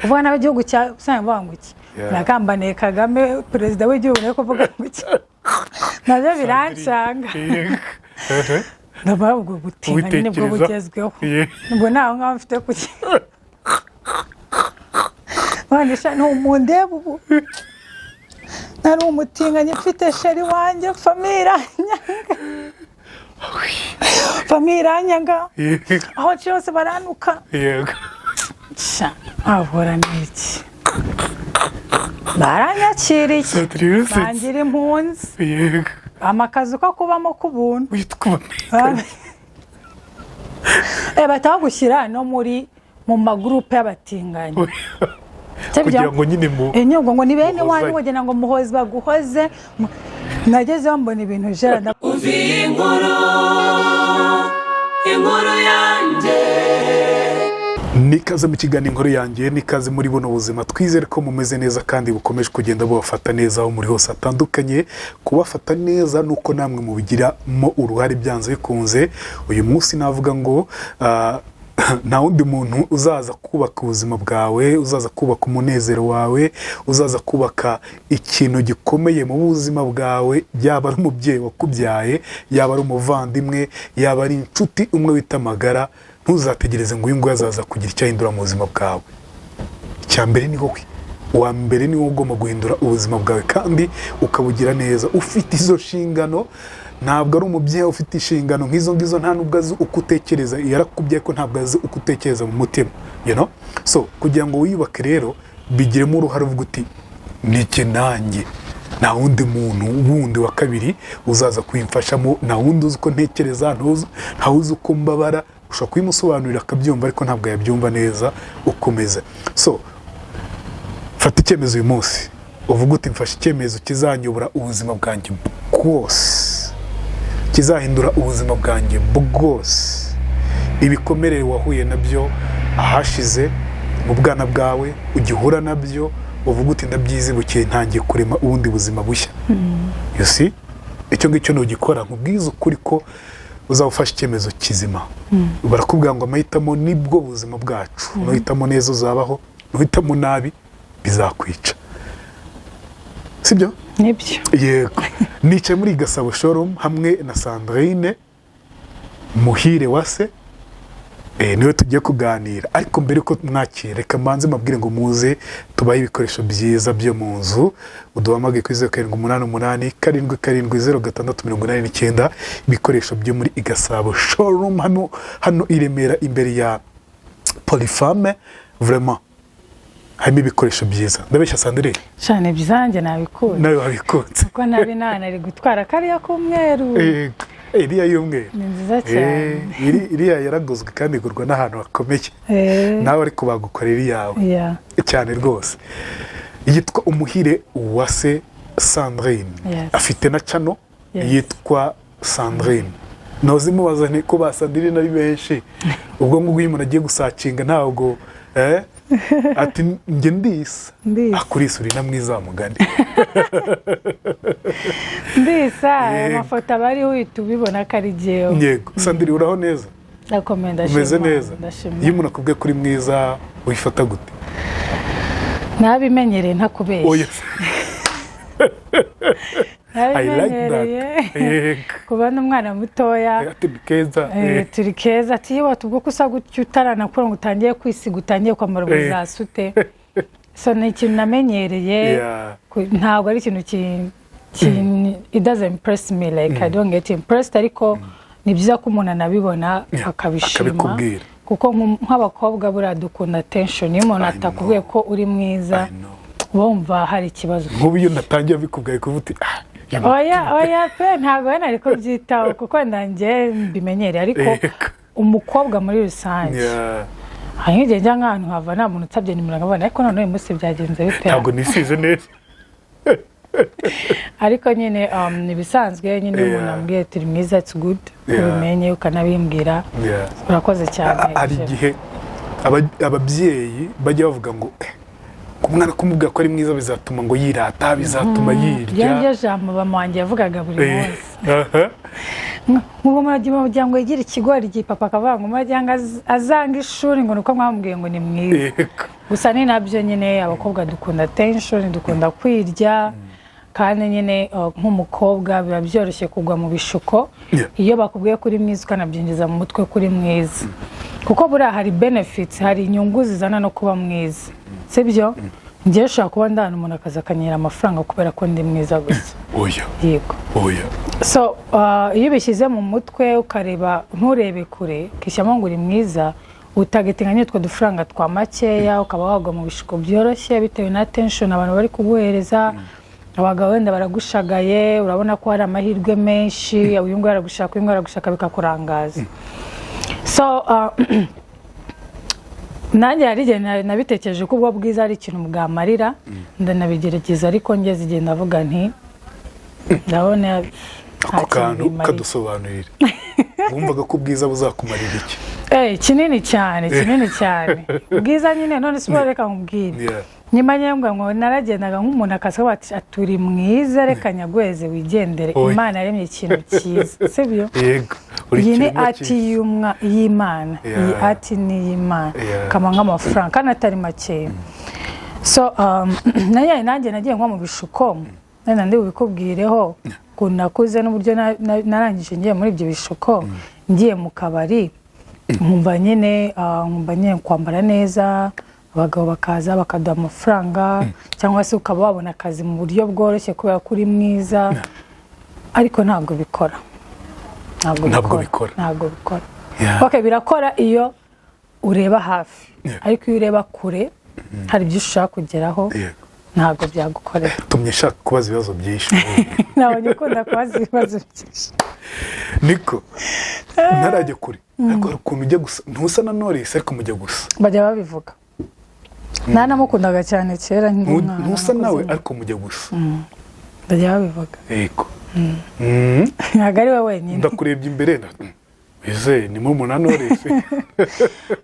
Kuvuga nabi igihugu cya usanga mvuga ngo iki? Nagambaniye Kagame, perezida w'igihugu, nawe kuvuga ngo iki nabyo birancanga. Ndabona ubwo butinganyi nibwo Ubitekereza. bugezweho. Ubwo ntaho ngaho mfite kuki none ntumundeba ubu, nari umutinganyi, mfite chéri wanjye, famille iranyanga, famille iranyanga, aho nciye hose baranuka. Sha, ahora n'iki, baranyakiriye. Sandrine usetse. Bangira impunzi, amakazu ko kubamo k'ubuntu. Witwa Bahita bagushyira no mu magurupe y'abatinganyi. Kugira ngo nyine mu Nyubwo ngo ni bene wanyu. Muhozanye. Wagira ngo muhozi baguhoze. Nagezeho mbona ibintu Gerard. Umva iyi nkuru, inkuru yanjye. Nikaze mu kiganiro Inkuru Yanjye, nikaze muri buno buzima. Twizere ko mumeze neza kandi bukomeje kugenda bubafata neza aho muri hose hatandukanye. Kubafata neza ni uko namwe mubigiramo uruhare byanze bikunze. Uyu munsi navuga ngo nta wundi muntu uzaza kubaka ubuzima bwawe, uzaza kubaka umunezero wawe, uzaza kubaka ikintu gikomeye mu buzima bwawe, yaba ari umubyeyi wakubyaye, yaba ari umuvandimwe, yaba ari inshuti umwe wita amagara. Ntuzategereze ngo uyu nguyu azaza kugira icyo ahindura mu buzima bwawe. Icya mbere ni wowe, uwa mbere ni wowe ugomba guhindura ubuzima bwawe kandi ukabugira neza. Ufite izo nshingano, ntabwo ari umubyeyi ufite inshingano nk'izo ngizo. Nta nubwo azi uko utekereza, yarakubwiye ko ntabwo azi uko utekereza mu mutima. So kugira ngo wiyubake rero, bigiremo uruhare, uvuga uti: "Niki nanjye, nta wundi muntu wundi wa kabiri uzaza kubimfashamo, nta wundi uzi uko ntekereza, nta wuzi uko mbabara." Ushobora kubimusobanurira akabyumva, ariko ntabwo yabyumva neza ukomeza. So fata icyemezo uyu munsi, uvuga uti: "Mfashe icyemezo kizanyobora ubuzima bwanjye bwose, kizahindura ubuzima bwanjye bwose." Ibikomere wahuye nabyo ahashize mu bwana bwawe, ugihura nabyo, uvuga uti: "Ndabyizibukiye, ntangiye kurema ubundi buzima bushya." You see? Icyo ngicyo nugikora, nkubwize ukuri ko uzaba ufashe icyemezo kizima. Barakubwira ngo amahitamo nibwo buzima bwacu. Nuhitamo neza uzabaho, nuhitamo nabi bizakwica, sibyo? Nibyo. Yego. Nicaye muri Gasabo Showroom hamwe na Sandrine Muhire Wase, niwe tugiye kuganira. Ariko mbere ko mwakira, reka mbanze mabwire ngo muze tubahe ibikoresho byiza byo mu nzu. Uduhamagaye kuri 0788770689. Ibikoresho byo muri Igasabo Showroom hano i Remera, imbere ya Polyfame, vraiment harimo ibikoresho byiza. Ndabeshya, Sandrine? Cyane, byanjye nabikunze. Nawe wabikunze? Kuko nabi nana ari gutwara kariya k'umweru. Yego. Iriya y'umweru. Ni nziza cyane. Iriya yaraguzwe kandi igurwa n'ahantu hakomeye. Nawe ariko bagukorera iyawe. Cyane rwose. Yitwa Umuhire Uwase Sandrine. Afite na channel yitwa Sandrine. Ntuzimubaza nti ko ba Sandrine ari benshi, ubwo ngubwo iyo umuntu agiye gusearchinga ntabwo ati: "Njye ndisa." Ndisa. Akurisa, uri na mwiza wa mugani. Ndisa. Yego. Amafoto aba ariho uhita ubibona ko ari jyewe. Yego. Sandrine, uraho neza? Ndakomeye, ndashima. Umeze neza? Ndashima. Iyo umuntu akubwiye ko uri mwiza, wifata gute? Nabimenyereye, ntakubeshya. Oya, I like that. Nabimenyereye. Kubona umwana mutoya Ati: "Ni keza." Turi keza, ati: "Yewe, tubwo ko usa gutya utaranakura, ngo utangiye kwisiga, utangiye kwambara, ubuzasute." So ni ikintu namenyereye. Ntabwo ari ikintu it doesn't impress me, like I don't get impressed, ariko ni byiza ko umuntu anabibona akabishima. Akabikubwira. Kuko nk'abakobwa buriya dukunda attention. Iyo umuntu I atakubwiye know. ko uri mwiza, I know. wumva hari ikibazo. Nk'ubu iyo natangiye bikubwiye, kuvuga uti: "Ah, you Oya, oya pe, ntabwo wenda ariko byitaho, kuko wenda njye mbimenyereye, ariko umukobwa muri rusange, hari nk'igihe njya nk'ahantu hava nta muntu utabye nimero, nkabona, ariko none uyu munsi byagenze bite? Ntabwo nisize neza. Ariko nyine ni ibisanzwe nyine, iyo umuntu ambwiye turi mwiza, it's good. Ubimenye ukanabimbwira. Urakoze cyane. Hari Jeff. igihe ababyeyi bajya bavuga ngo: "Ku mwana kumubwira ko ari mwiza bizatuma ngo yirata, bizatuma Iryo yirya." niryo jambo mama wanjye yavugaga buri munsi. Nk'ubwo muragira ngo yigire ikigori igihe papa akavuga ngo muragira ngo azange ishuri, ngo nuko mwamubwiye ngo ni mwiza. Gusa ni nabyo nyine, abakobwa dukunda attention, dukunda kwirya, kandi nyine nk'umukobwa biba byoroshye kugwa mu bishuko. Iyo bakubwiye ko uri mwiza, ukanabyinjiza mu mutwe ko uri mwiza, kuko buriya hari benefits, hari inyungu zizana no kuba mwiza, sibyo? Njyewe ushobora kuba ndahana umuntu akaza akanyera amafaranga kubera ko ndi mwiza gusa. Oya. Yego. Oya. So iyo ubishyize mu mutwe, ukareba, nturebe kure, ukishyiramo ngo uri mwiza, utagetinga n'utwo dufaranga twa makeya, ukaba wagwa mu bishuko byoroshye bitewe na attention abantu bari kuguhereza. Abagabo wenda baragushagaye, urabona ko hari amahirwe menshi, uyu nguyu aragushaka, uyu nguyu aragushaka, bikakurangaza. So nanjye hari igihe nabitekereje ko ubwo bwiza ari ikintu bwamarira, ndanabigerageza, ariko ngeze igihe ndavuga nti ndabona nta Ako kintu kantu bimariye. Kadusobanurire, wumvaga ko ubwiza buzakumarira iki? Kinini cyane, kinini cyane ubwiza nyine. None se reka nkubwire, nyuma nyembwa ngo naragendaga nk'umuntu akaza bati aturi mwiza, reka nyagweze wigendere. Oya. Imana yaremye ikintu cyiza, sibyo? Yego, uri Iyi ni ikiremwa ati cyiza. y'Imana. Iyi ati ni iy'Imana. Kama nk'amafaranga kandi atari makeya. So nanjye nagiye nko mu bishuko, wenda ndi bubikubwireho ukuntu nakuze n'uburyo narangije ngiye muri ibyo bishuko, ngiye mu kabari, nkumva nyine nkumva nyine kwambara neza, abagabo bakaza bakaduha amafaranga, cyangwa se ukaba wabona akazi mu buryo bworoshye kubera ko uri mwiza. Ariko ntabwo bikora, ntabwo. Ntabwo bikora. Ntabwo bikora. Okay, birakora iyo ureba hafi, ariko iyo ureba kure hari ibyo ushaka kugeraho, ntabwo byagukorera. Tumye nshaka kubaza ibibazo byinshi. Nabonye ukunda kubaza ibibazo byinshi. Niko ntarajya kure, ariko hari ukuntu ujya gusa, ntusa na Knowless ariko mujya gusa. Bajya babivuga, nanamukundaga cyane kera nkiri umwana. Ntusa nawe nakuze. ariko mujya gusa. Bajya babivuga. Yego. Ntabwo ari we wenyine. Ndakurebye imbere wizeye ni murumuna Knowless.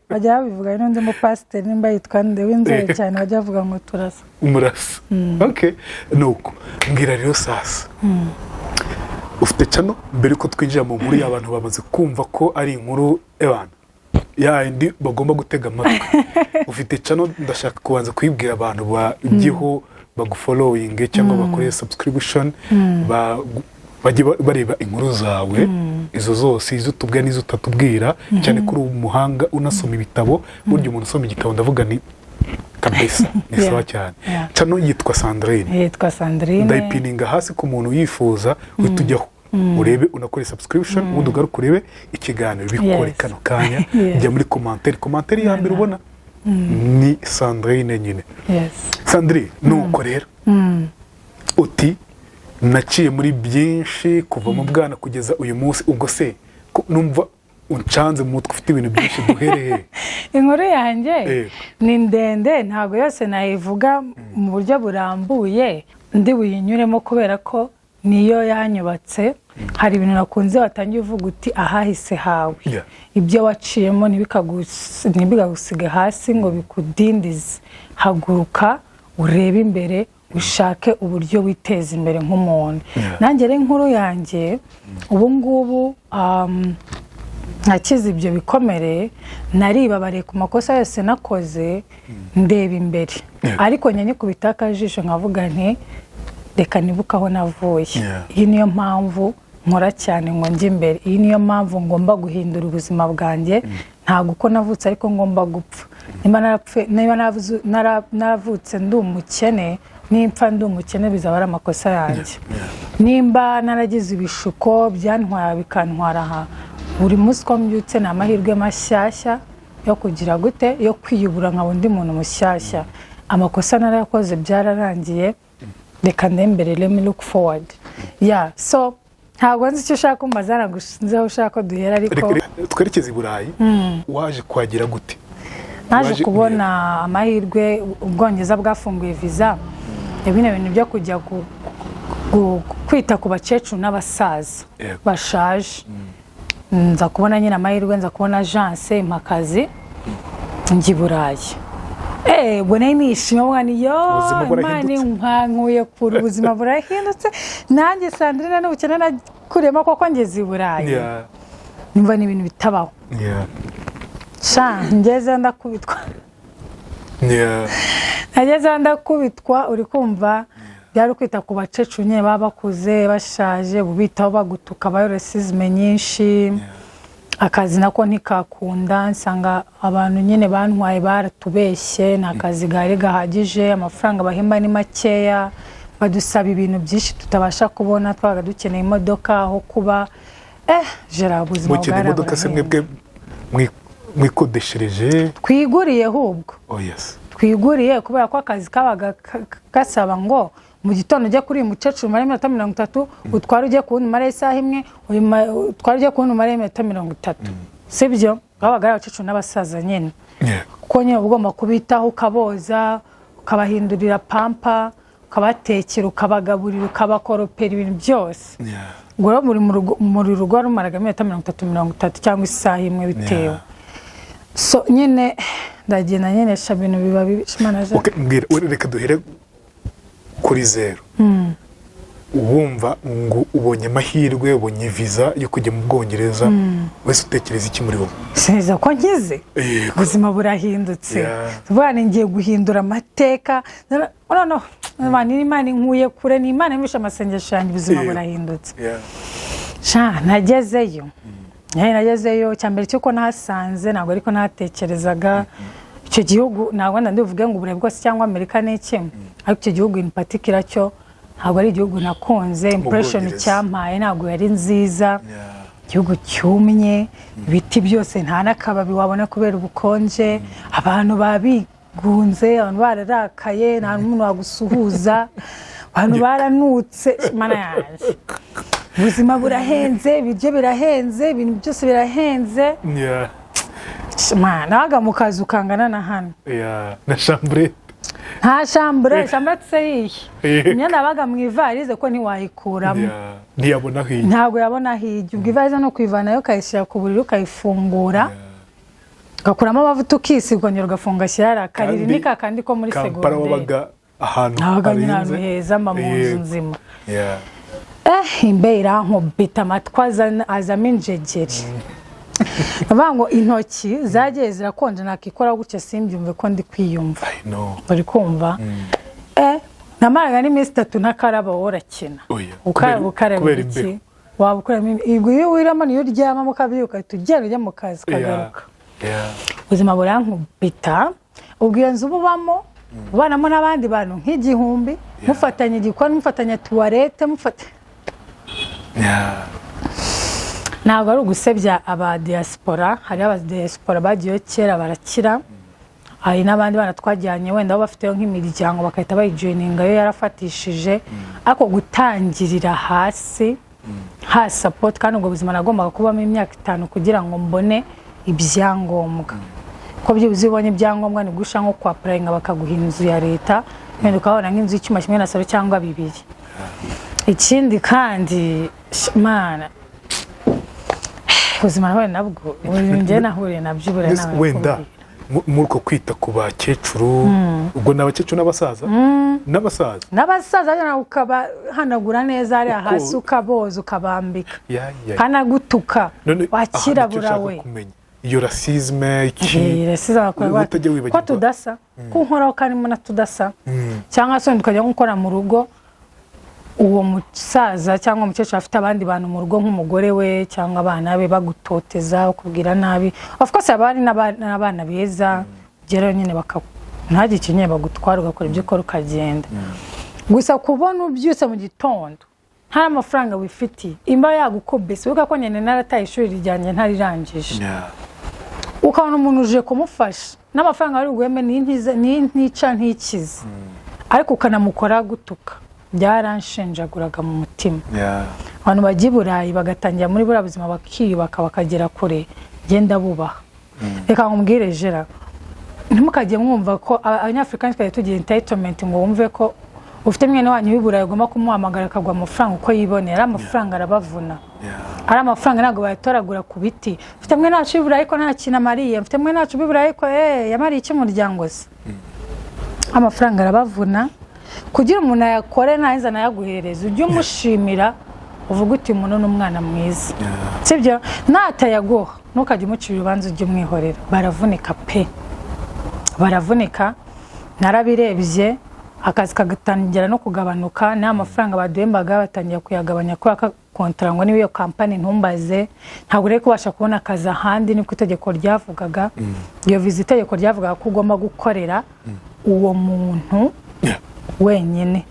Bajya babivuga n'undi mupasiteri, nimba yitwa nde, w'inzobe cyane, bajya bavuga ngo turasa. Murasa. Okay, nuko mbwira rero sasa, ufite channel. Mbere yuko twinjira mu nkuru y'abantu bamaze kumva ko ari inkuru ebana yindi bagomba gutega amatwi, ufite channel, ndashaka kubanza kuyibwira abantu bajyeho bagufollowinge cyangwa bakore subscription, bajye bareba inkuru zawe izo zose, izo utubwira n'izo utatubwira, cyane ko uri umuhanga unasoma ibitabo. Burya umuntu usoma igitabo, ndavuga ni kabisa ni sawa cyane. Channel yitwa Sandrine. Yitwa Sandrine. Ndayipininga hasi ku muntu uyifuza, uhita ujyaho urebe, unakore subscription, ubundi ugaruke urebe ikiganiro. Bikore kano kanya. Jya muri commentaire, commentaire ya mbere ubona ni Sandrine nyine. Sandrine, nuko rero uti naciye muri byinshi kuva mu bwana kugeza uyu munsi. Ubwo se ko numva uncanze mu mutwe, ufite ibintu byinshi, duhereye? Inkuru yanjye ni ndende, ntabwo yose nayivuga mu buryo burambuye, ndi buyinyuremo kubera ko niyo yanyubatse. Hari ibintu nakunze watangiye uvuga uti ahahise hawe, ibyo waciyemo ntibikagusige hasi ngo bikudindize. Haguruka urebe imbere, ushake uburyo witeza imbere nk'umuntu. Nanjye rero inkuru yanjye ubu ngubu, nakize ibyo bikomere, naribabariye ku makosa yose nakoze, ndeba imbere. Ariko njya nyikubita akajisho nkavuga nti reka nibuke aho navuye. Iyi niyo mpamvu nkora cyane ngo njye imbere, iyi niyo mpamvu ngomba guhindura ubuzima bwanjye. Ntabwo uko navutse ariko ngomba gupfa. Niba naravutse ndi umukene, nimpfa ndi umukene bizaba ari amakosa yanjye. Nimba naragize ibishuko byantwara bikantwara aha, buri munsi uko mbyutse ni amahirwe mashyashya yo kugira gute, yo kwiyubura nkaba undi muntu mushyashya. Amakosa narayakoze, byararangiye, reka ndembere, let me look forward. Yeah, so ntabwo nzi icyo ushaka kumbaza, ntabwo nzi aho ushaka ko duhera, ariko Twerekeze i Burayi. Waje kuhagera gute? Naje kubona amahirwe, Ubwongereza bwafunguye viza ya bino bintu byo kujya kwita ku bakecuru n'abasaza bashaje. Nza kubona nyine amahirwe, nza kubona agence impa akazi, njya i Burayi. Ubwo nari nishimye mwana yo. Ubuzima Imana burahindutse. nkankuye kure, ubuzima burahindutse. Nanjye Sandrine n'ubukene. Nakuriyemo koko ngeze i Burayi, numva ni ibintu bitabaho. Sha, ngezeyo ndakubitwa. Nagezeyo ndakubitwa, uri kumva? Byari kwita ku bakecuru nyine baba bakuze, bashaje, bubitaho, bagutuka, racisme nyinshi. Akazi nako ntikakunda, nsanga abantu nyine bantwaye baratubeshye, nta kazi gahari gahagije, amafaranga bahemba ni makeya, badusaba ibintu byinshi tutabasha kubona. Twabaga dukeneye imodoka, aho kuba. Jera, ubuzima Mukeneye imodoka se? bwari Mwebwe mwikodeshereje? Twiguriye ahubwo. Oh yes. Twiguriye, kubera ko akazi kabaga gasaba ngo mu gitondo ujye kuri uyu mukecuru umare iminota 30, utware ujye ku wundi umare isaha imwe, utware ujye ku wundi umare iminota 30, sibyo? Babaga ari abakecuru n'abasaza nyine, kuko nyine uba ugomba kubitaho, ukaboza, ukabahindurira pampa, ukabatekera, ukabagaburira, ukabakoropera, ibintu byose. Ubwo rero muri rugo rumaraga iminota 30, 30 cyangwa isaha imwe bitewe. So nyine ndagenda nyine, sha, ibintu biba bibi. Imana Okay, mbwira, reka duhere kuri zero. Wumva ngo ubonye amahirwe, ubonye viza yo kujya mu Bwongereza, wese utekereza iki muri wowe? Sinzi ko nkize. Ubuzima burahindutse. Tuvuga ni ngiye guhindura amateka noneho. Imana, Imana inkuye kure, ni Imana yumvishe amasengesho yanjye, ubuzima burahindutse. Sha, nagezeyo. Nagezeyo, cya mbere cy'uko nahasanze ntabwo ariko nahatekerezaga. Icyo gihugu, ntabwo wenda ndibuvuge ngo Uburayi bwose cyangwa Amerika ni iki, ariko icyo gihugu in particular cyo ntabwo ari igihugu nakunze. Impression Bwongereza. cyampaye ntabwo yari nziza. Igihugu cyumye, ibiti byose nta n'akababi wabona kubera ubukonje, abantu babigunze, abantu bararakaye, nta n'umuntu wagusuhuza, abantu baranutse. Mana yanjye, ubuzima burahenze, ibiryo birahenze, ibintu byose birahenze. Mana, nabaga mu kazu kangana na hano. Yeah. Na chambre. Nta chambre, chambre se yihe? Imyenda yabaga mu ivarize, ko ntiwayikuramo. Yeah. Ntiyabona aho ijya. Ntabwo yabona aho ijya. Ubwo ivarize no kuyivanayo, ukayishyira ku buriri, ukayifungura, ugakuramo amavuta, ukisiga, ukongera ugafunga, ashyira hariya. Akariri Kandi ni kakandi ko muri Kampala segonderi. wabaga ahantu Nabaga nyine ahantu harenze. heza, mba mu nzu nzima. Imbeho irankubita, amatwi azamo injegeri. Bavuga ngo intoki zagiye zirakonja, nakikora gutya simbyumve ko ndi kwiyumva. I know. Uri kumva? Namaraga n'iminsi 3 ntakaraba, wowe urakina. Oya. Ukaraba, ukaraba Kubera iki? imbeho. Waba ukuramo, ubwo iyo wiramo niyo uryamamo, ukabyuka ugahita ugenda ujya mu kazi, ukagaruka. Ubuzima burankubita. Ubwo iyo nzu uba ubamo, ubanamo n'abandi bantu nk'igihumbi, mufatanya igikoni, mufatanya toilette, mufata Ntabwo ari ugusebya aba diaspora, hariho aba diaspora bagiyeyo kera barakira, hari n'abandi bana twajyanye wenda bo bafiteyo nk'imiryango bagahita bayijoininga, yo yarafatishije. Ariko gutangirira hasi nta support, kandi ubwo buzima nagombaga kubamo imyaka 5 kugira ngo mbone ibyangombwa, ko byibuze iyo ubonye ibyangombwa nibwo ushaka nko kwapplyinga bakaguha inzu ya leta, wenda ukabona nk'inzu y'icyuma kimwe na salo cyangwa bibiri. Ikindi kandi, Mana, ubuzima nahuye nabwo, njye nahuriye nabyo buriya Mbese nawe wenda nakubwira. Muri uko kwita ku bakecuru, ubwo ni abakecuru n'abasaza n'abasaza? N'abasaza nawe, ukabahanagura neza hariya hasi, ukaboza, ukabambika, Ya, ya. kanagutuka, None aha nicyo wakirabura nshaka we. kumenya, iyo racisme iki? Racisme bakora Utajya ko wibagirwa. tudasa, ko nkoraho karimo na tudasa, cyangwa se wenda ukajya nko gukora mu rugo, uwo musaza cyangwa umukecuru afite abandi bantu mu rugo nk'umugore we cyangwa abana be, bagutoteza, bakubwira nabi. Of course haba hari n'abana beza, ugerayo nyine baka ntagire ikintu nyine bagutwara, ugakora ibyo ukora ukagenda. Gusa kubona ubyutse mu gitondo nta mafaranga wifitiye, imba yagukubise, wibuka ko nyine narataye ishuri ryanjye ntarirangije, ukabona umuntu uje kumufasha n'amafaranga wari buguhembe ni ntica ntikize, ariko ukanamukora gutuka, byaranshenjaguraga mu mutima. Abantu bajya i Burayi bagatangira muri buriya buzima, bakiyubaka, bakagera kure, genda bubaha. Reka nkubwire Jera, ntimukajye mwumva ko Abanyafurika twari tugira entitlement, ngo wumve ko ufite mwene wanyu w'i Burayi ugomba kumuhamagara akaguha amafaranga uko yibonera. Ari amafaranga arabavuna, ari amafaranga ntabwo bayatoragura ku biti. Mfite mwene wacu w'i Burayi ko nta kintu amariye, mfite mwene wacu w'i Burayi ko yamariye iki umuryango se? Amafaranga arabavuna. Kugira umuntu ayakore ntaza anayaguhereza, ujye umushimira. Uvuga uti: "Umuntu ni umwana mwiza," sibyo? Natayaguha, ntukajye umucira urubanza, ujye umwihorera. Baravunika pe, baravunika. Narabirebye, akazi kagatangira no kugabanuka, n'aya mafaranga baduhembaga batangira kuyagabanya kubera ko kontara ngo niba iyo kampani, ntumbaze, ntabwo uri kubasha kubona akazi ahandi. Niko itegeko ryavugaga. Iyo viza, itegeko ryavugaga ko ugomba gukorera uwo muntu wenyine.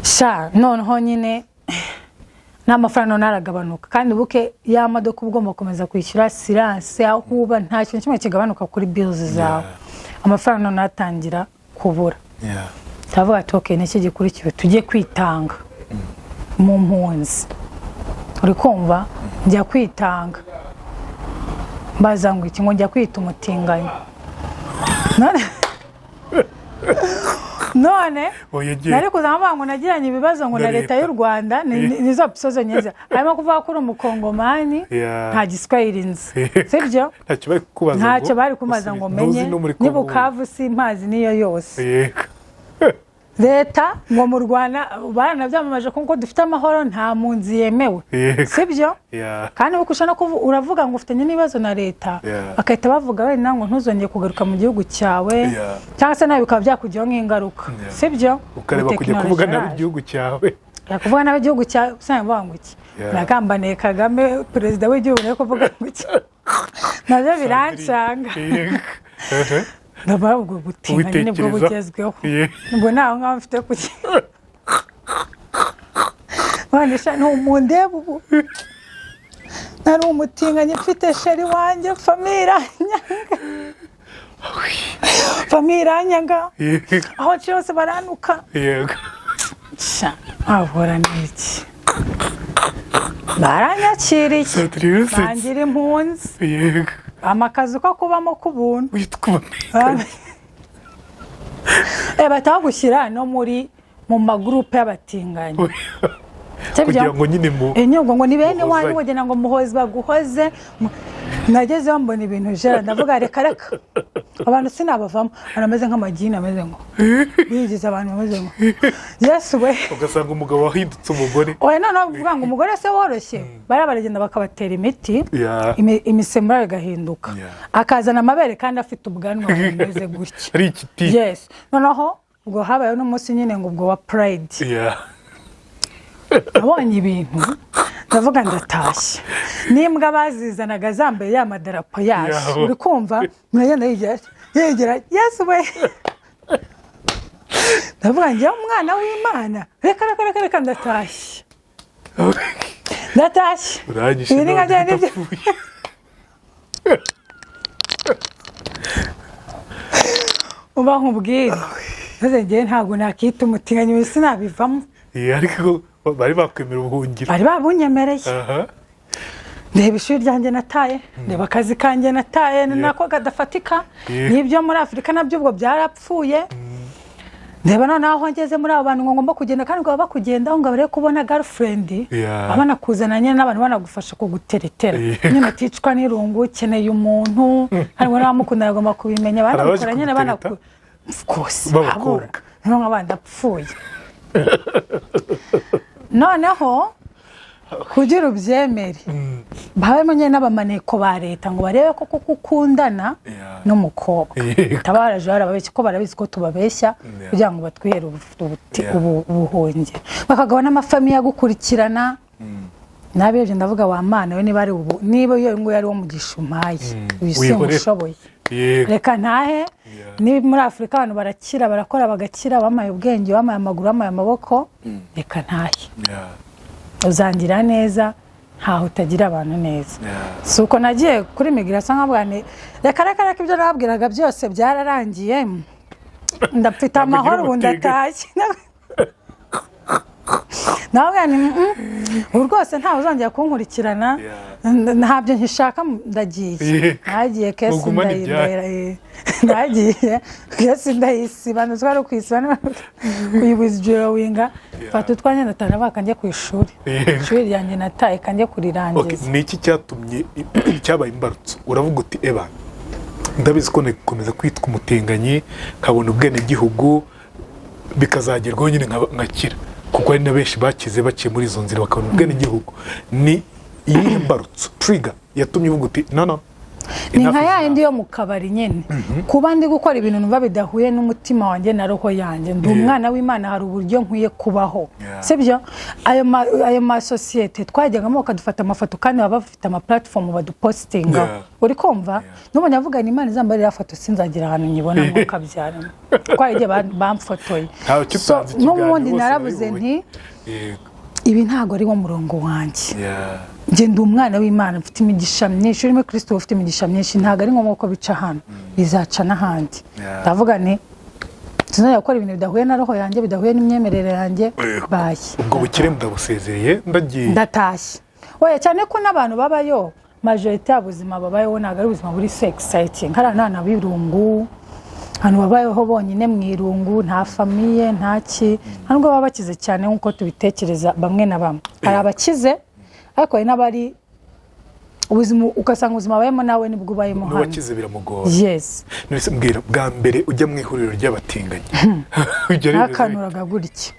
Sha, noneho nyine n'amafaranga noneho aragabanuka, kandi buke ya modoka uba ugomba gukomeza kwishyura, assurance, aho uba, nta kintu kimwe kigabanuka kuri bills zawe. Amafaranga noneho atangira kubura. Turavuga ati: "Okay, niki gikurikiwe? Tujye kwitanga mu mpunzi." Uri kumva, njya kwitanga, mbaza ngo iki? Ngo njya kwita umutinganyi. None Oya, giye. nari kuza nkavuga ngo nagiranye ibibazo ngo Na na leta leta. y'u Rwanda. Nizo episode nyiza harimo kuvuga ko uri Umukongomani. Nta Giswahili nzi, sibyo? Ntacyo bari kukubaza ngo Ntacyo bari kumbaza ngo ntuzi menye no muri ni Congo. Bukavu simpazi niyo yose. Leta ngo mu Rwanda baranabyamamaje kuko dufite amahoro, nta mpunzi yemewe. Sibyo? Kandi uko no uravuga ngo ufitanye n'ibibazo na leta, bagahita bavuga wenda ngo ntuzongere kugaruka mu gihugu cyawe, cyangwa se nawe bikaba byakugiraho nk'ingaruka. Sibyo? Ukareba Ubu kujya tekinoloji kuvuga nabi yaraje. igihugu cyawe. Ya, kuvuga nabi igihugu cyawe, usanga bavuga ngo iki? Uragambaniye Kagame, perezida w'igihugu. Nawe kuvuga ngo iki, nabyo birancanga. Ndabona ubwo butinganyi nibwo Ubitekerezaho. bugezweho. Ubwo ntaho ngaho mfite kuki none sha, ntumundeba ubu, nari umutinganyi, mfite chéri wanjye, famille iranyanga, famille iranyanga. Aho nciye hose baranuka. Sha, ahora n'iki, baranyakiriye. Sandrine usetse. Bangira impunzi. Amakazu ko kubamo k'ubuntu. Witwa Bahita bagushyira no mu magurupe y'abatinganyi. Sibyo? Kugira ngo nyine mu Nyubwo ngo ni bene wanyu. Muhozanye. Kugira ngo muhozi baguhoze. Nagezeho mbona ibintu jera, ndavuga: "Reka reka, abantu sinabavamo." Abantu bameze nk'amagini, ameze ngo bigize abantu bameze ngo Yesu we. Ugasanga umugabo wahindutse umugore. Oya, noneho uvuga ngo umugore se woroshye, bariya baragenda bakabatera imiti, imisemburo igahinduka, akazana amabere kandi afite ubwanwa bumeze gutya. Ari igiti. Yes, noneho ubwo habayeho n'umunsi nyine ngo ubwo wa pride. Nabonye ibintu, ndavuga ndatashye. N'imbwa bazizanaga zambaye ya madarapo yacu. Uri kumva, muragenda yegera yegera, Yesu we! Ndavuga njyewe umwana w'Imana, reka reka reka reka, ndatashye, ndatashye. Uranyishe. Ibi ni nka None bya bindi ndapfuye. Uba nkubwire, maze njyewe ntabwo nakita umutinganyi, ibi sinabivamo. Yeah, ariko bari bakwemera ubuhungiro? Bari babunyemereye. Ndeba ishuri ryanjye nataye, ndeba akazi kanjye nataye nako kadafatika, n'ibyo muri Afurika nabyo ubwo byarapfuye. Ndeba noneho aho ngeze muri abo bantu, ngo ngomba kugenda, kandi ngo baba bakugendaho ngo barebe kubona girlfriend, baba banakuzana nyine n'abantu banagufasha kuguteretera, nyine uticwa n'irungu, ukeneye umuntu, harimo n'abamukunda, bagomba kubimenya. Hari abaje Banabikora nyine. kugutereta? Banaku, of course. B'abakobwa. Habura niyo nk'abandi apfuye. Noneho kugira ubyemere, habamo nyine n'abamaneko ba leta ngo barebe ko koko ukundana n'umukobwa. Tabaraje barababeshya ko barabizi ko tubabeshya, kugira ngo batwihere ubuhungiro, bakagaba n'amafamiye agukurikirana. Nabirebye, ndavuga: "Wa Mana we, niba ari ubu, niba iyo nguyu ari wo mugisha umpaye, uyu Wihorere. simushoboye, reka ntahe." Niba muri Afurika abantu barakira, barakora bagakira, bamaye ubwenge, bamaye amaguru, bamaye amaboko, reka ntahe. Uzangira neza, ntaho utagira abantu neza. Si uko nagiye kuri migration nkavuga nti: "Reka reka reka, ibyo nababwiraga byose byararangiye, ndapfite Ntabwo ugira amahoro ubu." umutinganyi. Ndatashye, nawe ni ubu rwose ntawe uzongera kunkurikirana. Ntabyo nkishaka, ndagiye. Nagiye case. Mugumane ibyanyu. Nagiye case ndayisiba, ntuzwi ari ukuyisiba, kuyiwithdrawinga, mfata utwanjye ndatana, bakanjye ku ishuri. Ishuri ryanjye nataye, kanjye kurirangiza. Ni iki cyatumye cyabaye imbarutso uravuga uti: "Eba, ndabizi ko nakomeza kwitwa umutinganyi, nkabona ubwenegihugu, bikazagerwaho nyine nkakira"? Kuko hari na benshi bakize baciye muri izo nzira bakabona ubwenegihugu. Ni iyihe mbarutso, trigger, yatumye uvuga uti: "No, no"? Ni nka ya yindi yo mu kabari nyine, kuba ndi gukora ibintu numva bidahuye n'umutima wanjye na roho yanjye. Ndi umwana w'Imana, hari uburyo nkwiye kubaho. Sibyo? Ayo masosiyete twajyagamo bakadufata amafoto, kandi baba bafite ama platform badupositinga. Uri kumva? N'ubu avuga ni Imana izambarira foto, sinzagira ahantu nyibona ngo kabyaramo, kuko hari igihe bamfotoye. Ntawe So, ukitanze ikiganiro, n'ubundi bose naravuze barabibonye. nti ibi ntabwo ari wo murongo wanjye. Njye ndi umwana w'Imana, mfite imigisha myinshi. Urimo Kirisito, ufite imigisha myinshi. Ntabwo ari ngombwa ko bica hano, bizaca n'ahandi. Ndavuga nti sinzajya gukora ibintu bidahuye na roho yanjye, bidahuye n'imyemerere yanjye. Baye. Ubwo bukire ndabusezereye, ndagiye. Ndatashye. Oya, cyane ko n'abantu babayo, majorité y'ubuzima babayeho ntabwo ari ubuzima buri so exciting. Hari abana b'irungu, abantu babayeho bonyine mu irungu, nta famille, nta ki, nta nubwo baba bakize cyane nk'uko tubitekereza bamwe na bamwe. Hari abakize, ariko hari n'abari ubuzima, ugasanga ubuzima babayemo nawe nibwo ubayemo hano. N'uwakize biramugora. Yes. None se mbwira, bwa mbere ujya mu ihuriro ry'abatinganyi ujya rimeze bite? Narakanuraga gutya,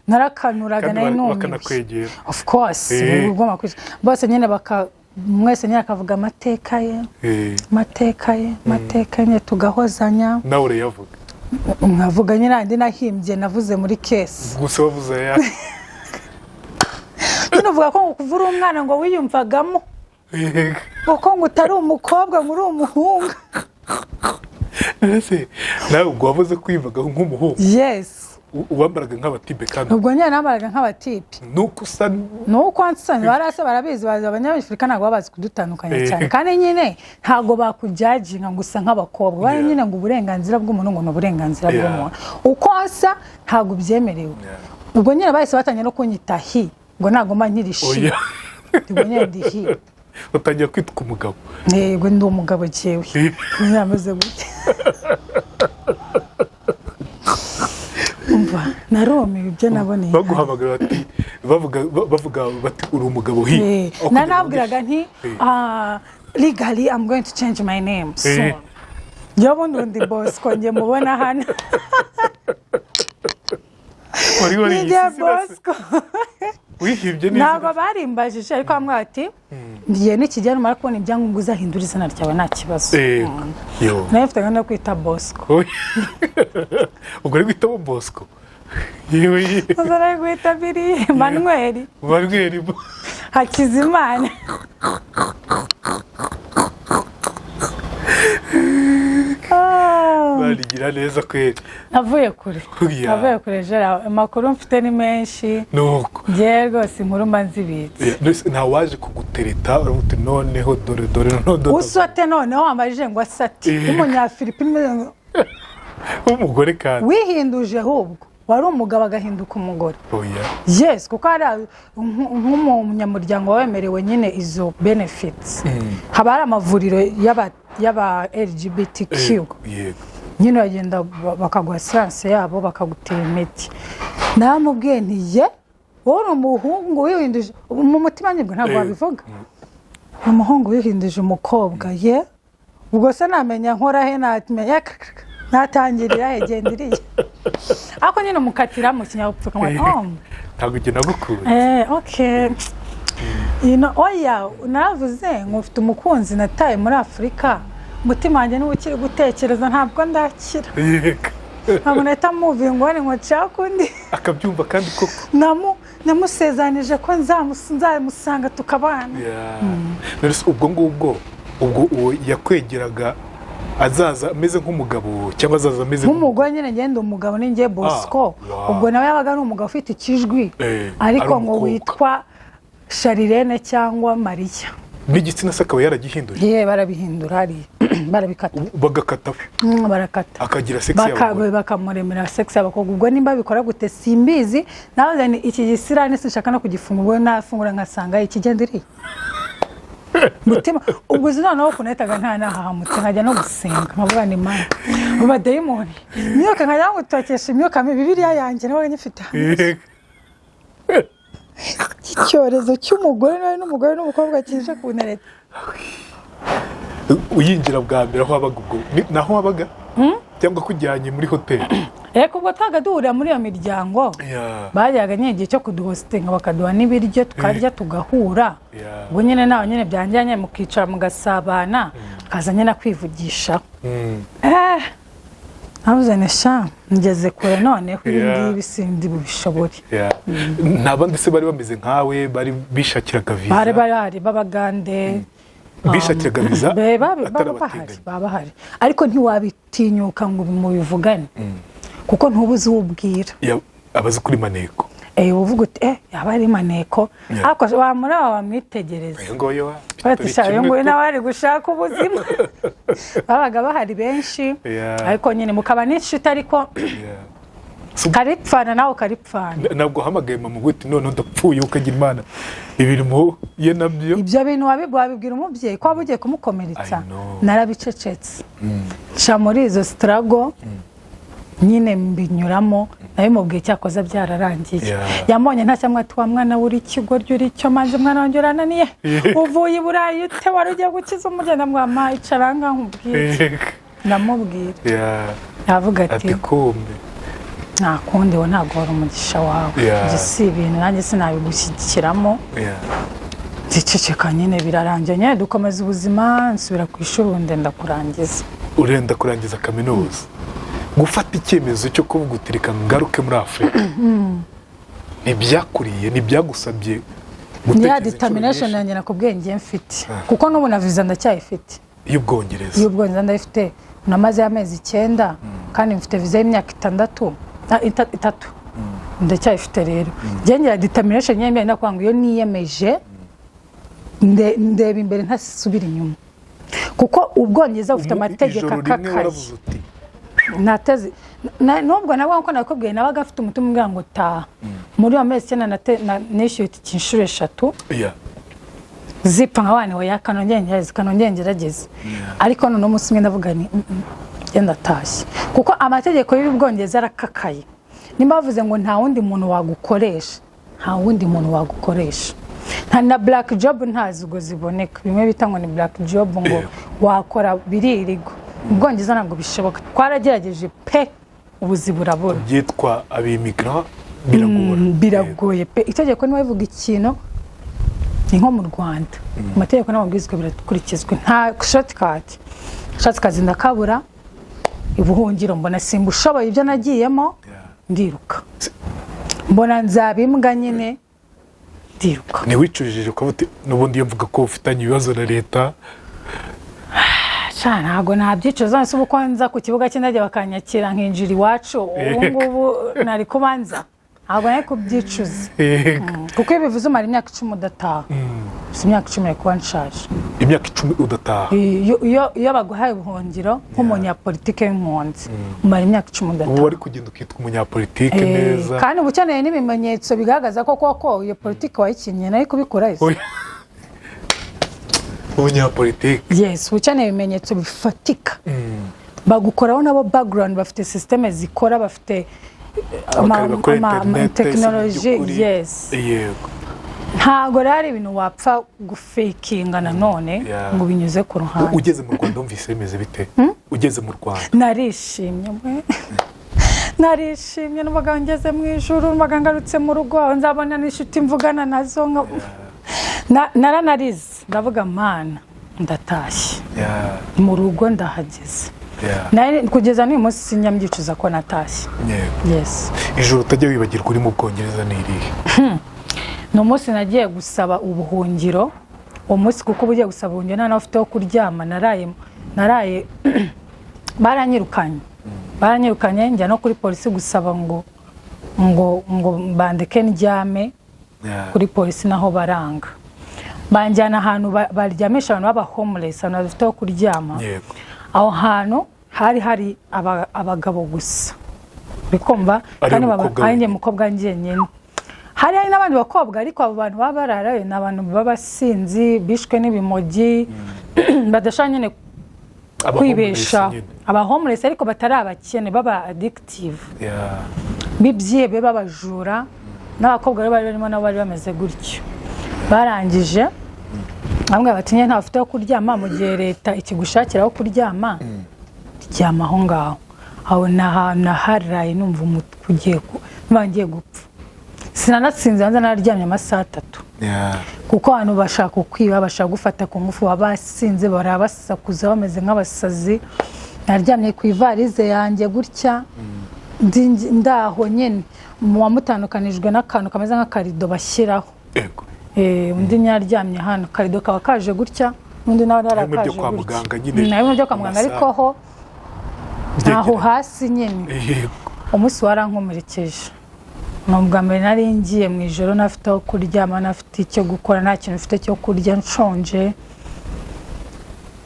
narakanuraga. Kandi Nari numiwe. bakanakwegera. Of course. Ugomba bose nyine baka mwese nyine akavuga amateka ye, amateka ye, amateka ye, tugahozanya. Nawe urayavuga? Nkavuga nyine andi nahimbye, navuze muri case. Gusa wavuze aya? Nyine uvuga ko ngo kuva uri umwana ngo wiyumvagamo kuko ngo utari umukobwa, ngo uri umuhungu. Ese nawe ubwo wavuze ko wiyumvaga nk'umuhungu? Yes. Wambaraga nk'abatibe kandi? Ubwo nyine nambaraga nk'abatipe. Nuko usa? Nuko nsa, barase barabizi, bazi Abanyafurika ntabwo baba bazi kudutandukanya cyane, kandi nyine ntabwo bakujudginga ngo usa nk'abakobwa bari. Nyine ngo uburenganzira bw'umuntu, ngo ni uburenganzira bw'umuntu, uko asa ntabwo ubyemerewe. Ubwo nyine bahise batangira no kunyita he, ngo ntabwo mba nkiri she. Oya. Ubwo nyine ndi he. Utangira kwitwa umugabo. Yego, ndi umugabo jyewe. Nyine ameze gutya. Umva, narumiwe ibyo naboneye. Baguhamagara bati, bavuga bati uri umugabo he. Aho kugira ngo Nanabwiraga nti "Legally I'm going to change my name soon." Njyewe ubundi ndi Bosco, njye mubona hano. Wari wariyise Ni njye izina se? Bosco. Wihimbye n'izina? Ntabwo barimbajije, ariko bamwe bati ngiye nikigera numara kubona ibyangombwa uzahindura izina ryawe, nta kibazo. Yego. Yo. Nawe mfite gahunda yo kwita Bosco. Oya. Ubwo ari guhitamo Bosco, yewe yewe. Uzana guhita biri Manuel. Manuel. Hakizimana. Ah. Barigira neza kweri. Navuye kure. Navuye kure Gerard, amakuru mfite ni menshi. Nuko. Njyewe rwose inkuru mba nzibitse. Yeah, none nta waje kugutereta uravuga uti noneho dore dore none dore? Usote noneho wambajije ngo asate w'umunyafilipine? W'umugore kandi. Wihinduje, ahubwo wari umugabo agahinduka umugore. Oya. Yes, kuko hari nk'umunyamuryango wemerewe nyine izo benefits, haba hari amavuriro y'aba LGBTQ. Yego. Nyine bagenda bakaguha séance yabo, bakagutera imiti. Namubwiye nti ye, wowe uri umuhungu wihinduje mu mutima nyibwo ntabwo wabivuga, ni umuhungu wihinduje umukobwa ye. Ubwo se namenya nkora he, namenya natangirira he? Genda iriya. Ariko nyine umukatira mu kinyabupfura ngo oh. Ntabwo ujya nagukunda. Okay. Oya, naravuze ngo mfite umukunzi nataye muri Afurika, umutima wanjye niba ukiri gutekereza, ntabwo ndakira. Ntabwo nahita muvinga ngo nshake undi. Akabyumva kandi koko. Namusezeranije ko nzamusanga tukabana. Yeah. None se ubwo ngubwo, ubwo uwo yakwegeraga azaza ameze nk'umugabo cyangwa azaza ameze Nk'umugore nyine. Ngenda umugabo ni njye Bosco. Ubwo nawe yabaga ari umugabo ufite ikijwi, ariko ari ngo umukobwa. witwa Sharirene cyangwa Mariya. N'igitsina se akaba yaragihinduye? Ye, barabihindura hariya, barabikata. Bagakata? Barakata. Akagira sex y'abagore? Bakamuremera sex y'abakobwa. Ubwo nimba bikora gute simbizi. Nawe ni iki gisirani, sinshaka no kugifunga. Ubwo nafungura nkasanga ikigenda iriya mutima. Ubwo uzi noneho ukuntu nahitaga nta nahahamutse, nkajya no gusenga, nkavuga ni Mana mu badayimoni, imyuka, nkajya ngutokesha imyuka mibi. Bibiliya yanjye nawe nyifite hano. Icyorezo cy'umugore nawe n'umugore n'umukobwa kije kuntereta. Uyinjira bwa mbere aho wabaga, ubwo naho wabaga? Cyangwa kujyanye muri hoteli? Reka, ubwo twaga duhurira muri iyo miryango, bajyaga nyine igihe cyo kuduhostinga, bakaduha n'ibiryo tukarya, tugahura. Ubwo nyine nawe nyine byanjyanye, mukicara mugasabana, akaza nyine akwivugisha. Navuze nti: "Sha, ngeze kure noneho, ibi ngibi sindi bubishobore." Yeah. Nta bandi se bari bameze nkawe bari bishakiraga viza? Bari bahari b'Abagande. Bishakiraga viza? Baba atari bahari. abatinganyi? Baba bahari, ariko ntiwabitinyuka ngo mubivugane kuko ntubuze uwo ubwira. Abazi kuri maneko. Uvuga uti: "Yaba ari maneko." Ariko wamuraba, wamwitegereza, Uyu nguyu wa bati: "Sha, uyu kimwe nguyu nawe ari gushaka ubuzima." Babaga bahari benshi, ariko nyine mukaba n'inshuti, ariko karipfana nawe ukaripfana. Ntabwo uhamagaye mama ngo uti: "Noneho ndapfuye, ukagira Imana ibirimo ye nabyo"? Ibyo bintu wabibwira umubyeyi ko waba ugiye kumukomeretsa. I know. Narabicecetse, nca muri izo struggle nyine, mbinyuramo. Nabimubwiye cyakoze byararangiye. Yambonye nta cyamwe ati: "Wa mwana we, uri ikigoryi, uri icyo maze, mwana wanjye urananiye, uvuye i Burayi ute? Wari ugiye gukiza umugenda." Mwama icara ngaho nkubwire. Ndamubwira, yavuga ati: Ati: "Kumbe." "Nta kundi, we ntabwo wari umugisha wawe. Ibyo si ibintu nanjye sinabigushyigikiramo." Ndiceceka nyine, birarangiye nyine, dukomeza ubuzima, nsubira ku ishuri, ubu ndenda kurangiza. Urenda kurangiza kaminuza. Gufata icyemezo cyo kuvuga uti: "Reka ngaruke muri Afurika," ntibyakuriye, ntibyagusabye Ni ya gutekereza inshuro determination nyinshi? yanjye nakubwiye ngiye mfite, kuko n'ubu na viza ndacyayifite. Y'Ubwongereza? Y'Ubwongereza ndayifite, namaze amezi 9, kandi mfite viza y'imyaka 6, 3, ndacyayifite. Rero njye ngira determination nyine, ndakuvuga ngo iyo niyemeje ndeba imbere ntasubira inyuma, kuko Ubwongereza bufite amategeko Ijoro rimwe akakaye. waravuze uti: Nateze nubwo nabwo nkuko nakubwiye nabaga afite umutima umbwira ngo taha. Muri iyo mezi 9 nishyuye itike inshuro 3 zipfa, nka wane hoya, kanongere ngerageze, kanongere ngerageze. Ariko noneho umunsi umwe ndavuga ni: Genda atashye," kuko amategeko y'Ubwongereza arakakaye. Nimba bavuze ngo nta wundi muntu wagukoresha, nta wundi muntu wagukoresha, nta na black job ntazi ubwo ziboneka, bimwe bita ngo ni black job, ngo wakora biririrwa mu Bwongereza, ntabwo bishoboka. Twaragerageje pe, ubuzi burabura. Byitwa abimigara biragora. Biragoye pe. Itegeko niba rivuga ikintu, ni nko mu Rwanda, amategeko n'amabwizwa birakurikizwa, nta shortcut. Shortcut ndakabura ubuhungiro, mbona simba ushoboye ibyo nagiyemo, ndiruka, mbona nzaba imbwa nyine, ndiruka. Ntiwicujije kuba uti: "N'ubundi iyo mvuga ko ufitanye ibibazo na leta"? Sha, ntabwo nabyicuza. Nse ubu ko nza ku kibuga cy'indege bakanyakira nkinjira iwacu, ubu ngubu nari kubanza, ntabwo nari kubyicuza. Kuko iyo bivuze umara imyaka 10 udataha, si imyaka 10, nari kuba nshaje. Imyaka 10 udataha? Iyo baguhaye ubuhungiro nk'umunyapolitike w'impunzi, umara imyaka 10 Ubu udataha. wari kugenda ukitwa umunyapolitike neza. Kandi uba ukeneye n'ibimenyetso bigaragaza ko koko iyo politiki wayikinnye. Nayo kubikora ese? Oya. Umunyapolitike. Yes, uba ukeneye ibimenyetso bifatika. Bagukoraho nabo background, bafite système zikora, bafite Bakareba kuri interineti. Tekinoloji, yes. Ntabwo rero ari ibintu wapfa gufakinga nanone ngo binyuze ku ruhande. Ugeze mu Rwanda wumvise bimeze bite, ugeze mu Rwanda? Narishimye we, narishimye, numvaga ngeze mu ijuru, numvaga ngarutse mu rugo, aho nzabona n'inshuti mvugana nazo, naranarize, ndavuga: "Mana, ndatashye mu rugo, ndahageze." Kugeza n'uyu munsi sinyambyicuza ko natashye. Yes. Ijoro utajya wibagirwa uri mu Bwongereza ni irihe? Ni umunsi nagiye gusaba ubuhungiro. Uwo munsi, kuko uba ugiye gusaba ubuhungiro nta nawe ufite ho kuryama, naraye baranyirukanye, njya no kuri polisi gusaba ngo bandeke ndyame kuri polisi, naho baranga, banjyana ahantu baryamisha abantu baba homeless, ahantu badafite ho kuryama. Aho hantu hari hari abagabo gusa, uri kumva? Ari Kandi umukobwa ari njye wenyine. mukobwa njyenyine. Hari hari n'abandi bakobwa, ariko abo bantu baba bararayo ni abantu b'abasinzi bishwe n'ibimogi, badashobora nyine Aba kwibesha. homeless nyine. Aba homeless ariko batari abakene, baba addictive, b'ibyihebe, b'abajura. N'abakobwa rero bari barimo nabo bari bameze gutyo. Barangije bamwe bati: "Nyine ntawe ufite aho kuryama, mu gihe leta ikigushakira aho kuryama, ryama aho ngaho." Aho naharaye numva umutwe ugiye numva ngiye gupfa. Sinanasinze, hanze nararyamye amasaha 3, kuko abantu bashaka kukwiba, bashaka gufata ku ngufu, baba basinze, barabasakuza bameze nk'abasazi. Naryamye ku ivarize yanjye gutya, ndaho nyine wamutandukanijwe n'akantu kameze nk'akarido bashyiraho. Undi nyaryamye hano, karido kaba kaje gutya, undi nawe Bimwe byo yarakaje kwa gutya. muganga nyine. Bimwe byo kwa muganga, ariko ho ntaho hasi nyine. Umunsi warankomerekeje. Ni ubwa mbere nari ngiye mu ijoro ntafite aho kuryama, ntafite icyo gukora, nta kintu mfite cyo kurya, nshonje.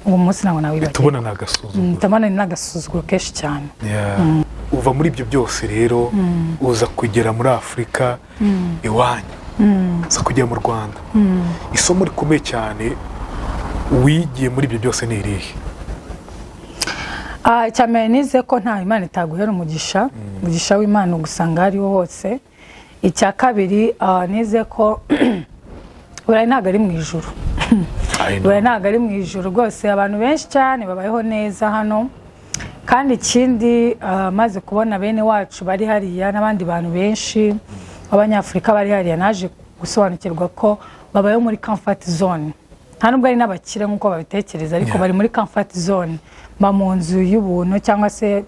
Uwo munsi ntabwo nawibagirwa. Tubona ni agasuzuguro. Ndabona ni n'agasuzuguro kenshi cyane. Yeah. Uva muri ibyo byose rero, uza kugera muri Afurika iwanyu, uza kugera mu Rwanda. Isomo rikomeye cyane wigiye muri ibyo byose ni irihe? Icya mbere, nize ko nta Imana itaguhera umugisha. Umugisha w'Imana ugusanga aho ariho hose. Icya kabiri, nize ko Burayi ntabwo ari mu ijuru. I know. Burayi ntabwo ari mu ijuru rwose. Abantu benshi cyane babayeho neza hano. Kandi ikindi, maze kubona bene wacu bari hariya n'abandi bantu benshi b'Abanyafurika bari hariya, naje gusobanukirwa ko babayeho muri comfort zone. Nta nubwo ari n'abakire nk'uko babitekereza, ariko bari muri comfort zone, ba mu nzu y'ubuntu cyangwa se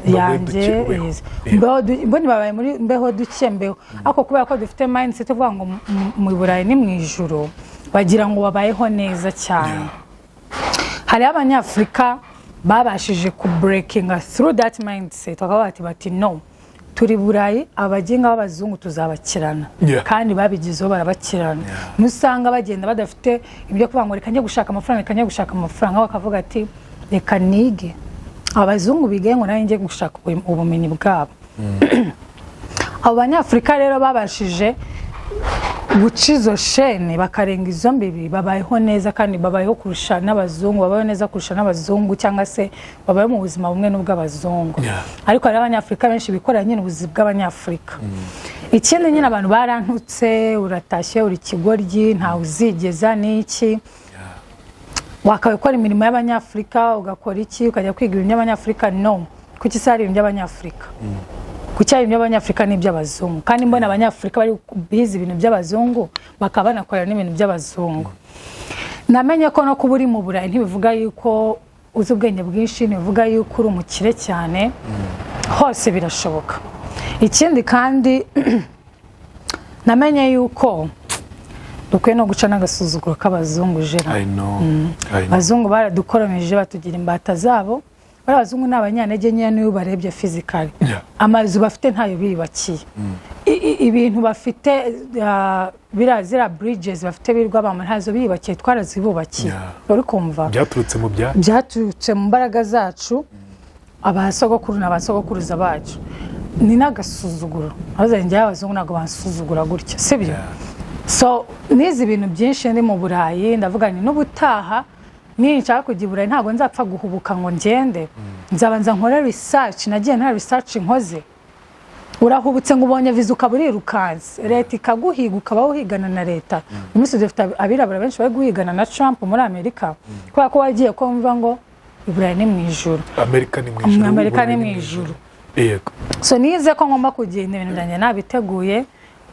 yanjye. Duke ubeho. Yes. Mbeho babaye muri mbeho duke mbeho, ariko kubera ko dufite mindset ivuga ngo mu Burayi ni mu ijuru, bagira ngo babayeho neza cyane. Hariho Abanyafurika babashije ku breakinga through that mindset, bakaba bati "No, turi Burayi, abaginga b'abazungu tuzabakirana." Kandi babigezeho, barabakirana. Nusanga bagenda badafite ibyo kuvuga ngo reka njye gushaka amafaranga, reka njye gushaka amafaranga, bakavuga ati reka nige, abazungu bige, ngo nanjye njye gushaka ubumenyi bwabo. Abo Banyafurika rero babashije guca izo shene, bakarenga izo mbibi, babayeho neza kandi babayeho kurusha n'abazungu, babayeho neza kurusha n'abazungu, cyangwa se babayeho mu buzima bumwe n'ubw'abazungu. Ariko hariho Abanyafurika benshi bikorera nyine ubuzima bw'Abanyafurika. Ikindi nyine, abantu barantutse: "Uratashye, uri ikigoryi, ntawe uzigeza n'iki, wakabaye ukora imirimo y'Abanyafurika, ugakora iki, ukajya kwiga ibintu by'Abanyafurika." No kuki se hari ibintu by'Abanyafurika? Kuki hari ibintu by'Abanyafurika n'iby'abazungu, kandi mbona Abanyafurika bari bize ibintu by'abazungu, bakaba banakorera n'ibintu by'abazungu? Namenye ko no kuba uri mu Burayi ntibivuga yuko uzi ubwenge bwinshi, ntibivuga yuko uri umukire cyane. Hose birashoboka. Ikindi kandi, namenye yuko dukwiye no guca n'agasuzuguro k'abazungu, jera. I know. I know. Abazungu baradukoronije, batugira imbata zabo. Bariya abazungu ni abanyantege nkeya n'iyo ubarebye physically. Amazu bafite ntayo biyubakiye. Ibintu bafite, biriya ziriya bridges bafite birirwa bama, ntazo biyubakiye, twarazibubakiye. Uri kumva? Byaturutse mu bya Byaturutse mu mbaraga zacu, abasogokuru na basogokuruza bacu. Ni n'agasuzuguro. Abaza njyewe, abazungu ntabwo bansuzugura gutya, sibyo? So nize ibintu byinshi ndi mu Burayi. Ndavuga ni n'ubutaha ninshaka kujya i Burayi, ntabwo nzapfa guhubuka ngo ngende, nzabanza nkore research. Nagiye nta research nkoze. Urahubutse ngo ubonye viza, ukaba urirukanse, leta ikaguhiga, ukaba uhigana na leta. Uyu munsi dufite abirabura benshi bari guhigana na Trump muri Amerika, kubera ko wagiye kumva ngo i Burayi ni mu ijuru. Amerika ni mu ijuru. Amerika ni Uburayi mu ijuru. So nize ko ngomba kugenda ibintu byanjye nabiteguye,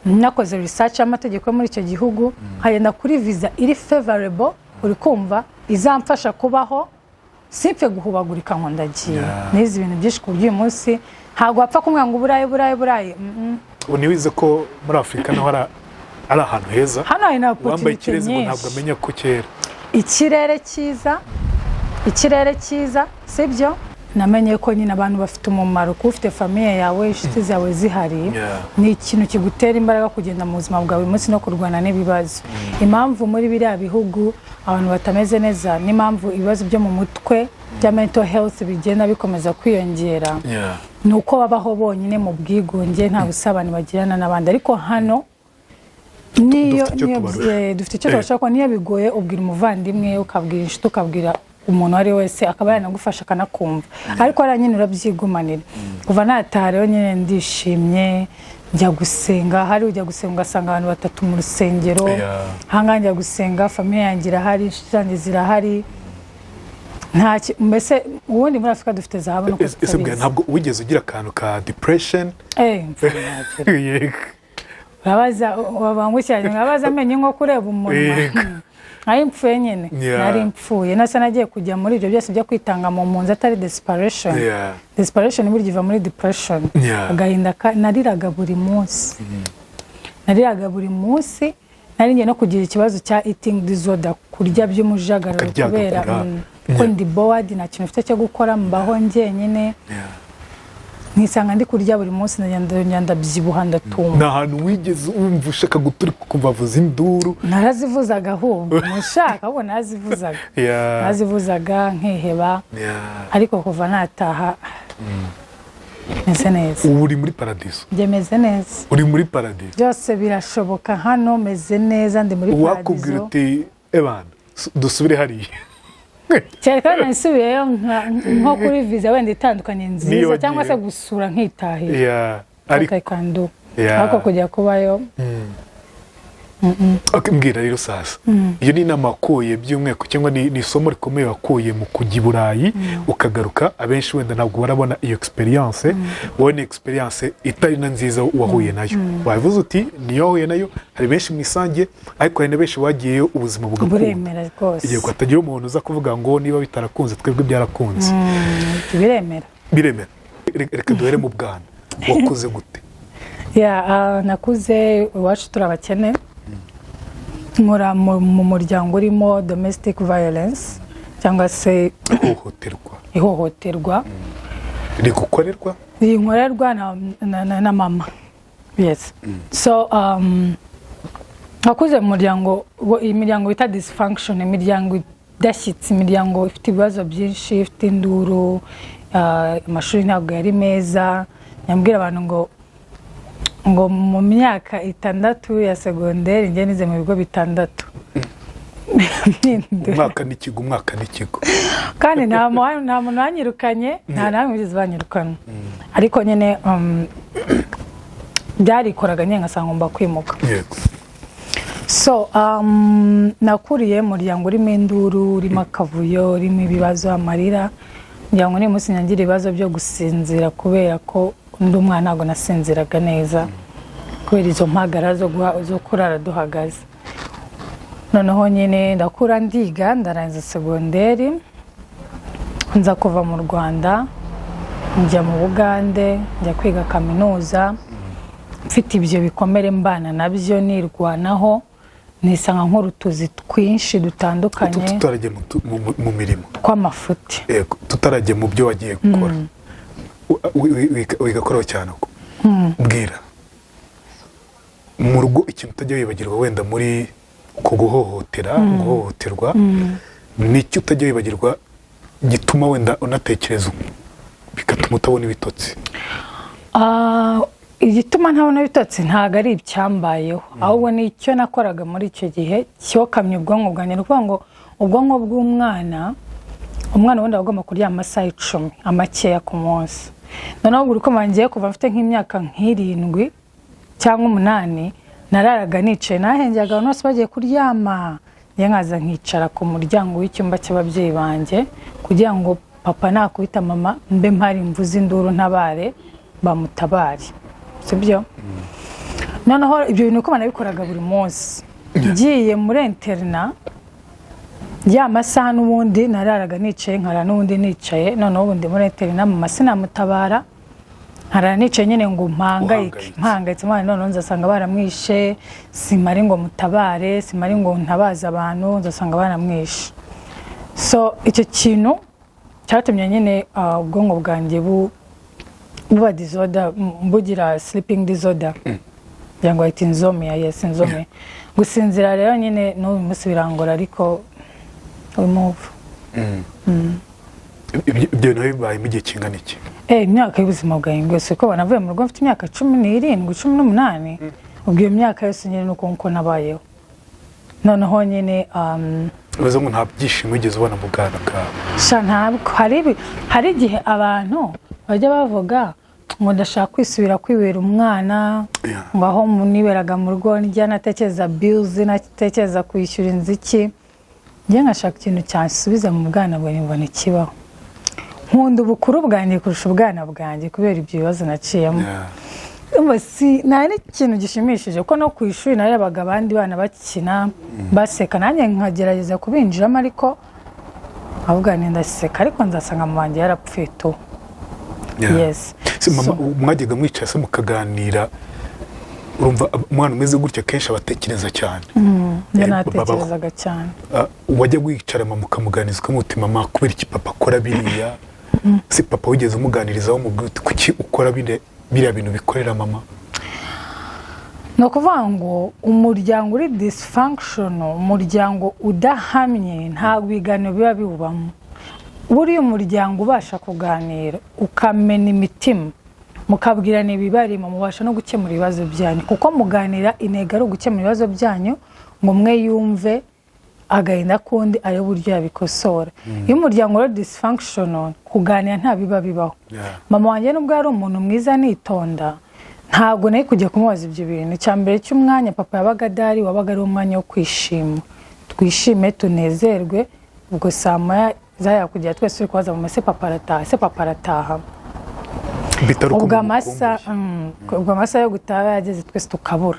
nakoze research y'amategeko yo muri icyo gihugu, nkagenda kuri visa iri favorable, uri kumva, izamfasha kubaho, simpfe guhubagurika ngo ndagiye. Nize ibintu byinshi ku buryo uyu munsi ntabwo wapfa kumwe ngo Uburayi, Burayi, Burayi. Ubu ntiwize ko muri Afurika naho ari ahantu heza? Hano hari na Uwambaye opportunity ikirezi ngo ntabwo nyinshi. amenya ko kera. Ikirere cyiza, ikirere cyiza, sibyo? Namenye ko nyine abantu bafite umumaro. Kuba ufite famille yawe, inshuti zawe zihari, ni ikintu kigutera imbaraga kugenda mu buzima bwa buri munsi no kurwana n'ibibazo. Impamvu muri biriya bihugu abantu batameze neza, n'impamvu ibibazo byo mu mutwe bya mental health bigenda bikomeza kwiyongera, ni uko babaho bonyine mu bwigunge, nta busabane bagirana n'abandi. Ariko hano niyo Dufite icyo niyo tubarusha. Dufite icyo tubarusha, kuko niyo bigoye ubwira umuvandimwe, ukabwira inshuti, ukabwira umuntu uwo ari we wese, akaba yanagufasha, akanakumva. Ariko hariya nyine urabyigumanira. Kuva nataha rero nyine ndishimye, njya gusenga. Hari ujya gusenga ugasanga abantu batatu mu rusengero. Ahangaha njya gusenga, famille yanjye irahari, inshuti zanjye zirahari. Mbese ubundi muri Afurika dufite zahabu nuko Ese mbwira, tutabizi. Ntabwo wigeze ugira akantu ka depression? Mfa ntagira. Urabaza wabangukiranye, urabaza amenyo nko kureba umunwa. Nari mpfuye nyine. Nari mpfuye, nasa nagiye kujya muri ibyo byose byo kwitanga mu mpunzi atari desperation. Desperation burya iva muri depression. Agahinda nariraga buri munsi, nariraga buri munsi. Nari ngiye no kugira ikibazo cya eating disorder, kurya by'umujagararo Ukaryagagura. kubera ko ndi bored, nta kintu mfite cyo gukora, mbaho njyenyine. Nkisanga ndi kurya buri munsi, ndagenda ndabyibuha, ndatumba. Ni ahantu wigeze wumva ushaka guturika, ukumva avuza induru? Narazivuzaga ahubwo, mushaka ahubwo narazivuzaga. Narazivuzaga nkiheba. Ariko kuva nataha meze neza. Ubu uri muri paradiso. Njye meze neza. Uri muri paradiso. Byose birashoboka hano, meze neza, ndi muri Uwakubwira paradiso. uti: "Ebana, dusubire hariya." Kereka wenda nsubiyeyo nko kuri viza wenda itandukanye Niyo nziza wagiye. cyangwa se gusura nkitahira. Ariko I can do. Ariko kujya kubayo. Okay, mbwira rero sasa, iyo ni inama wakuye by'umwihariko cyangwa ni isomo rikomeye wakuye mu kujya i Burayi ukagaruka? Abenshi wenda ntabwo barabona iyo experience. Wowe ni experience itari na nziza wahuye nayo, wabivuze uti niyo wahuye nayo. Hari benshi mu isange, ariko hari na benshi bagiyeyo ubuzima bugakunda. Buremera rwose. Yego, hatagira umuntu uza kuvuga ngo niba bitarakunze, twebwe byarakunze. Biremera. Biremera. Reka duhere mu bwana. Wakuze gute? Yeah, nakuze iwacu turi abakene, nkora mu muryango urimo domestic violence cyangwa se Ihohoterwa. Ihohoterwa. Rigukorerwa? Rinkorerwa na mama, yes. So nakuze mu muryango imiryango bita dysfunction, imiryango idashyitse, imiryango ifite ibibazo byinshi, ifite induru. Amashuri ntabwo yari meza. Nyambwira abantu ngo mu myaka 6 ya segonderi njye nize mu bigo bitandatu. Mpindura. Umwaka n'ikigo, umwaka n'ikigo. Kandi nta muntu wanyirukanye, nta namwe wigeze banyirukana, ariko nyine byarikoraga nyine ngasanga ngomba kwimuka. So nakuriye mu muryango urimo induru, urimo akavuyo, urimo ibibazo, amarira. Umuryango n'uyu munsi nyangira ibibazo byo gusinzira kubera ko undi umwana ntabwo nasinziraga neza kubera izo mpagara zo kurara duhagaze. Noneho nyine ndakura, ndiga, ndarangiza segonderi, nza kuva mu Rwanda njya mu Bugande, njya kwiga kaminuza mfite ibyo bikomere, mbana nabyo, nirwanaho, nisanga nkora utuzi twinshi dutandukanye. Tutarajya mu mirimo tw'amafuti. Yego, tutarajya mu byo wagiye gukora, wigakoraho cyane uko mbwira mu rugo, ikintu utajya wibagirwa wenda muri uko guhohoterwa, ni icyo utajya wibagirwa gituma wenda unatekereza bigatuma utabona ibitotsi? Igituma ntabona ibitotsi ntabwo ari icyambayeho, ahubwo ni icyo nakoraga muri icyo gihe cyokamye ubwonko bwanjye. Ni ukuvuga ngo ubwonko bw'umwana, umwana ubundi aba agomba kuryama amasaha 10 amakeya ku munsi. Noneho buri uko ngiye kuva mfite nk'imyaka nk'irindwi cyangwa umunani, nararaga nicaye, nahengeraga abantu bose bagiye kuryama, njye nkaza nkicara ku muryango w'icyumba cy'ababyeyi banjye kugira ngo papa nakubita mama mbe mpari, mvuze induru, ntabare, bamutabare, sibyo? Noneho ibyo bintu uko nabikoraga buri munsi, ngiye muri internat ya masaha n'ubundi nararaga nicaye, nkarara n'ubundi nicaye. Noneho ubundi muri internat mama sinamutabara, nkarara nicaye nyine ngo mpangayike. Uhangayitse. Mpangayitse mwana. Noneho nzasanga baramwishe, simari ngo mutabare, simari ngo ntabaze abantu, nzasanga baramwishe. So icyo kintu cyatumye nyine ubwonko bwanjye buba disorder, bugira sleeping disorder, kugira ngo bahita insomnia. Yes, insomnia, gusinzira. Rero nyine n'uyu munsi birangora, ariko we move. Ibyo bintu bibayemo igihe kingana iki? Imyaka y'ubuzima bwanjye bwose, kuko navuye mu rugo mfite imyaka 17, 18. Ubwo iyo myaka yose nyine ni uko nguko nabayeho. Noneho nyine Bivuze ngo nta byishimo wigeze ubona mu bwana bwawe? Sha, ntabwo. Hari igihe abantu bajya bavuga ngo ndashaka kwisubira kwibera umwana, ngo aho niberaga mu rugo njya natekereza bills, natekereza kwishyura inzu iki. Njye nkashaka ikintu cyansubiza mu bwana bwanjye, mbona ikibaho. Nkunda ubukuru bwanjye kurusha ubwana bwanjye kubera ibyo bibazo naciyemo. Umva, si nta n'ikintu gishimishije ko no ku ishuri narebaga abandi bana bakina, baseka, nanjye nkagerageza kubinjiramo, ariko nkavuga nti ndaseka ariko nzasanga mama wanjye yarapfuye tu. Yes. Se mama, So- mwajyaga mwicara se mukaganira? Urumva umwana umeze gutya kenshi aba atekereza cyane. Njye Babaho. natekerezaga cyane. Ah, wajya wicara mama ukamuganiriza, ukamuti: "Mama, kubera iki papa akora biriya?" Si papa wigeze umuganirizaho, umubwira uti: "Kuki ukora biriya bintu bikorera mama?" Ni ukuvuga ngo umuryango uri dysfunctional, umuryango udahamye, ntabwo ibiganiro biba biwubamo. Buriya umuryango ubasha kuganira, ukamena imitima, mukabwirana ibibarimo, mubasha no gukemura ibibazo byanyu, kuko muganira intego ari ugukemura ibibazo byanyu, ngo umwe yumve agahinda k'undi, arebe uburyo yabikosora. Iyo umuryango uri dysfunctional, kuganira nta biba bibaho. Mama wanjye nubwo yari umuntu mwiza nitonda, ntabwo nari kujya kumubaza ibyo bintu. Icya mbere cy'umwanya papa yabaga adahari wabaga ari umwanya wo kwishima, twishime, tunezerwe. Ubwo saa moya zajyaga kugera twese turi kubaza mama: "Se papa arataha? Se papa arataha?" Bitari uko Ubwo amasaha mumukumbuye. ubwo amasaha yo gutaha yageze, twese tukabura,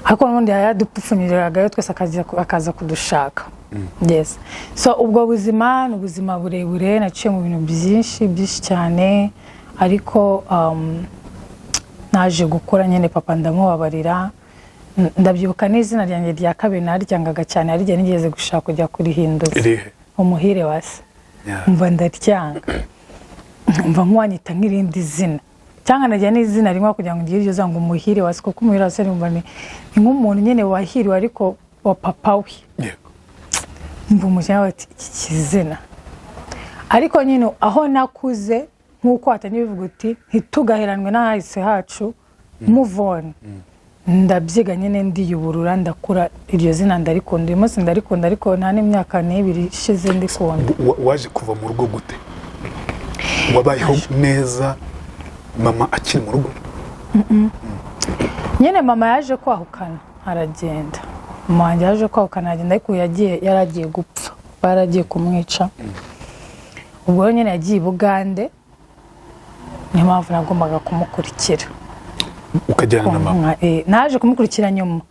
ariko n'ubundi yadupfunyiragayo twese, akaza kudushaka. Yes, so ubwo buzima ni ubuzima burebure, naciye mu bintu byinshi byinshi cyane, ariko naje gukura nyine papa ndamubabarira. Ndabyibuka n'izina ryanjye rya kabiri naryangaga cyane, hari igihe nigeze gushaka kujya kurihinduza. Irihe? Umuhire wa se. Mva ndaryanga, mva nk'uwanyita nk'irindi zina, cyangwa najya n'izina rimwe kugira ngo ngire iryo zina ngo Umuhire wa se, kuko Umuhire wa se numva ni nk'umuntu nyine wahiriwe ariko wa papa we. Mva umukene bati iki kizina, ariko nyine aho nakuze nk'uko watangiye bivuga uti ntitugaheranwe n'ahahise hacu, move on. Ndabyiga nyine, ndiyuburura, ndakura, iryo zina ndarikunda. Uyu munsi ndarikunda, ariko nta n'imyaka 2 ishize ndikunda. Waje kuva mu rugo gute? Wabayeho neza mama akiri mu rugo? Nyine mama yaje kwahukana aragenda. Mama wanjye yaje kwahukana aragenda, ariko yagiye yaragiye gupfa, baragiye kumwica. Ubwo rero nyine yagiye i Bugande, niyo mpamvu nagombaga kumukurikira. Ukajyana na mama? Naje kumukurikira nyuma.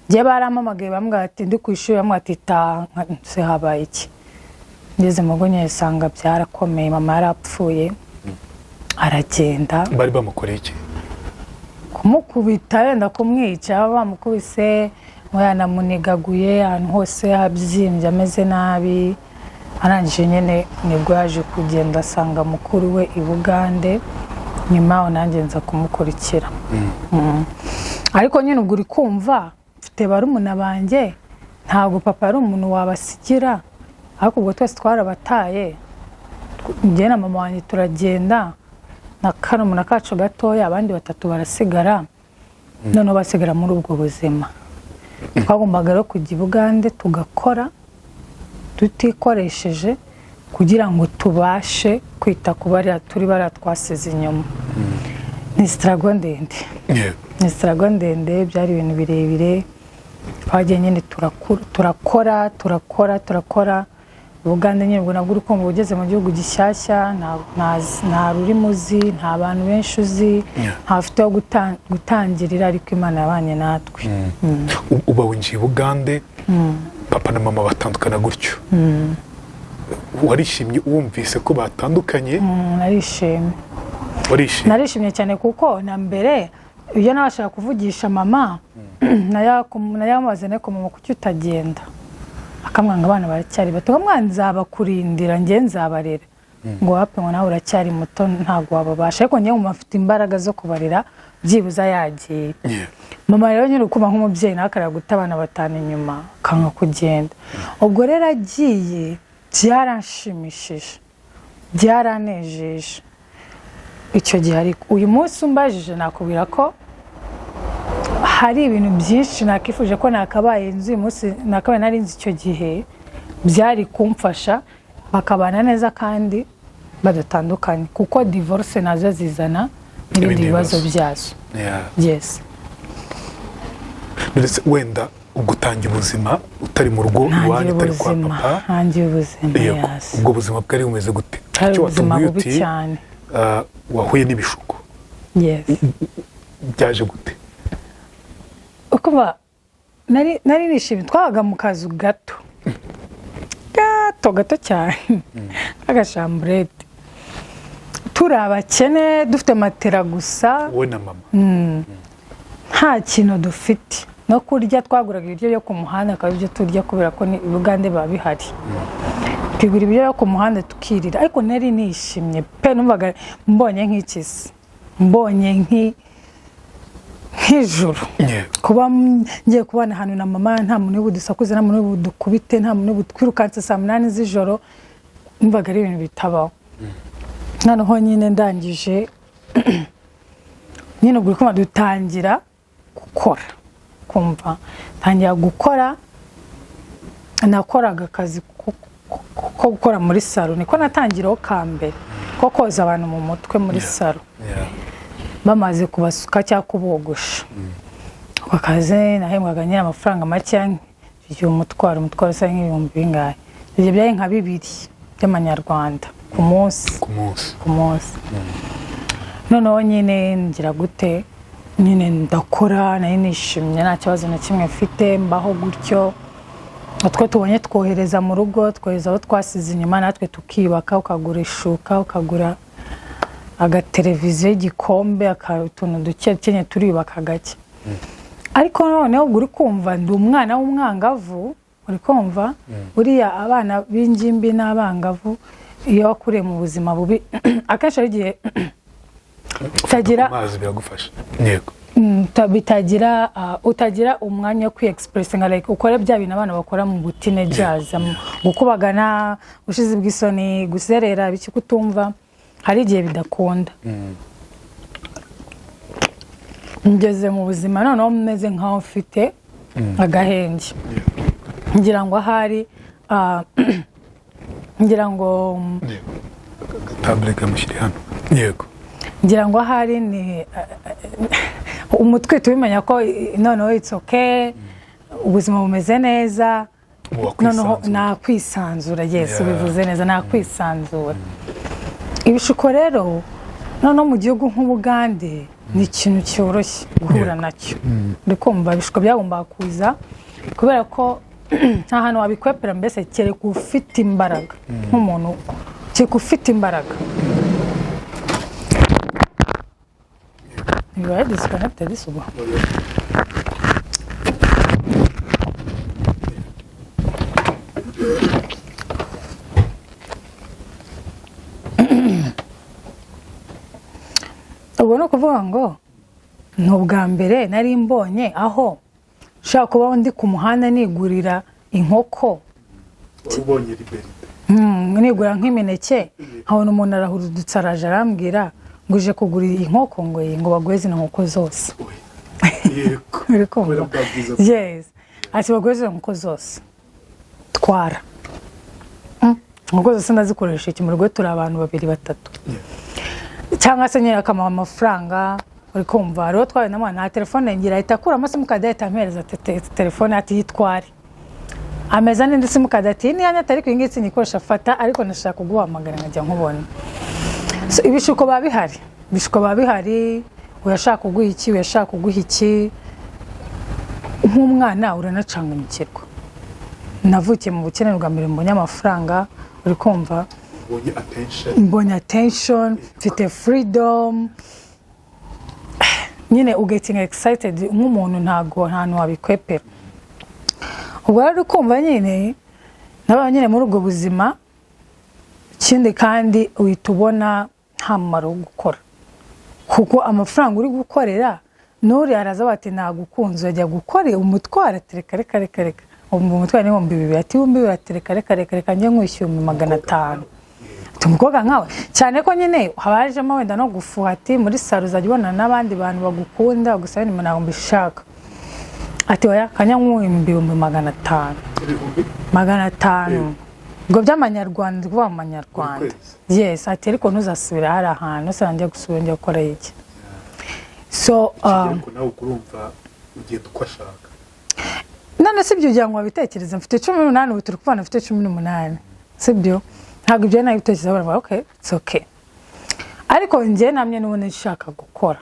Njye barampamagaye, bambwira ati, ndi ku ishuri, bambwira ati: "Taha." Se habaye iki? Ngeze mu rugo nyine nsanga byarakomeye, mama yarapfuye aragenda. Bari bamukoreye iki? Kumukubita, wenda kumwica, baba bamukubise ngo yanamunigaguye, ahantu hose habyimbye, ameze nabi. Arangije nyine nibwo yaje kugenda asanga mukuru we i Bugande. Nyuma yaho nanjye nza kumukurikira. Ariko nyine ubwo uri kumva mfite barumuna banjye, ntabwo papa ari umuntu wabasigira, ariko ubwo twese twarabataye. Njye na mama wanjye turagenda na karumuna kacu gatoya, abandi batatu barasigara. Noneho basigara muri ubwo buzima. Twagombaga rero kujya i Bugande tugakora tutikoresheje kugira ngo tubashe kwita ku bariya turi bariya twasize inyuma. Ni struggle ndende. Ni struggle ndende, byari ibintu birebire. Twagiye nyine turakora, turakora, turakora. Ubugande nyine ubwo nabwo uri kumva ugeze mu gihugu gishyashya, nta rurimi uzi, nta bantu benshi uzi, nta ufite aho gutangirira, ariko Imana yabanye natwe. Uba winjiye i Bugande, papa na mama batandukana gutyo. Warishimye wumvise ko batandukanye? Narishimye. Warishimye? Narishimye cyane, kuko na mbere iyo nabashaga kuvugisha mama nayamubaza: "Ariko mama, kuki utagenda?" Akamwanga, abana baracyari bato. Nkamwana nzabakurindira, njye nzabarera. Ngo wape, ngo nawe uracyari muto, ntabwo wababasha. Ariko njye nkumva mfite imbaraga zo kubarera byibuze yagiye. Mama rero nyine ukuma nk'umubyeyi, nawe akareba guta abana batanu inyuma, akanga kugenda. Ubwo rero agiye byaranshimishije, byaranejeje icyo gihe. Ariko uyu munsi umbajije nakubwira ko hari ibintu byinshi nakifuje ko nakabaye nzi uyu munsi, nakabaye nari nzi icyo gihe, byari kumfasha bakabana neza kandi badatandukanye, kuko divorce nazo zizana n'ibindi Ibindi bibazo bibazo. byazo. Yeah. Yes. Ndetse wenda Ubwo utangiye ubuzima utari mu rugo Ntangiye iwanyu, utari kwa ubuzima, papa. ntangiye ubuzima. Yego. Yes. Ubwo buzima bwari bumeze gute? Hari Icyo ubuzima watubwiye bubi uti, cyane. Wahuye n'ibishuko. Yes. Byaje gute? Ukuba nari nishimye, twabaga mu kazu gato gato gato cyane k'agashamburete, turi abakene, dufite matera gusa. Wowe na mama? Nta kintu dufite, no kurya twaguraga ibiryo byo ku muhanda akaba ibyo turya, kubera ko ni Bugande biba bihari, tukigura ibiryo byo ku muhanda tukirira. Ariko nari nishimye pe, numvaga mbonye nk'ikisi, mbonye nk'ijuru. Kuba ngiye kubana ahantu na mama, nta muntu uri budusakuze, nta muntu uri budukubite, nta muntu uri butwirukanse saa 8 z'ijoro, numvaga ari ibintu bitabaho. Noneho nyine ndangije nyine, ubwo uri dutangira gukora, kumva ntangira gukora, nakoraga akazi ko gukora muri salon, niko natangiraho ka mbere ko koza abantu mu mutwe muri salon bamaze kubasuka cyangwa kubogosha. Ako kazi nahembwaga nyine amafaranga make, igihe umutwaro usa nk'ibihumbi bingahe, ibyo byari nka 2 by'amanyarwanda ku munsi. Ku munsi? Ku munsi. Noneho nyine ngira gute, nyine ndakora, nari nishimye, nta kibazo na kimwe mfite, mbaho gutyo. Utwo tubonye twohereza mu rugo, twohereza abo twasize inyuma, natwe tukiyubaka, ukagura ishuka, ukagura agateleviziyo, igikombe, utuntu duke duke, turiyubaka gake. Ariko noneho ubwo uri kumva ndi umwana w'umwangavu, uri kumva buriya abana b'ingimbi n'abangavu, iyo wakuriye mu buzima bubi, akenshi hari igihe utagira Amazi biragufasha, yego. Bitagira utagira umwanya wo kwiexpressinga, like ukore bya bintu abana bakora mu buteenagers, gukubagana, ubushizi bw'isoni, guserera, ibiki, kutumva, hari igihe bidakunda. Ngeze mu buzima noneho meze nkaho mfite agahenge, ngira ngo ahari ngira ngo Yego, tabure kamushyire hano, yego. Ngira ngo ahari ni umutwe tubimenya ko noneho it's okay, ubuzima bumeze neza. Ubu wakwisanzura. Noneho nakwisanzura, yes. Ubivuze neza, nakwisanzura. Ibishuko rero noneho mu gihugu nk'Ubugande ni ikintu cyoroshye guhura nacyo. Uri kumva ibishuko byagombaga kuza, kubera ko nta hantu wabikwepera, mbese kereka ufite imbaraga nk'umuntu, kereka ufite imbaraga. Bibaye disconnected ubu. Ubwo ni ukuvuga ngo ni ubwa mbere nari mbonye aho nshobora kuba ndi ku muhanda nigurira inkoko. Wari ubonye liberté. Nigura nk'imineke, nkabona umuntu arahurudutse, araje arambwira ngo uje kugura inkoko, ngo iyi, ngo baguhe zino nkoko zose. Uri kumva? Kubera bwa bwiza. Yes, ati baguhe zino nkoko zose, twara. Inkoko zose ndazikoresha iki mu rugo? Turi abantu babiri, batatu. Cyangwa se nyine akamuha amafaranga. Uri kumva rero twawe na mwana nta telefone ngira, ahita akuramo simukadi, ahita ampereza telefone, ati yitware ameza n'indi simukadi, ati iyi niyo atari iyi ngiyi sinyikoresha, fata, ariko ndashaka kuguhamagara nkajya nkubona. So, ibishuko biba bihari, ibishuko biba bihari, uyashaka kuguha iki, uyashaka kuguha iki. Nk'umwana uranacanganyukirwa. Navukiye mu bukene, bwa mbere mbonye amafaranga, uri kumva? Ubonye attention. Mbonye attention, mfite freedom nyine, ugetting excited nk'umuntu, ntago nta hantu wabikwepera. Ubwo rero uri kumva nyine nabaye nyine muri ubwo buzima. Ikindi kandi uhita ubona nta mumaro wo gukora, kuko amafaranga uri gukorera n'uriya araza bati nagukunze, urajya gukora umutwaro, ati reka reka reka reka, ubu umutwaro ni 2000, ati 2000, ati reka reka reka reka, njye nkwishyura 500,000. Ati umukobwa nkawe, cyane ko nyine haba hajemo wenda no gufuha, ati muri salon uzajya ubona n'abandi bantu bagukunda, gusa wenda ntabwo mbishaka, ati oya, kanya nk'uwihumbi 500,000. Ibihumbi 500 ubwo by'amanyarwanda, ndi kuvuga mu manyarwanda. Buri kwezi. Yes, ati ariko ntuzasubira hari ahantu se njya gusubira, njya gukora iki? So Ariko nawe urumva ugenda uko ashaka. None si ibyo ugira ngo wabitekereze? Mfite 18 ubu turi kubana, mfite 18, sibyo? Ntabwo ibyo nabitekereza. Baravuga: "Okay, it's okay." Ariko njye namye n'ubundi nshaka gukora,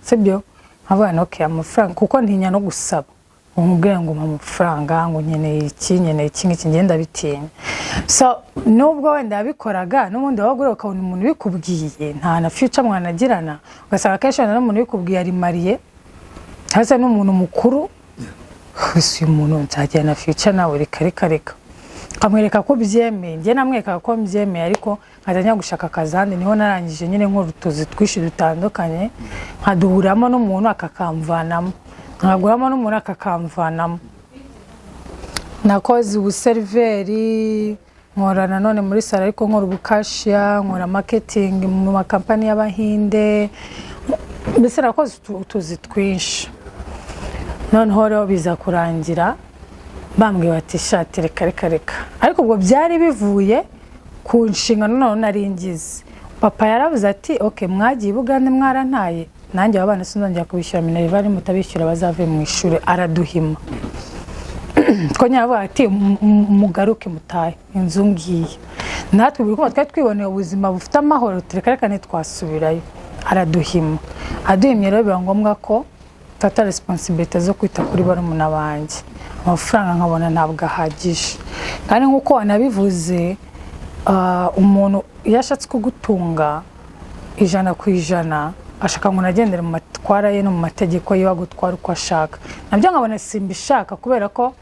sibyo? Nkavuga nti: "Okay, amafaranga," kuko ntinya no gusaba ngo nkubwire ngo mpa amafaranga, ngo nkeneye iki, nkeneye iki ngiki, ngenda bitinya. So nubwo wenda yabikoraga, n'ubundi wabaga ureba ukabona umuntu ubikubwiye nta na future mwanagirana, ugasanga akenshi wenda n'umuntu ubikubwiye ari marié cyangwa se n'umuntu mukuru. Ese uyu muntu nzagira na future nawe? Reka, reka, reka. Nkamwereka ko byemeye, njye namwereka ko mbyemeye, ariko nkajya njya gushaka akazi ahandi. Niho narangije nyine nkora utuzi twinshi dutandukanye, nkaduhuriramo n'umuntu akakamvanamo, nkaguramo n'umuntu akakamvanamo. Nakoze ubuseriveri, nkora nanone muri salon, ariko nkora ubu cashier, nkora marketing mu makampani y'Abahinde. Mbese nakoze utuzi twinshi. Noneho rero biza kurangira bambwiye bati: "Shati, reka, reka, reka." Ariko ubwo byari bivuye ku nshingano noneho nari ngize. Papa yaravuze ati: "Ok, mwagiye i Bugande mwarantaye, nanjye aba bana sinzongera kubishyura minerval, mutabishyura bazave mu ishuri." Araduhima two nyine, aravuga ati: "Mugaruke mutahe, inzu ngiye." Natwe buri kumwe twari twiboneye ubuzima bufite amahoro, tureka, reka, ntitwasubirayo. Araduhima. Aduhimye rero biba ngombwa ko mfata responsabilité zo kwita kuri barumuna banjye. Amafaranga nkabona ntabwo ahagije, kandi nk'uko wanabivuze, umuntu iyo ashatse kugutunga 100%, ashaka ngo unagendere mu matwara ye no mu mategeko ye, agutwara uko ashaka. Nabyo nkabona simbishaka, kubera ko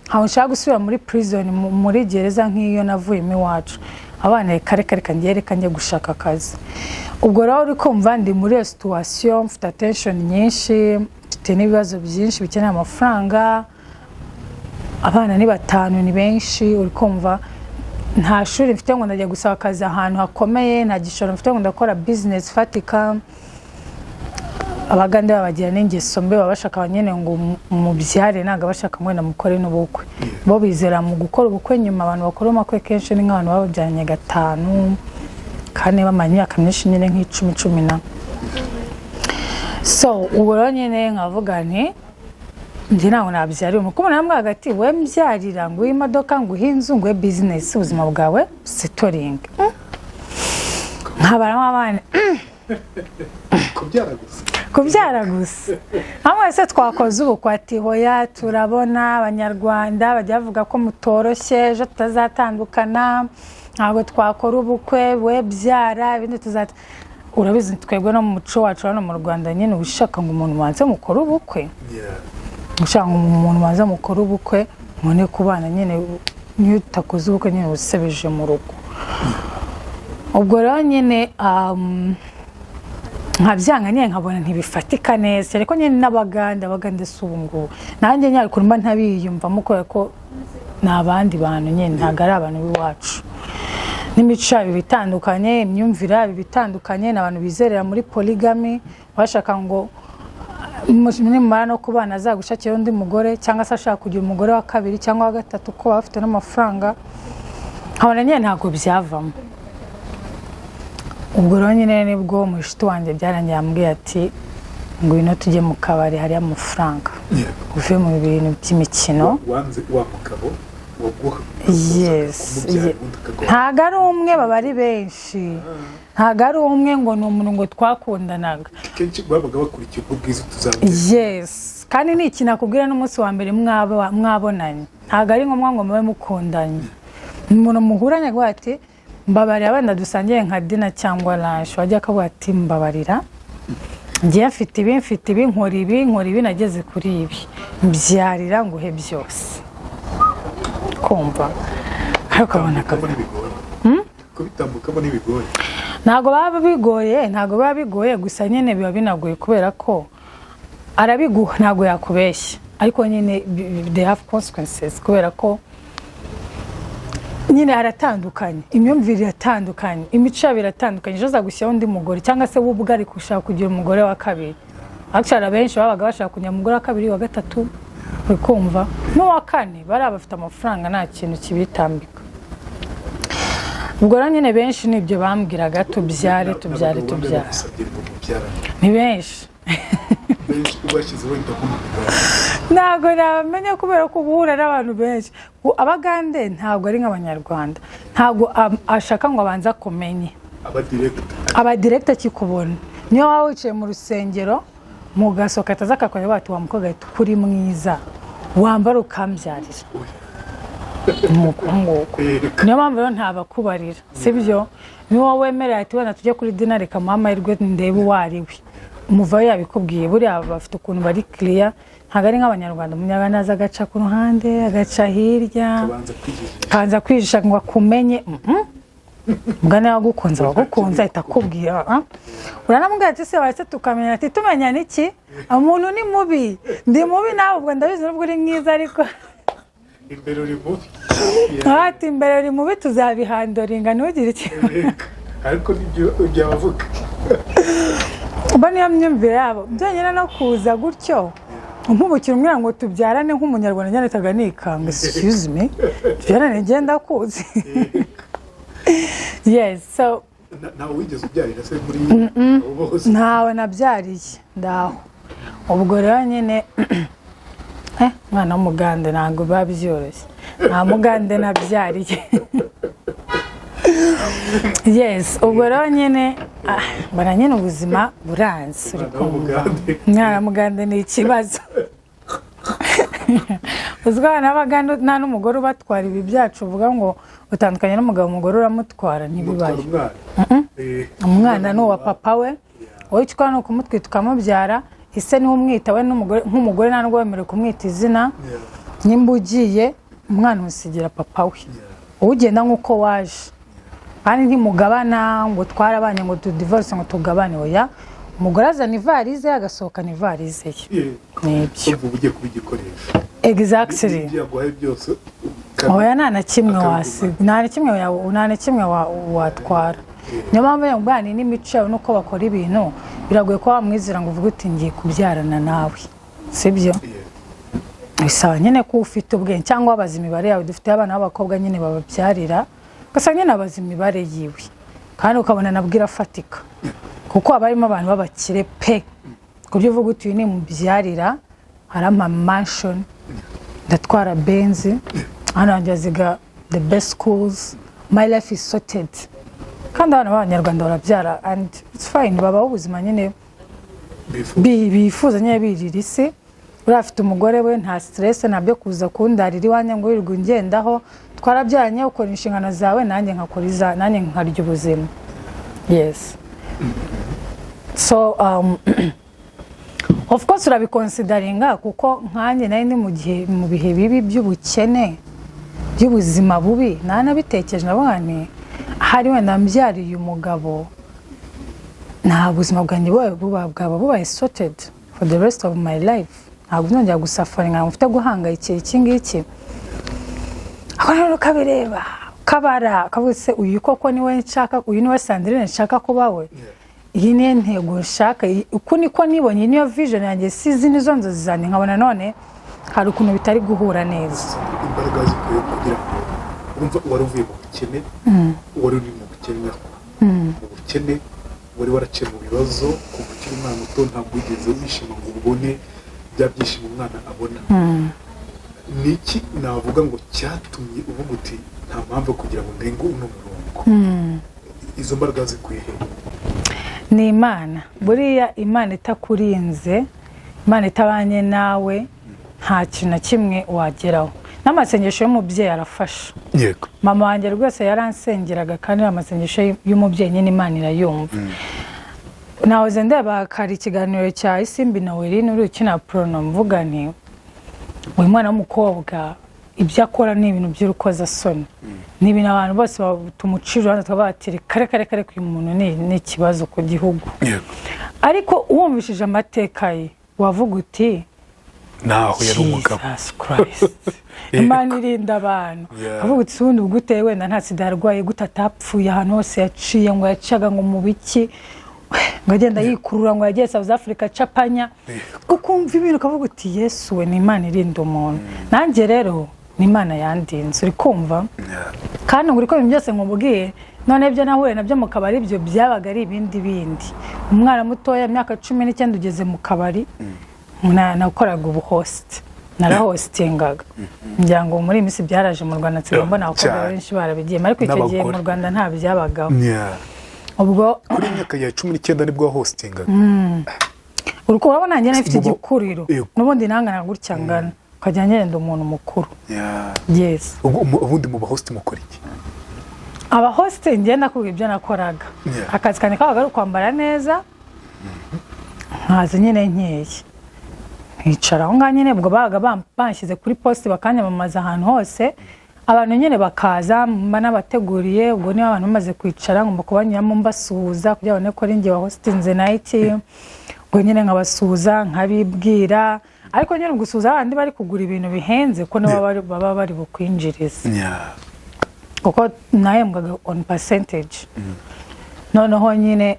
ntawe nshaka gusubira muri prison, muri gereza nk'iyo navuyemo iwacu. Abana, reka, reka, reka, njye reka njye gushaka akazi. Ubwo rero uri kumva ndi muri iyo situation, mfite attention nyinshi, mfite n'ibibazo byinshi bikeneye amafaranga. Abana ni batanu, ni benshi. Uri kumva nta shuri mfite ngo ndajya gusaba akazi ahantu hakomeye, nta gishoro mfite ngo ndakora business ifatika. Abagande babagira n'ingeso mbi, baba bashaka nyine ngo mubyare, ntabwo bashaka ngo wenda mukore n'ubukwe. Bo bizera mu gukora ubukwe nyuma. Abantu bakora amakwe kenshi ni nk'abantu baba babyaranye gatanu, kane, bamara imyaka myinshi nyine nk'icumi, cumi na. So ubu rero nyine nkavuga nti: "Njye ntabwo nabyarira umuntu." Kuko umuntu hagati we mbyarira, nguhe imodoka, nguhe inzu, nguhe business, ubuzima bwawe settling, nkabaramo abana. Kubyara gusa. Kubyara gusa. Hamwe se twakoze ubukwe? Ati: "Hoya, turabona Abanyarwanda bajya bavuga ko mutoroshye, ejo tutazatandukana, ntabwo twakora ubukwe, we byara, ibindi tuzata." Urabizi twebwe no mu muco wacu hano mu Rwanda nyine, uba ushaka ngo umuntu banze mukore ubukwe, ushaka ngo umuntu banze mukore ubukwe mubone kubana nyine. Niyo utakoze ubukwe nyine uba usebeje mu rugo. Ubwo rero nyine nkabyanga nyine, nkabona ntibifatika neza. Ariko nyine n'Abagande, Abagande si ubu ngubu, nanjye nyine ukuntu mba ntabiyumvamo, kubera ko ni abandi bantu nyine, ntabwo ari abantu b'iwacu, n'imico yabo iba itandukanye, imyumvire yabo iba itandukanye. Ni abantu bizerera muri polygamy, bashaka ngo nimumara no kubana azagushakira undi mugore, cyangwa se ashaka kugira umugore wa kabiri cyangwa wa gatatu, ko baba bafite n'amafaranga. Nkabona nyine ntabwo byavamo. Ubwo rero nyine nibwo mushuti wanjye byarangiye yambwiye ati: "Ngwino tujye mu kabari, hariyo amafaranga, uve mu bintu by'imikino." Wanze wa mugabo waguha Yes. kumubyara, ubundi akaguha? Ntabwo ari umwe, baba ari benshi. Ntabwo ari umwe ngo ni umuntu ngo twakundanaga. Kenshi babaga bakurikiye ubwo bwiza tuzabona. Yes, kandi ni ikintu akubwira n'umunsi wa mbere mwabonanye. Ntabwo ari ngombwa ngo mube mukundanye. Umuntu muhuranye aguha ati: "Mbabarira wenda dusangiye nka dinner cyangwa lunch." Wajya akavuga ati: "Mbabarira, ngiye mfite ibi, mfite ibi, nkora ibi, nkora ibi, nageze kuri ibi, mbyarira nguhe byose." Kumva ariko ukabona Kubitambukamo ntibigoye, kubitambukamo ntibigoye. Ntabwo baba bigoye, ntabwo biba bigoye, gusa nyine biba binagoye kubera ko arabiguha, ntabwo yakubeshya, ariko nyine they have consequences, kubera ko nyine aratandukanye, imyumvire iratandukanye, imico yabo iratandukanye. Ejo azagushyiraho undi mugore, cyangwa se we ubwe ari gushaka kugira umugore wa kabiri. Actually abenshi babaga bashaka kugira umugore wa kabiri, wa gatatu, uri kumva, n'uwa kane. Bariya bafite amafaranga, nta kintu kibitambika. Ubwo rero nyine benshi nibyo bambwiraga: "Tubyare, tubyare, N'abagabo tubyare." bagusabye ngo mubyarane? Ni benshi. Benshi ubashyize wenda nko mu mibare? Ntabwo nabamenya kubera ko uba uhura n'abantu benshi. Abagande ntabwo ari nk'Abanyarwanda, ntabwo ashaka ngo abanze akumenye. Aba direct. Aba direct akikubona. Niyo waba wicaye mu rusengero mugasohoka, ataza akakureba bati: "Wa mukobwa we, kuri mwiza, wambara ukambyarira." Nuko nguko. Niyo mpamvu rero ntabakubarira, sibyo? Niba wowe wemerera ati: "Wenda tujye kuri dinner, reka muhe amahirwe ndebe uwo ari we," umuvayo yabikubwiye. Buriya bafite ukuntu bari kiriya, ntabwo ari nk'Abanyarwanda. Umunyarwanda aza agaca ku ruhande, agaca hirya. Kabanza kwijijisha. Kanza kwijisha ngo akumenye. Mugani wagukunze abagukunze ahita akubwira, ah. Uranamubwira ati: "Se waretse tukamenya?" Ati: "Tumenya n'iki? Umuntu ni mubi, ndi mubi nawe ubwo ndabizi nubwo uri mwiza, ariko..." Imbere uri mubi. Ati: "Imbere uri mubi, tuzabihandoringa, ntugire ikintu." Ariko nibyo byabavuga. Mba niyo myumvire yabo byonyine no kuza gutyo umpubukira umwana ngo tubyarane nk'Umunyarwanda, njyanitaga nikanga: "Excuse me, tubyarane? Ngenda kuzi?" Yes, so. Ntawe wigeze ubyarira se muri abo bose? Ntawe nabyariye, ndaho. Ubwo rero nyine umwana w'Umugande ntabwo biba byoroshye. Nta Mugande nabyariye. Yes, ubwo rero nyine mbona nyine ubuzima buranze, uri Umwana kumva? w'Umugande. Umwana w'Umugande ni ikibazo. Uzwi abana b'Abagande nta n'umugore ubatwara. Ibi byacu uvuga ngo utandukanye n'umugabo, umugore uramutwara, ntibibayo. Mutwara umwana. Umwana ni uwa papa we. Wowe icyo ukora ni ukumutwita ukamubyara, ise niwe umwita we n'umugore. Nk'umugore nta nubwo wemerewe kumwita izina. Nimba ugiye, umwana umusigira papa we. Wowe ugenda nk'uko waje, kandi ntimugabana ngo twarabanye ngo tudivorce ngo tugabane. Oya, umugore azana ivarize ye, agasohokana ivarize ye. Nibyo. Urumva uba ugiye kuba igikoresho. Exactly. Ibyo yaguhaye byose Oya, nta na kimwe akabigumana. Wasiga nta na kimwe nta na kimwe watwara. Niyo mpamvu yamubwira n'imico yabo n'uko bakora ibintu, biragoye kuba wamwizera ngo uvuge uti: "Ngiye kubyarana nawe," sibyo? Bisaba nyine ko ufite ubwenge cyangwa wabaza imibare yawe. Dufite abana b'abakobwa nyine bababyarira, ugasanga nyine abaza imibare yiwe kandi ukabona nabwo irafatika, kuko haba harimo abantu b'abakire pe, ku buryo uvuga uti: "Uyu nimubyarira arampa mansion, ndatwara Benz, hano hanjye aziga the best schools, my life is sorted." Kandi abana b'Abanyarwanda barabyara and it's fine, babaho ubuzima nyine bifuza. Bifuza nyine, birira isi. Uriya afite umugore we, nta stress, nta byo kuza kundarira iwanjye ngo wirirwe ungendaho. Twarabyaranye, ukora inshingano zawe, nanjye nkakora iza, nanjye nkarya ubuzima. Yes, so of course urabiconsideringa, kuko nkanjye nari ndi mu gihe, mu bihe bibi by'ubukene, by'ubuzima bubi. Nanabitekereje, navuga nti: "Ahari wenda mbyariye umugabo, nta buzima bwanjye buba bwaba bubaye sorted for the rest of my life, ntabwo nzongera gusufferinga, ntabwo mfite guhangayikira iki ngiki." Aho rero ukabireba, ukabara, ukavuga: "Se uyu koko niwe nshaka? Uyu niwe Sandrine nshaka kuba we? Iyi niyo ntego nshaka? Uku niko nibonye? Iyi niyo vision yanjye? Si izi nizo nzozi zanjye?" Nkabona none hari ukuntu bitari guhura neza. Imbaraga zikwiye kugira ngo urumva wari uvuye mu bukene, wari uri mu bukene nyako, mu bukene wari waraciye mu bibazo kuva ukiri umwana muto, ntabwo wigeze wishima ngo ubone bya byishimo umwana abona. Ni iki navuga ngo cyatumye uvuga uti: "Nta mpamvu kugira ngo ndenge uno murongo"? Izo mbaraga zikwiye he? Ni Imana. Buriya Imana itakurinze, Imana itabanye nawe, nta kintu na kimwe wageraho. N'amasengesho y'umubyeyi arafasha. Mama wanjye rwose yaransengeraga, kandi amasengesho y'umubyeyi nyine Imana irayumva. Nahoze ndeba kare ikiganiro cya Isimbi Noeline uri ukina porno, mvuga nti: "Uyu mwana w'umukobwa ibyo akora ni ibintu by'urukozasoni, ni ibintu abantu bose tumucira urubanza, tukavuga bati: 'Kare kare kare, uyu muntu ni ikibazo ku gihugu.'" Ariko wumvishije amateka ye, wavuga uti: Naho yari umugabo. "Jesus Christ, Imana irinda abantu." Avuga uti: "Ubundi gute wenda nta sida yarwaye, gute atapfuye ahantu hose yaciye, ngo yacaga ngo mu biki, ngo agenda yikurura, ngo yagiye South Africa acapanya?" Ukumva ibintu ukavuga uti: "Yesu we, ni Imana irinda umuntu." Nanjye rero ni Imana yandinze, uri kumva? Kandi ngo uriko ibintu byose nkubwiye. None ibyo nahuye nabyo mu kabari, ibyo byabaga ari ibindi bindi. Umwana mutoya, imyaka 19, ugeze mu kabari. Nakoraga ubuhost, narahostingaga. Ngira ngo muri iyi minsi byaraje mu Rwanda, nsigaye mbona abakobwa benshi barabigiyemo, ariko icyo gihe N'abagore. mu Rwanda nta byabagaho. Ubwo Kuri imyaka ya 19 nibwo wahostingaga? Uri urabona nanjye nari mfite igikuriro. N'ubundi nangana gutya, ngana ukajya ngenda umuntu mukuru. Yes. Ubundi mu bahost mukora iki? Abahost, njye nakubwira ibyo nakoraga. Akazi kanjye kabaga ari ukwambara neza, nkaza nyine nkeye, nkicara aho ngaho nyine. Ubwo babaga banshyize kuri post, bakanyamamaza ahantu hose, abantu nyine bakaza, mba nabateguriye. Ubwo niba abantu bamaze kwicara, ngomba kubanyuramo mbasuhuza kugira ngo babone ko ari njye wahostinze night. Ubwo nyine nkabasuhuza, nkabibwira, ariko nyine gusuhuza abandi bari kugura ibintu bihenze, ko nibo baba bari bukwinjirize, kuko nahembwaga on percentage. Noneho nyine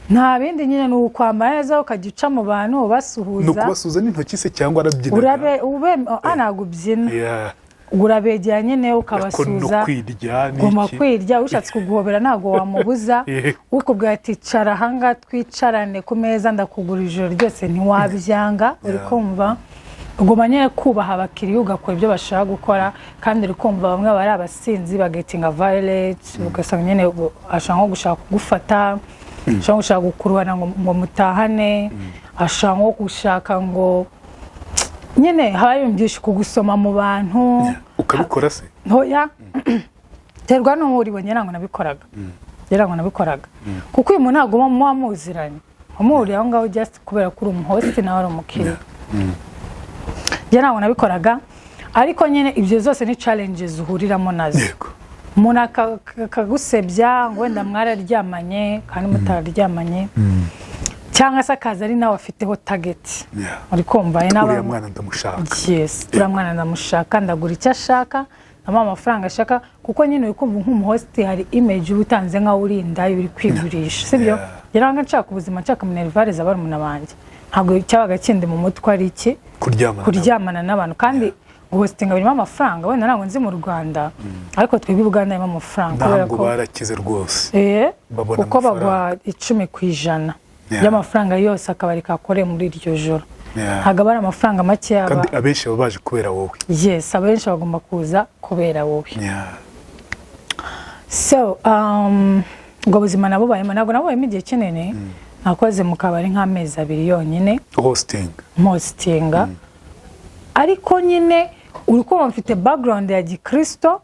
nta bindi nyine, ni ukwambara neza, ukajya uca mu bantu Ni ubasuhuza. ukubasuhuza n'intoki se cyangwa arabyinaga? Urabe ube, ntabwo ubyina. Urabegera nyine Ko no ukabasuhuza. kwirya Ugomba n'iki? kwirya. Ushatse kuguhobera ntabwo wamubuza. Ukubwira ati: "Icara ahangaha twicarane ku meza, ndakugura ijoro ryose," ntiwabyanga. Uri kumva, ugomba nyine kubaha abakiriya, ugakora ibyo bashaka gukora. Kandi uri kumva, bamwe baba ari abasinzi, bagettinga violent, ugasanga nyine ashaka nko gushaka kugufata, ashaka gushaka gukurubana ngo mutahane, ashaka nko gushaka ngo nyine haba ibintu byinshi, kugusoma mu bantu. Ukabikora se? Ntoya, terwa n'uwo uri njye ntabwo nabikoraga. Njye ntabwo nabikoraga, kuko uyu muntu ntabwo muba muziranye, umuhuriye aho ngaho just kubera ko uri umuhost, nawe ari umukiriya. Njye ntabwo nabikoraga, ariko nyine ibyo zose ni challenges uhuriramo nazo. Umuntu akagusebya ngo wenda mwararyamanye kandi mutararyamanye, cyangwa se akaza ari nawe afiteho target. Uri kumva, hari Uriya mwana ndamushaka. Yes, uriya mwana ndamushaka, ndagura icyo ashaka, ndamuha amafaranga ashaka, kuko nyine uri kumva, nk'umuhost hari image uba utanze nkaho uri indaya, uri kwigurisha, sibyo? Yeah. Yaraga nshaka ubuzima, nshaka minerval za barumuna banjye. Ntabwo cyabaga kindi mu mutwe ari iki? Kuryamana. Kuryamana n'abantu. Kandi guhostinga birimo amafaranga. Wenda ntabwo nzi mu Rwanda, ariko twebwe i Buganda harimo amafaranga kubera Ntabwo ko barakize rwose. Babona kuko amafaranga. baguha 10% y'amafaranga yose akabari kakoreye muri iryo joro. Ntabwo aba ari amafaranga make yaba. Kandi abenshi baba baje kubera wowe. Yes, abenshi bagomba kuza kubera wowe. So ubwo buzima nabubayemo, ntabwo nabubayemo igihe kinini. Nakoze mu kabari nk'amezi 2 yonyine. Hosting. Mpostinga. Ariko nyine uri kumva, mfite background ya gikristo,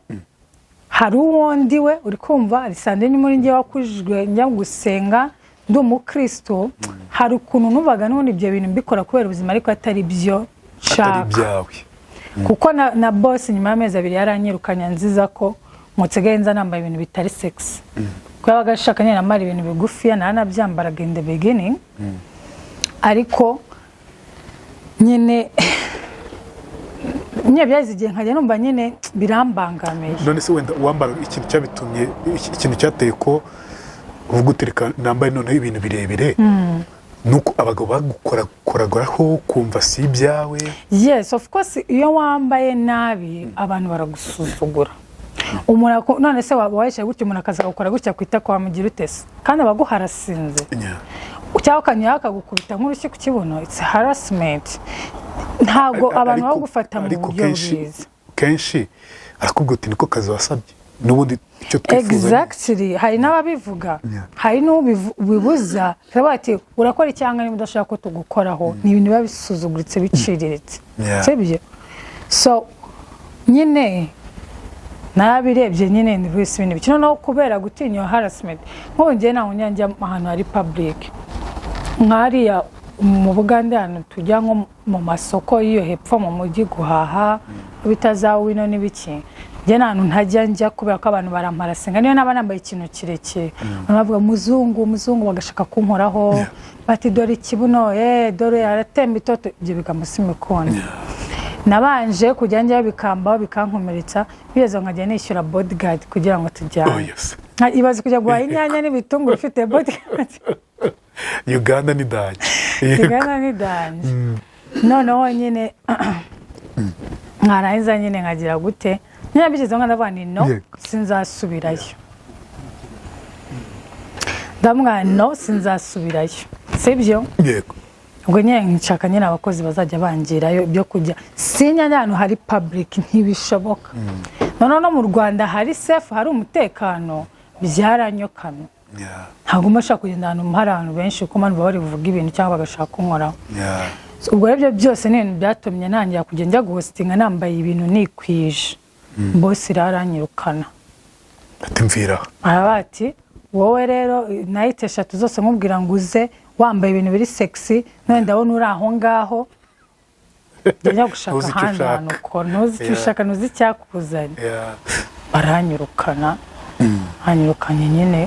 hari uwo ndiwe. Uri kumva, risanzwe ni muri njye, wakujijwe, njya gusenga, ndi umukristo. Hari ukuntu numvaga n'ubundi ibyo bintu mbikora kubera ubuzima, ariko atari byo Atari nshaka. ibyawe. Kuko na boss nyuma y'amezi 2 yaranyirukanye, nziza ko nsigaye nza nambaye ibintu bitari sexy, kuko yabaga ashaka nyine namara ibintu bigufiya. Naranabyambaraga in the beginning, ariko nyine byageze igihe nkajya numva nyine birambangamiye. None se wenda wambara, ikintu cyabitumye, ikintu cyateye ko uvuga uti: "Reka nambaye noneho ibintu birebire," nuko abagabo bagukorakoraho kumva si ibyawe? Yes, of course, iyo wambaye nabi abantu baragusuzugura. Umuntu none se waba wicaye gutya, umuntu akaza gukora gutya ku itako, wamugira ute se? Kandi aba aguharasinze. Cyangwa ukanyura akagukubita nk'urushyi ku kibuno, it's harassment. Ntabwo abantu bagufata mu Ariko buryo kenshi bwiza. kenshi arakubwira uti: "Niko kazi wasabye, n'ubundi icyo twifuza Exactly, hari n'ababivuga. Hari n'ubibuza, aravuga ati: "Urakora icyanga niba udashaka ko tugukoraho." Ni ibintu biba bisuzuguritse, biciriritse. Sibyo? So nyine narabirebye nyine, ni wese ibintu bikina noneho kubera gutinya iyo harassment. Nk'ubu njyewe ntabwo njya ahantu hari public, nk'hariya mu Bugande, ahantu tujya nko mu masoko y'iyo hepfo mu mujyi guhaha, bita za Wino n'ibiki. Njye nta hantu ntajya njya kubera ko abantu baramparasinga. Niyo naba nambaye ikintu kirekire, abantu bavuga: "Muzungu, muzungu," bagashaka kunkoraho, bati: "Dore ikibuno, dore aratemba itoto." Ibyo bigambo simikunda. Nabanje kujya njyayo bikambaho, bikankomeretsa, bigeze aho nkajya nishyura bodyguard kugira ngo tujyane. Oh, yes. Ibaze kujya guhaha inyanya n'ibitunguru ufite bodyguard. Uganda ni danger. Uganda ni danger. Noneho nyine mwarangiza nyine nkagira gute, nyine bigezeho ndavuga ni no, sinzasubirayo. Ndamubwira: "No, sinzasubirayo, sibyo?" Yego. Ubwo nyine nshaka nyine abakozi bazajya bangirayo ibyo kurya. Sinya ahantu hari public, ntibishoboka. Noneho no mu Rwanda hari safe, hari umutekano, byaranyokamye. Ntabwo mba nshaka kugenda ahantu hari abantu benshi, kuko mpamvu bari buvuge ibintu cyangwa bagashaka kunkoraho. So, ubwo rero ibyo byose ni ibintu byatumye ntangira kujya njya guhostinga nambaye ibintu nikwije. Boss rero aranyirukana. Ati: "Mvira." Araba ati: "Wowe rero, night 3 zose nkubwira ngo uze wambaye ibintu biri sexy, none ndabona uri aho ngaho, njya gushaka Ntuzi icyo ahandi ushaka. hantu ukora, ntuzi icyo ushaka, ntuzi icyakuzanye." Baranyirukana. Hanyirukanye nyine,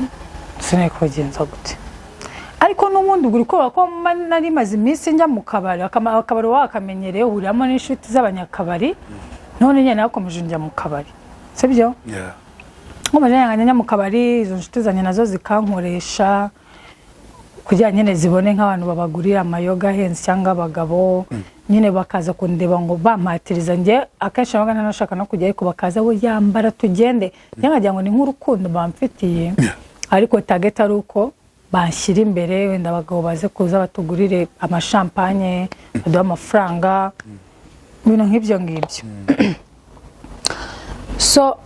sinari kubagenza gute? Ariko n'ubundi ubwo uri kubera ko nari maze iminsi njya mu kabari, akabari wakamenyereye, uhuriramo n'inshuti z'abanyakabari. None nyine nakomeje njya mu kabari, sibyo? Yeah. Nkomeje njya mu kabari, izo nshuti zanjye nazo zikankoresha kugira nyine zibone nk'abantu babagurira amayoga ahenze, cyangwa abagabo nyine bakaza kundeba ngo bampatiriza. Njye akenshi nabaga ntanashaka no kujya, ariko bakaza: "We yambara tugende." Njye nkagira ngo ni nk'urukundo bamfitiye, ariko target ari uko banshyira imbere, wenda abagabo baze kuza batugurire amashampanye, baduhe amafaranga, ibintu nk'ibyo ngibyo. So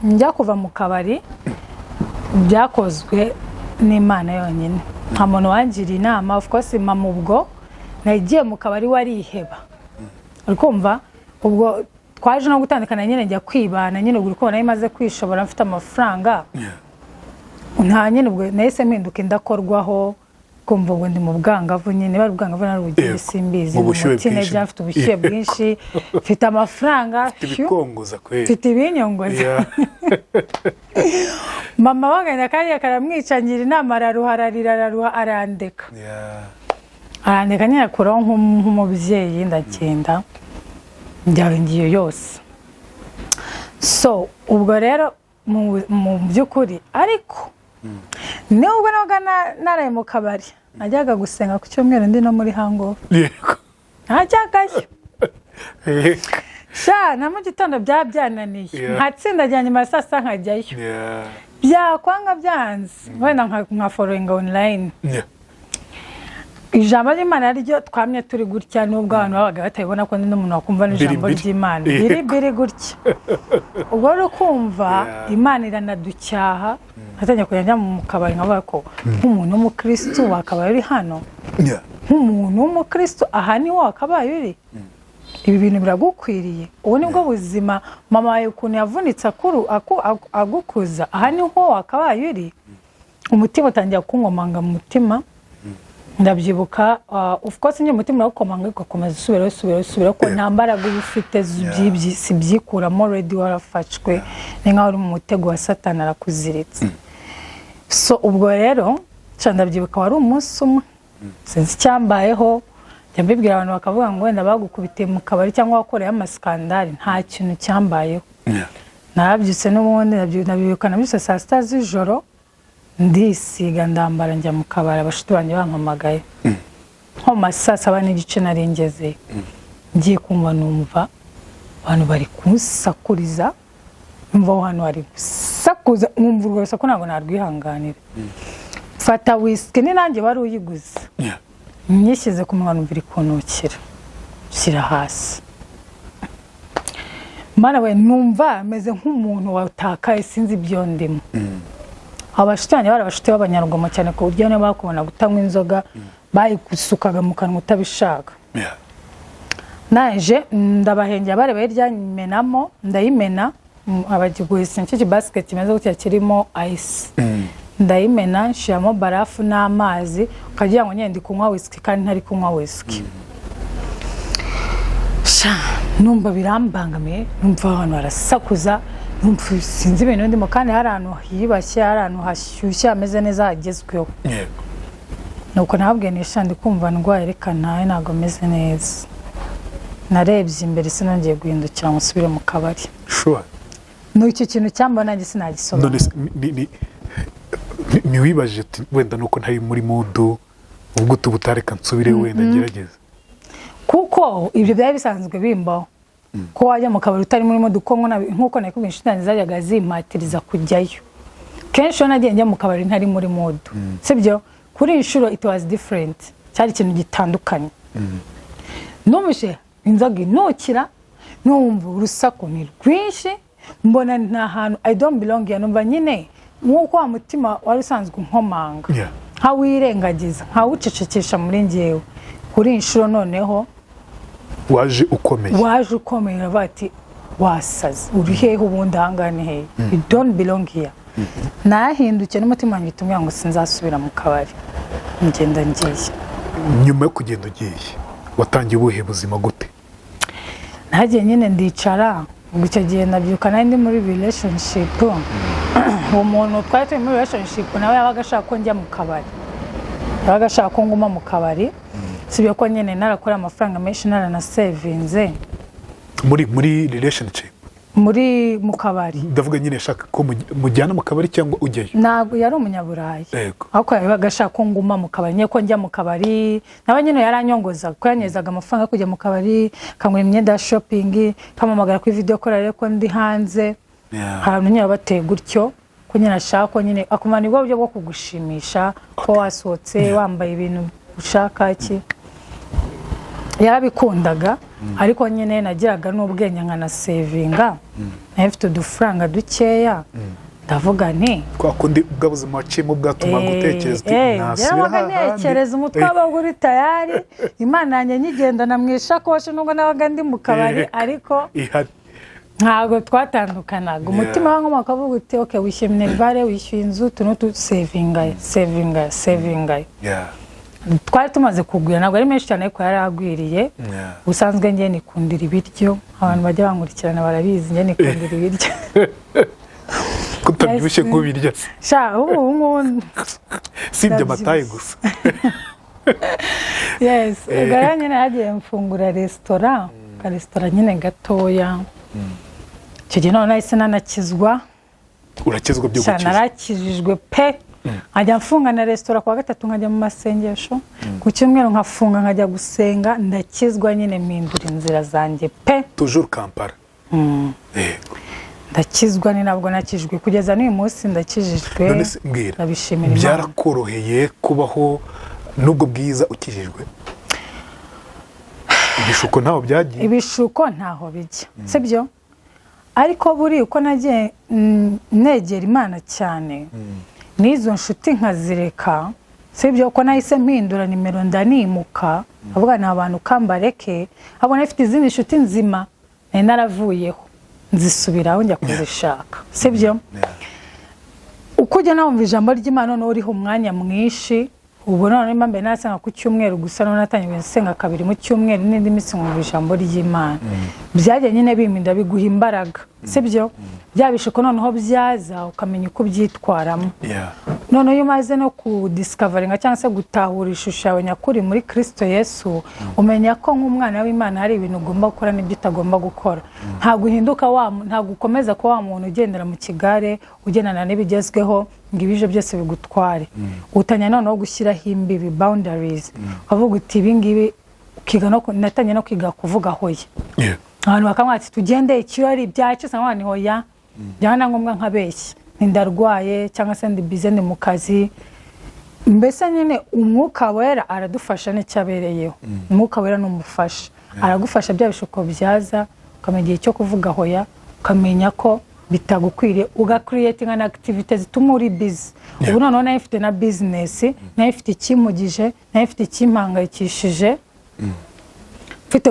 njya kuva mu kabari byakozwe n'Imana yonyine, nta muntu wangiriye inama. Of course mama, ubwo nagiye mu kabari wariheba, uri kumva? Ubwo twaje no gutandukana nyine, njya kwibana nyine. Ubwo uri kubona nari maze kwishobora, mfite amafaranga, nta nyine. Ubwo nahise mpinduka indakorwaho, kumva ubwo ndi mu bwangavu nyine, bari ubwangavu nari ubugimbi, simbizi. Mu bushyuhe Mu teenager, bwinshi. mfite ubushyuhe bwinshi, mfite amafaranga, Mfite phew, ibikongoza kweli. Mfite ibinyongoza. Mama wagenda kariya karamwicangira inama, araruha, ararira, araruha, arandeka. Arandeka nyine, akuraho nk'umubyeyi. Ndagenda njya ngiyo yose. So ubwo rero mu by'ukuri, ariko nubwo nabaga naraye mu kabari, najyaga gusenga ku cyumweru, ndi no muri hangover. Najyagayo. Sha, na mu gitondo byaba byananiye, nkatsinda nyuma ya saa sita nkajyayo. Byakwanga byanze, wenda nka following online. Ijambo ry'Imana ryo twamye turi gutya, nubwo abantu babaga batabibona ko ndi n'umuntu wakumva n'ijambo Biri biri. ry'Imana biri biri gutya. Ubwo rero kumva Imana iranaducyaha, natangiye kujya njya mu kabari nkavuga ko nk'umuntu w'umukristu wakabaye uri hano, nk'umuntu w'umukristu aha niho wakabaye uri, ibi bintu biragukwiriye, ubu nibwo buzima, mama wawe ukuntu yavunitse agukuza, aha niho wakabaye uri. Umutima utangira kunkomanga mu mutima. Ndabyibuka, of course nyine umutima uragukomanga, ugakomeza usubirayo, usubirayo, usubirayo, ko nta mbaraga uba ufite si byikuramo. Already warafashwe, ni nkaho uri mu mutego wa Satani, arakuziritse. So ubwo rero nca ndabyibuka, wari umunsi umwe, sinzi icyambayeho. Njya mbibwira abantu bakavuga ngo wenda bagukubitiye mu kabari cyangwa wakoreye amasikandari. Nta kintu cyambayeho. Narabyutse n'ubundi, ndabyibuka, nabyutse saa 6 z'ijoro, ndisiga, ndambara, njya mu kabari. Abashuti banjye bampamagaye nko mu ma saa 7:30 nari ngezeyo. Ngiye kumva numva abantu bari kunsakuriza, numva aho hantu hari gusakuza, nkumva urwo rusaku ntabwo narwihanganira. Mfata wisiki, ni nanjye wari uyiguze, nyishyize ku munwa, numva iri kunukira, nshyira hasi. Mana we, numva meze nk'umuntu watakaye, sinzi ibyo ndimo. Abashuti banjye bari abashuti b'abanyarugomo cyane, ku buryo niba bakubona gutanywa inzoga bayigusukaga mu kanwa utabishaka. Naje ndabahengera, bareba hirya, menamo, ndayimena, abagiguhisa nicyo kibasiketi kimeze gutya kirimo ice, ndayimena, nshyiramo barafu n'amazi, ukagira ngo nyine ndi kunywa whisky kandi ntari kunywa whisky. Sha, numva birambangamiye, numva ahantu harasakuza, numva sinzi ibintu ndimo, kandi hari ahantu hiyubashye, hari ahantu hashyushye, hameze neza, hagezweho. Nuko nababwiye nisha ndi kumva ndwaye, reka ntawe, ntabwo meze neza. Narebye imbere, sinongeye guhindukira ngo nsubire mu kabari. Ni icyo kintu cyambaye, nanjye sinagisobanura. None se ntiwibajije uti wenda nuko ntari muri mood, ubwo utubutareka nsubire, wenda ngerageze? Kuko ibyo byari bisanzwe bimbaho ko wajya mu kabari utari muri mood, kuko nk'uko nakubwiye, inshuti zanjye zajyaga zimpatiriza kujyayo. Kenshi iyo nagiye njya mu kabari ntari muri mood, sibyo? Kuri iyi nshuro it was different, cyari ikintu gitandukanye. Numvise inzoga inukira, numva urusaku ni rwinshi, mbona nta hantu, I don't belong here. Numva nyine nk'uko wa mutima wari usanzwe unkomanga nkawirengagiza, nkawucecekesha muri njyewe. Kuri iyi nshuro noneho waje ukomeye. Waje ukomeye, uravuga ati: "Wasaze, uri hehe ubundi? Ahangaha ni hehe? You don't belong here." Nahindukiye n'umutima wanjye utumwira ngo sinzasubira mu kabari. Ngenda ngiye. Nyuma yo kugenda ugiye, watangiye ubuhe buzima, gute? Nagiye nyine ndicara. Ubwo icyo gihe nabyuka nari ndi muri relationship. Uwo muntu twari turi muri relationship nawe yabaga ashaka ko njya mu kabari, yabaga ashaka ko nguma mu kabari. Sibyo ko nyine narakora amafaranga menshi, naranasevinze. Muri relationship? Muri mu kabari. Ndavuga nyine ashaka ko mujyana mu kabari cyangwa ujyayo? Ntabwo yari umunyaburayi. Ariko yabaga ashaka ko nguma mu kabari nyine, ko njya mu kabari nawe nyine. Yaranyongozaga ko yanyezaga amafaranga yo kujya mu kabari, akangura imyenda ya shopping, akampamagara kuri video call arebe ko ndi hanze. Ahantu nyine bateye gutyo, ko nyine ashaka ko nyine akumva nibwo buryo bwo kugushimisha, ko wasohotse wambaye ibintu ushaka iki. Yarabikundaga, ariko nyine nagiraga n'ubwenge nkanasevinga. Nari mfite udufaranga dukeya, ndavuga nti Kwa kundi bwa buzima waciyemo bwatuma gutekereza uti nasubira yarabaga hahandi. Ntekereza, umutwe wabaga uri tayari, Imana yanjye nyigendana mu ishakoshi, nubwo nabaga ndi mu kabari, ariko ihari. Ntabwo twatandukanaga. Umutima wangu ukavuga uti: "Ok, wishyuye minerval, wishyuye inzu, utu sevinga, sevinga, sevinga." Twari tumaze kugwira, ntabwo ari menshi cyane ariko yari agwiriye. Ubusanzwe njye nikundira ibiryo, abantu bajya bankurikirana barabizi, njye nikundira ibiryo. Kutabyibushye nk'ubirya se? Sha, ubu ngubu Si ibyo amataye Ndabyibushye. gusa. Yes. Ubwo rero nyine hagiye mfungura resitora, akaresitora nyine gatoya. Icyo gihe noneho nahise nanakizwa. Urakizwa byo Cyane. gukiza? Narakijijwe pe. Nkajya mfunga na resitora ku wa gatatu, nkajya mu masengesho, ku cyumweru nkafunga nkajya gusenga. Ndakizwa nyine, mpindura inzira zanjye pe. Toujours Kampala. Yego. Ndakizwa, ni nabwo nakijwe, kugeza n'uyu munsi ndakijijwe. None se mbwira, Ndabishimira Imana. byarakoroheye kubaho n'ubwo bwiza ukijijwe? Ibishuko ntaho byagiye? Ibishuko ntaho bijya, sibyo? Ariko buri uko nagiye negera Imana cyane, n'izo nshuti nkazireka, sibyo ko nahise mpindura nimero, ndanimuka, avuga ni abantu kambareke. Abona ifite izindi nshuti nzima nari naravuyeho, nzisubiraho njya kuzishaka, sibyo? Uko ugenda wumva ijambo ry'Imana, noneho uriho umwanya mwinshi. Ubu noneho mbere nasenga ku cyumweru gusa, noneho natangiye nsenga kabiri mu cyumweru, n'indi minsi nkumva ijambo ry'Imana. Byagiye nyine bimpinda, biguha imbaraga, sibyo? Bya bishuko noneho byaza ukamenya uko ubyitwaramo. Noneho iyo umaze no kudiscoveringa cyangwa se gutahura ishusho yawe nyakuri muri Kirisito Yesu, umenya ko nk'umwana w'Imana hari ibintu ugomba gukora n'ibyo utagomba gukora. Ntabwo uhinduka wa, ntabwo ukomeza kuba wa muntu ugendera mu kigare, ugendana n'ibigezweho ngo ibije byose bigutware. Utangira noneho gushyiraho imbibi, boundaries, ukavuga uti ibi ngibi, ukiga no natangiye no kwiga kuvuga hoya. Abantu bakamwira ati: "Tugende ikirori byacitse," nkabona ni hoya, byaba na ngombwa nkabeshya nti ndarwaye cyangwa se ndi busy, ndi mu kazi. Mbese nyine Umwuka Wera aradufasha, n'icyo abereyeho. Umwuka Wera ni umufasha, aragufasha. Bya bishuko byaza, ukamenya igihe cyo kuvuga hoya, ukamenya ko bitagukwiriye, ugacreatinga na activité zituma uri busy. Ubu noneho nayo mfite na business, nayo mfite ikimpugije, nayo mfite ikimpangayikishije, mfite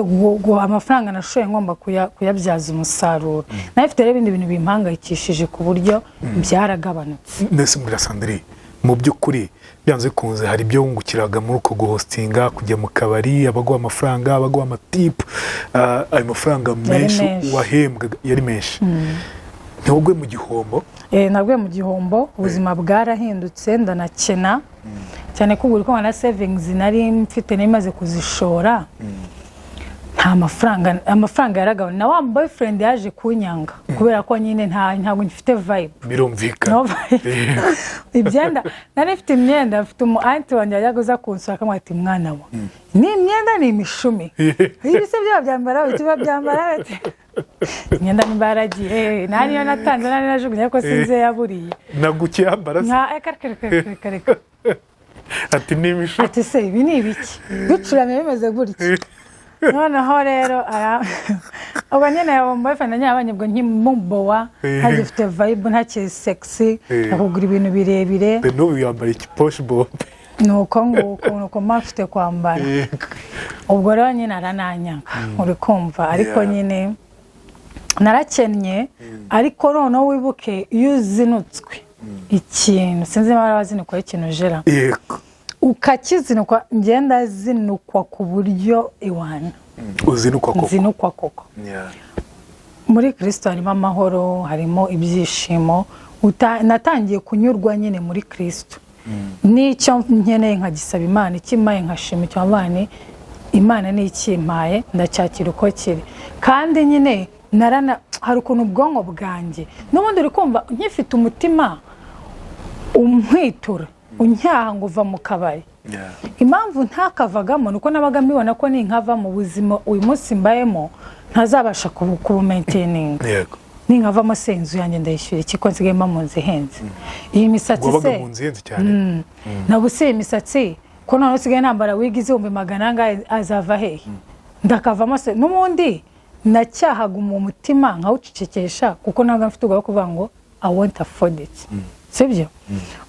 amafaranga nashoye ngomba kuyabyaza umusaruro, nayo mfite rero ibindi bintu bimpangayikishije, ku buryo byaragabanutse. Mbese mbwira Sandrine, mu by'ukuri byanze bikunze hari ibyo wungukiraga muri uko guhostinga, kujya mu kabari, abaguha amafaranga, abaguha amatipu, ayo mafaranga menshi Menshi. wahembwaga yari menshi, ntiwugwe mu gihombo? Naguye mu gihombo, ubuzima bwarahindutse, ndanakena cyane ko ubu na savings nari mfite nari maze kuzishora, nta mafaranga, amafaranga yaragabanutse. Na wa boyfriend yaje kunyanga kubera ko nyine ntabwo ngifite vibe. Birumvikana. No vibe. Ibyenda nari mfite, imyenda mfite, umu aunty wanjye yajyaga uza kunsura akamubwira ati: "Mwana wa, ni imyenda ni imishumi, ibi se byaba byambara bite, babyambara bite?" Imyenda nimba yaragiye, nta niyo natanze, nta niyo najugunye, ariko sinzi iyo yaburiye. Nagukiyambara se? Nka reka reka reka reka reka. Ati ni imisho. Ati: "Se ibi ni ibiki bicuramye bimeze gutya?" Noneho rero ubwo nyine uwo boyfriend nyabanye, ubwo nkimubowa, ntagifite vibe, ntakiri sexy, akugura ibintu birebire. N'ubu yambaye ikiposhe bombe. Ni uko nguko, ni uko mba mfite kwambara. Ubwo rero nyine arananyanga, uri kumva, ariko nyine narakennye. Ariko noneho wibuke, iyo uzinutswe ikintu, sinzi niba warazinukwaho ikintu jera, ukakizinukwa, ngenda zinukwa ku buryo iwana. Uzinukwa koko. Nzinukwa koko. Muri Kirisito harimo amahoro, harimo ibyishimo. Natangiye kunyurwa nyine muri Kirisito, n'icyo nkeneye nkagisaba Imana, ikimpaye nkashima icyo Imana. Imana ni ikimpaye, ndacyakira uko kiri. Kandi nyine narana hari ukuntu ubwonko bwanjye n'ubundi, uri kumva, nkifite umutima umpwitura, uncyaha ngo uva mu kabari. Impamvu ntakavagamo ni uko nabaga mbibona ko ninkava mu buzima uyu munsi mbayemo ntazabasha kubumaintaininga. Ninkavamo se, inzu yanjye ndayishyura iki, ko nsigaye mba mu nzu ihenze? Iyi misatsi Wabaga se? mu nzu ihenze cyane. Ntabwo se iyi misatsi, ko noneho usigaye nambara wig z'ibihumbi 400 angahe, azava hehe? Ndakavamo se? N'ubundi nacyahaga mu mutima nkawucecekesha, kuko ntabwo mfite ubwoba bwo kuvuga ngo "I won't afford it", sibyo?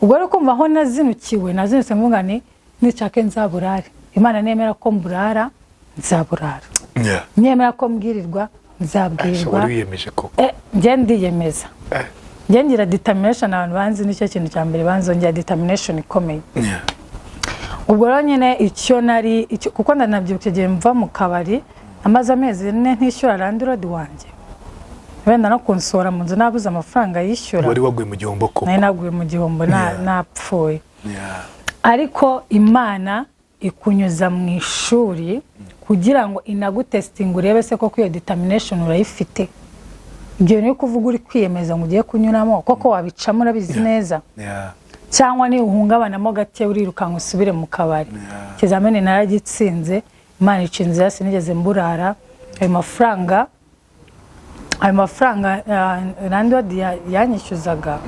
Ubwo rero kumva aho nazinukiwe, nazinutse mvuga ni nishake nzaburare. Imana nemera ko mburara, nzaburara. Nemera ko mbwirirwa, nzabwirirwa. Wari wiyemeje koko. Njye ndiyemeza. Njye ngira determination. Abantu banzi, nicyo kintu cya mbere banzongera, determination ikomeye. Ubwo rero nyine icyo nari icyo, kuko ndanabyibuka igihe mva mu kabari, amaze amezi 4 ntishyura landlord wanjye, wenda no kunsohora mu nzu nabuze amafaranga yishyura. Wari waguye mu gihombo koko. Nari naguye mu gihombo, napfuye. Ariko Imana ikunyuza mu ishuri kugira ngo inagutestinge, urebe se koko iyo determination urayifite. Ibyo ni kuvuga uri kwiyemeza ngo ugiye kunyuramo, koko wabicamo, urabizi neza, cyangwa niba uhungabanamo gake urirukanka usubire mu kabari? Ikizamini naragitsinze, Imana ica inzira, sinigeze mburara. Ayo mafaranga landlord yanyishyuzaga,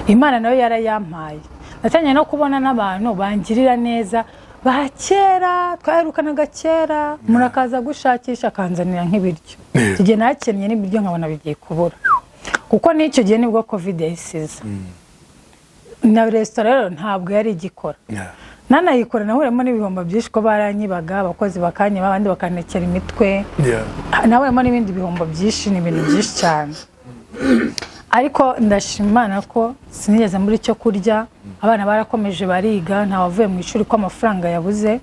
Imana nayo yarayampaye. Natangiye no kubona n'abantu bangirira neza ba kera twaherukanaga kera, umuntu akaza gushakisha, akanzanira nk'ibiryo. Icyo gihe nakennye n'ibiryo nkabona bigiye kubura, kuko n'icyo gihe nibwo Covid yayisize, na resitora rero ntabwo yari igikora. Nanayikora nahuriyemo n'ibihombo byinshi, ko baranyibaga, abakozi bakanyiba, abandi bakantekera imitwe. Nahuriyemo n'ibindi bihombo byinshi, ni ibintu byinshi cyane. Ariko ndashima Imana ko sinigeze muri icyo kurya. Abana barakomeje bariga, nta wavuye mu ishuri ko amafaranga yabuze.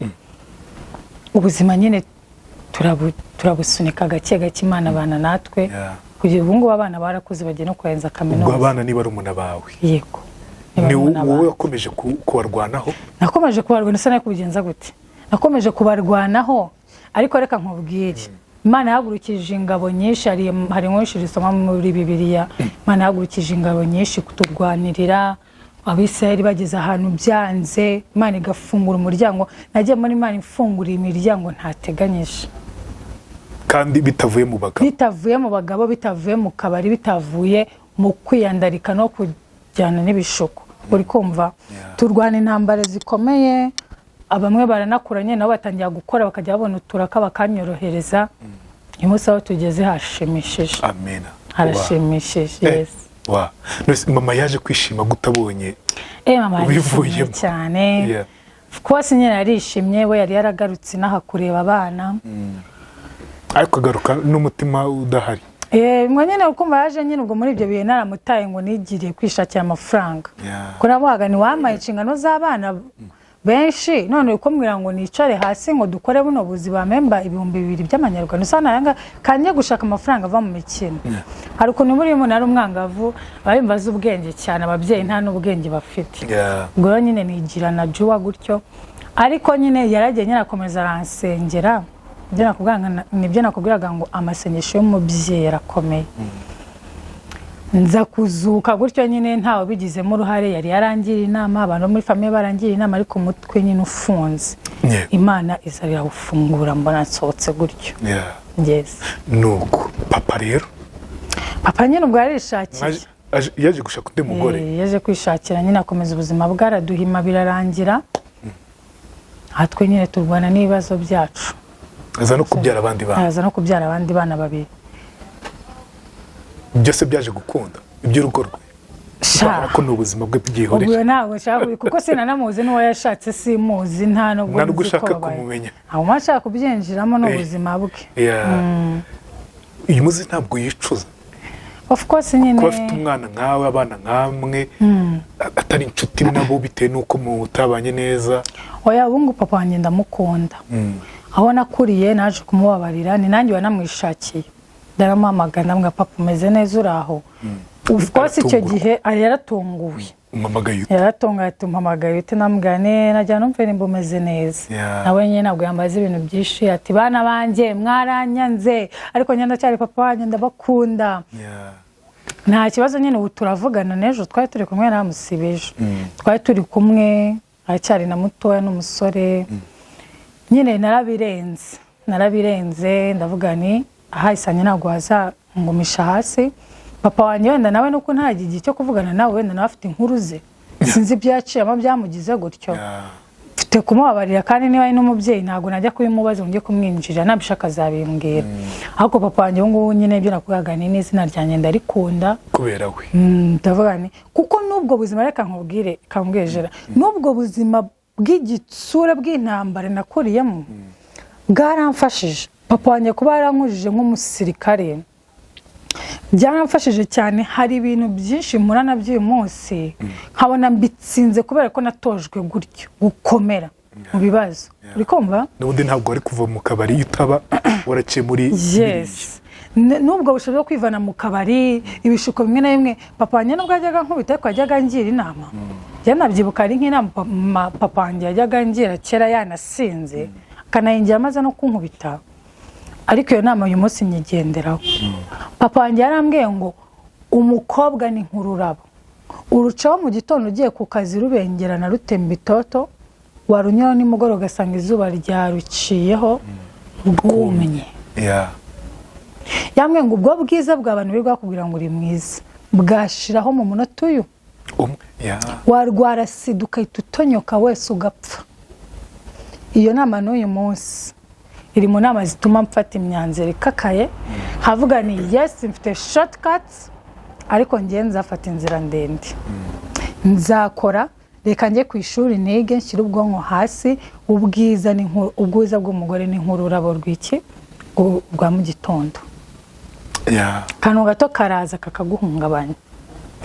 Ubuzima nyine turabusunika gake gake, Imana abana natwe. Kugeza ubu ngubu abana barakuze, bagiye no kurangiza Ubwo kaminuza. abana ni barumuna bawe? Yego. Ni Barumuna wowe banjye. wakomeje kubarwanaho? Nakomeje kubarwana, isa nayo kubigenza gute? Nakomeje kubarwanaho, ariko reka nkubwire, Imana yahagurukije ingabo nyinshi. Hari nyinshi risoma muri Bibiliya. Imana yahagurukije ingabo nyinshi kuturwanirira. Abisirayeli bageze ahantu byanze, Imana igafungura umuryango. Nagiye muri Imana ifungura imiryango ntateganyije. Kandi bitavuye mu bagabo. Bitavuye mu bagabo, bitavuye mu kabari, bitavuye mu kwiyandarika no kujyana n'ibishuko, uri kumva? Turwana intambara zikomeye. Bamwe baranakuranye nabo batangira gukora, bakajya babona uturaka, bakanyorohereza. Uyu munsi aho tugeze hashimishije. Amena. Harashimishije. Yes. Wa none mama yaje kwishima gutabonye Mama yarishimye ubivuyemo? cyane. Of course nyine yarishimye, we yari yaragarutse inaha kureba abana. Ariko agaruka n'umutima udahari. Ngo nyine ukumva yaje nyine ubwo muri ibyo bihe naramutaye ngo nigiriye kwishakira amafaranga. Ko namuhaga ntiwampaye inshingano z'abana benshi, none uri kumbwira ngo nicare hasi ngo dukore buno buzi, bamemba 2000 by'amanyarwanda, usa nayanga kanjye gushaka amafaranga ava mu mikino. Hari ukuntu buriya umuntu ari umwangavu aba yumva azi ubwenge cyane, ababyeyi nta n'ubwenge bafite. Ubwo rero nyine nigira na juwa gutyo, ariko nyine yaragiye nyine akomeza aransengera. Nibyo nakubwiraga ngo amasengesho y'umubyeyi arakomeye. Nza kuzuka gutyo nyine, ntawe bigizemo uruhare. Yari yarangira inama, abantu bo muri famille barangira inama, ariko umutwe nyine ufunze. Imana iza irawufungura, mbona nsohotse gutyo. Yes. Nuko Papa rero? Papa nyine ubwo yarishakiye. Yaje gushaka undi mugore? Yaje kwishakira nyine, akomeza ubuzima bwe, araduhima birarangira, aha twe nyine turwana n'ibibazo byacu. Aza no kubyara abandi bana? Araza no kubyara abandi bana babiri. Byose byaje gukunda iby'urugo rwe? Sha. Kubera ko ni ubuzima bwe, bwihorera. Ubwo ntabwo nshaka kuko sinanamuzi, n'uwo yashatse simuzi, nta nubwo Nta nubwo nzi ko ushaka babaye. kumumenya. Ntabwo nshaka kubyinjiramo, ni ubuzima bwe. Yeah. Uyu munsi ntabwo yicuza Of course nyine. kuba afite umwana nkawe, abana nkamwe, atari inshuti nabo bitewe n'uko mutabanye neza? Oya, ubu ngubu papa wanjye ndamukunda. Aho nakuriye naje kumubabarira, ni nanjye wanamwishakiye, ndaramuhamagara, ndamubwira: "Papa, umeze neza? Uri aho?" Of course icyo Aratungurwa. gihe yaratunguwe. Umamagaye ute? Yaratunguwe, ati: "Umpamagaye ute?" Namubwira ne najya numve nimba umeze neza. Nawe nyine ntabwo yambaza ibintu byinshi, ati: "Bana banjye, mwaranyanze, ariko njye ndacyari papa wanjye, ndabakunda." Nta kibazo nyine, ubu turavugana. N'ejo twari turi kumwe, naramusiba ejo twari turi kumwe, aracyari na mutoya n'umusore nyine. Narabirenze, narabirenze, ndavuga ni ahahisanye ntabwo wazangumisha hasi. Papa wanjye wenda nawe nuko ntagira igihe cyo kuvugana nawe, wenda nawe afite inkuru ze, sinzi ibyo yaciyemo byamugize gutyo. Mfite kumubabarira, kandi niba ari n'umubyeyi ntabwo najya kubimubaza ngo njye kumwinjira, nabishaka azabimbwira. Ariko papa wanjye ubu ngubu nyine, ibyo nakubwiraga ni n'izina ryanjye ndarikunda. Kubera we. Ndavuga ni kuko n'ubwo buzima, reka nkubwire, kambwejera, n'ubwo buzima bw'igitsura bw'intambara nakuriyemo bwaramfashije. Papa wanjye kuba yarankujije nk'umusirikare byaramfashije cyane. Hari ibintu byinshi mpura nabyo uyu munsi nkabona mbitsinze kubera ko natojwe gutyo gukomera mu bibazo, uri kumva? N'ubundi ntabwo wari kuva mu kabari iyo utaba waraciye muri Yes. N'ubwo bushobozi bwo kwivana mu kabari, ibishuko bimwe na bimwe, papa wanjye nubwo yajyaga nkubita ariko yajyaga angira inama. Njye nabyibuka, ari nk'inama papa wanjye yajyaga angira kera yanasinze, akanayingira amaze no kunkubita, ariko iyo nama uyu munsi nyigenderaho. Papa wanjye yarambwiye ngo: "Umukobwa ni nk'ururabo, urucaho mu gitondo ugiye ku kazi rubengerana, rutemba itoto, warunyuraho nimugoroba ugasanga izuba ryaruciyeho rwumye." Yambwiye ngo ubwo bwiza bw'abantu biri bakubwira ngo uri mwiza bwashiraho mu munota uyu. Umwe, yeah. Warwara sida ugahita utonyoka wese ugapfa. Iyo nama n'uyu munsi iri mu nama zituma mfata imyanzuro ikakaye, nkavuga ni yes, mfite shortcuts, ariko ngiye nzafata inzira ndende, nzakora, reka njye ku ishuri nige, nshyire ubwonko hasi. Ubwiza ni ubwiza bw'umugore ni nk'ururabo rw'iki rwa mu gitondo. Akantu gato karaza kakaguhungabanya.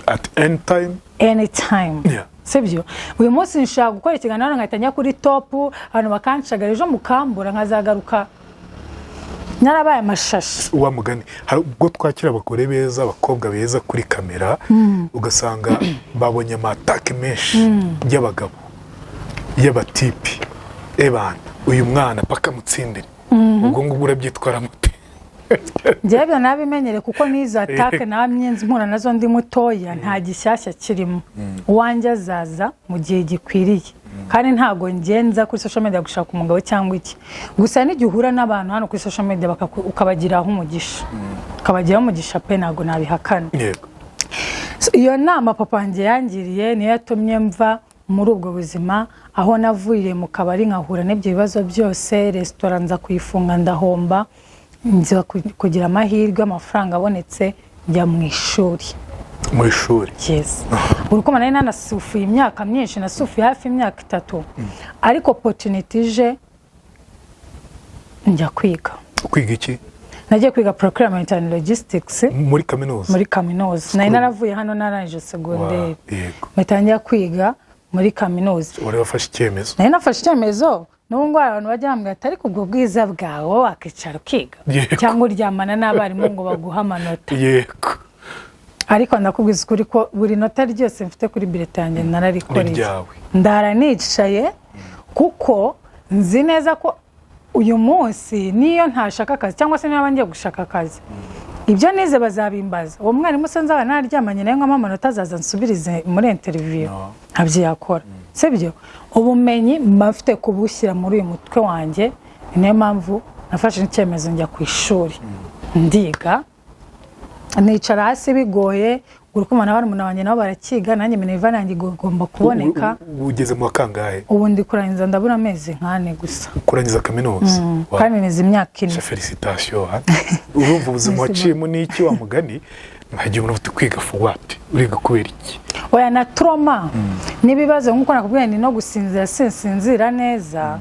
At any time. Anytime. Sibyo? Uyu munsi nshaka gukora ikiganiro hano nkahita njya kuri top, abantu bakanshagara, ejo mukambura nkazagaruka narabaye amashashi. Wa mugani, hari ubwo twakira abagore beza, abakobwa beza kuri kamera, ugasanga babonye amatake menshi y'abagabo, y'abatipi: "Ebana, uyu mwana paka mutsindire." Ubwo ngubwo urabyitwara mute? Njyewe ibyo nabimenyere, kuko n'izo attaque namye mpura nazo ndi mutoya, nta gishyashya kirimo. Uwanjye azaza mu gihe gikwiriye, kandi ntabwo ngenza kuri social media gushaka umugabo cyangwa iki. Gusa n'igihe uhura n'abantu hano kuri social media ukabagiraho umugisha, ukabagiraho umugisha pe, ntabwo nabihakana. So, iyo nama papa wanjye yangiriye niyo yatumye mva muri ubwo buzima, aho navuriye mu kabari nkahura n'ibyo bibazo byose, resitora nza kuyifunga ndahomba, nza kugira amahirwe amafaranga abonetse njya mu ishuri. Mu ishuri? Yes. Urukundo nari nanasufuye imyaka myinshi, nasufuye hafi imyaka 3, ariko opportunity ije njya kwiga. Kwiga iki? Nagiye kwiga procurement and logistics. Muri kaminuza? Muri kaminuza. Nari naravuye hano narangije segonderi, mpita njya kwiga muri kaminuza. Wari wafashe icyemezo? Nari nafashe icyemezo. N'ubu ngubu hari abantu bajya bambwira ati: "Ariko ubwo bwiza bwawe wakicara ukiga cyangwa uryamana n'abarimu ngo baguhe amanota?" Ariko ndakubwiza ukuri ko buri nota ryose mfite kuri bulletin yanjye nararikoreye. Ni iryawe. Ndara nicaye, kuko nzi neza ko uyu munsi niyo ntashaka akazi cyangwa se niba ngiye gushaka akazi, ibyo nize bazabimbaza. Uwo mwarimu se nzaba naryamanye nawe nkamo amanota azaza nsubirize muri interview? Ntabyo yakora, sibyo? Ubumenyi mba mfite kubushyira muri uyu mutwe wanjye. Ni nayo mpamvu nafashe icyemezo njya ku ishuri ndiga. Nicara hasi bigoye, uri kumva na barumuna banjye nabo barakiga, nanjye minerval yanjye igomba kuboneka. Ugeze mu wa kangahe? Ubu ndi kurangiza, ndabura amezi nk'ane gusa. Kurangiza kaminuza? Wow. Kandi nize imyaka 4. Sha, félicitations ha. Urumva ubuzima waciyemo n'iki wa mugani nkagiye umuntu ufite kwiga for what? Uriga kubera iki? Oya, na trauma n'ibibazo, nk'uko nakubwiye, ni no gusinzira sinsinzira neza.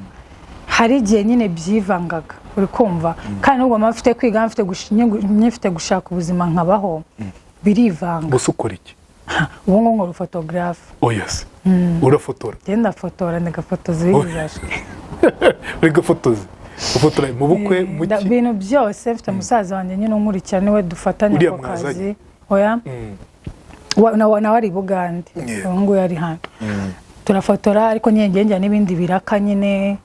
Hari igihe nyine byivangaga, uri kumva? Kandi nubwo mba mfite kwiga, mfite gushaka ubuzima nkabaho, birivanga. Gusa ukora iki? Ubu ngubu nkora photographe. Oya se, urafotora? Ngenda ndafotora, ndagafotoza ibizaje. Uri gafotozi, ufotora mu bukwe, mu ki? Ibintu byose. Mfite musaza wanjye nyine unkurikira, niwe dufatanya Uriya ako kazi. mwazanye? Oya. Nawe ari i Bugande. Ubu ngubu ari hano, turafotora, ariko nyine njya n'ibindi biraka nyine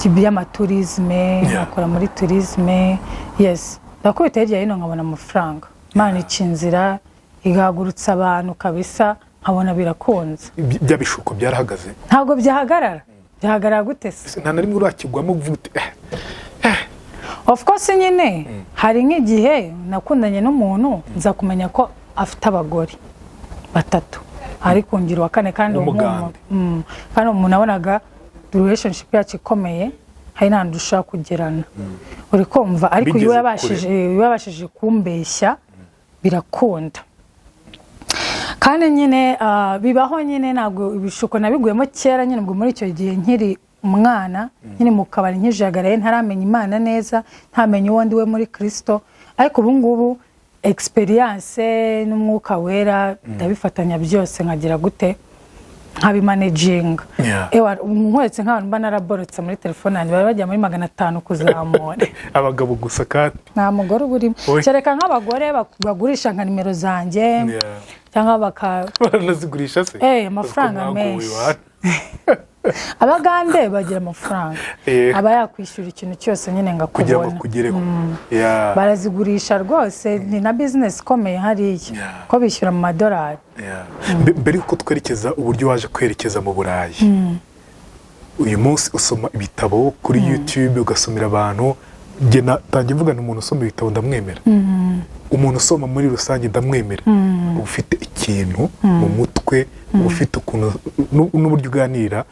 by'amatourisme. Akora muri tourisme, yes. Ndakubita hirya hino nkabona amafaranga. Imana ica inzira, igahagurutsa abantu kabisa, nkabona birakunze. Bya bishuko byarahagaze? Ntabwo byahagarara. Byahagarara gute se? Ese nta na rimwe urakigwamo uvuga uti eh? Of course nyine hari nk'igihe nakundanye n'umuntu, nza kumenya ko afite abagore batatu, ari kungira uwa kane, kandi uwo W'umugande. Kandi umuntu nabonaga relationship yacu ikomeye, hari n'ahantu dushobora kugerana, uri kumva? Ariko iyo Bigeze. yabashije kumbeshya, birakunda. Kandi nyine bibaho nyine. Ntabwo ibishuko nabiguyemo kera nyine, ubwo muri icyo gihe nkiri umwana nyine mu kabari, nkijagaraye, ntaramenya Imana neza, ntamenya uwo ndi we muri Kirisito. Ariko ubu ngubu experience n'Umwuka Wera ndabifatanya byose, nkagira gute, nkabimanaginga. Ewa, nkweretse nk'abantu mba naraborotse muri telefone yanjye, bari bajya muri 500 kuzamura. Abagabo gusa kandi? Nta mugore uba urimo. Oya. Kereka nk'abagore bagurisha nka nimero zanjye cyangwa baka Baranazigurisha se? Eh, amafaranga Uko mwagowe. menshi. Iwanyu. Abagande bagira amafaranga. Aba yakwishyura ikintu cyose nyine ngo Kugira ngo akubone. akugereho. Yeah. Barazigurisha rwose, ni na business ikomeye hariya, ko bishyura mu madolari. Yeah. Mbere yuko twerekeza uburyo waje kwerekeza mu Burayi, uyu munsi usoma ibitabo kuri YouTube, ugasomera abantu. Njye natangiye mvuga nti umuntu usoma ibitabo ndamwemera, umuntu usoma muri rusange ndamwemera. Uba ufite ikintu mu mutwe, uba ufite ukuntu n'uburyo uganira,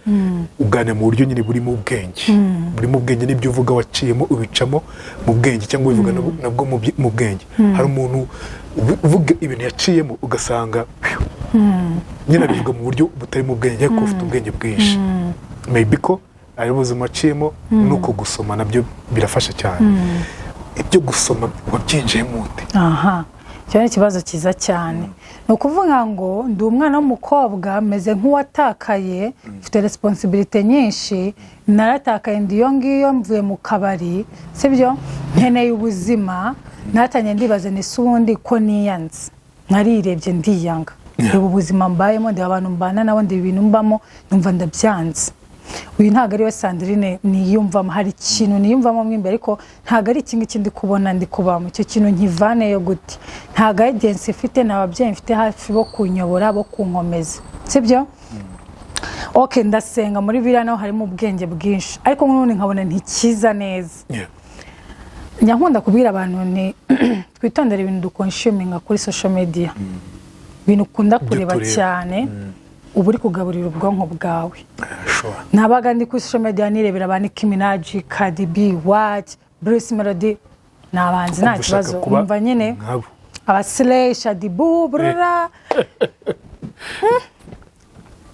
uganira mu buryo nyine burimo ubwenge, burimo ubwenge n'ibyo uvuga waciyemo, ubicamo mu bwenge cyangwa ubivuga nabwo mu bwenge. Hari umuntu uvuga ibintu yaciyemo, ugasanga nyine abivuga mu buryo butarimo ubwenge, ariko ufite ubwenge bwinshi. Maybe ko ari ubuzima waciyemo, nuko gusoma nabyo birafasha cyane. Ibyo gusoma wabyinjiyemo ute? Aha, icyo ni ikibazo cyiza cyane. Ni ukuvuga ngo ndi umwana w'umukobwa, meze nk'uwatakaye, mfite responsabilité nyinshi, naratakaye, ndi iyo ngiyo, mvuye mu kabari, sibyo? Nkeneye ubuzima. Natangiye ndibaza ni se ubundi ko niyanze, narirebye ndiyanga, reba ubuzima mbayemo, ndeba abantu mbana nabo, ndeba ibintu mbamo, numva ndabyanze. Uyu ntabwo ari we Sandrine niyumvamo. Hari ikintu niyumvamo mo imbere, ariko ntabwo ari iki ngiki ndi kubona ndi kubamo. Icyo kintu nkivaneyo gute? Nta guidance mfite, nta babyeyi mfite hafi bo kunyobora, bo kunkomeza, sibyo? Ok, ndasenga, muri biriya naho harimo ubwenge bwinshi, ariko n'ubundi nkabona ntikiza neza. Njya nkunda kubwira abantu ni twitondere ibintu duconsuminga kuri social media, ibintu ukunda Ibyo kureba tureba. cyane, uba uri kugaburira ubwonko bwawe. Sure. Nabaga ndi kuri social media nirebera ba Nicki Minaj, Cardi B, What, Bruce Melody, ni abahanzi, nta Kumva ushaka kibazo. kuba Umva nyine nkabo. Aba Slay, Shaddyboo, brura.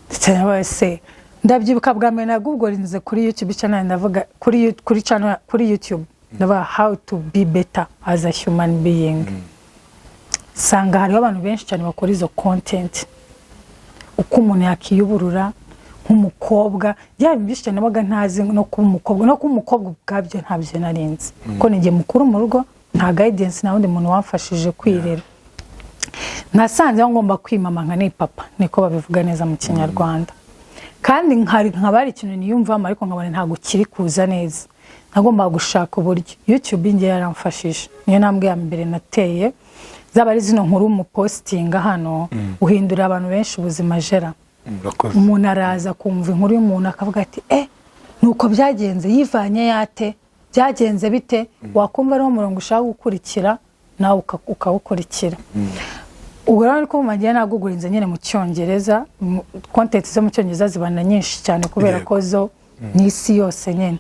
Ndetse na bose ndabyibuka bwa mbere nagooglinze kuri YouTube channel, ndavuga kuri channel kuri YouTube, ndavuga "How to be better as a human being", sanga hariho abantu benshi cyane bakora izo content, uko umuntu yakiyuburura nk'umukobwa. Byaba byinshi cyane nabaga ntazi, no kuba umukobwa, no kuba umukobwa ubwabyo ntabyo narinzi, ko ni njye mukuru mu rugo, nta guidance, nta wundi muntu wamfashije kwirera. Nasanze aho ngomba kwimama nka ni papa, niko babivuga neza mu Kinyarwanda. Kandi nkaba hari ikintu niyumvamo, ariko nkabona ntabwo kiri kuza neza. Nagombaga gushaka uburyo. YouTube njye yaramfashije, niyo ntambwe ya mbere nateye. Zaba ari zino nkuru mupostinga hano, uhindurira abantu benshi ubuzima, jera. Murakoze. Umuntu araza kumva inkuru y'umuntu akavuga ati: "Eh, nuko byagenze, yivanye yate, byagenze bite?" Wakumva ariwo murongo ushaka gukurikira. Nawe ukawukurikira. Ubwo rero ariko mu nagugurinze nyine mu Cyongereza, content zo mu Cyongereza zibana nyinshi cyane kubera ko zo ni isi yose nyine.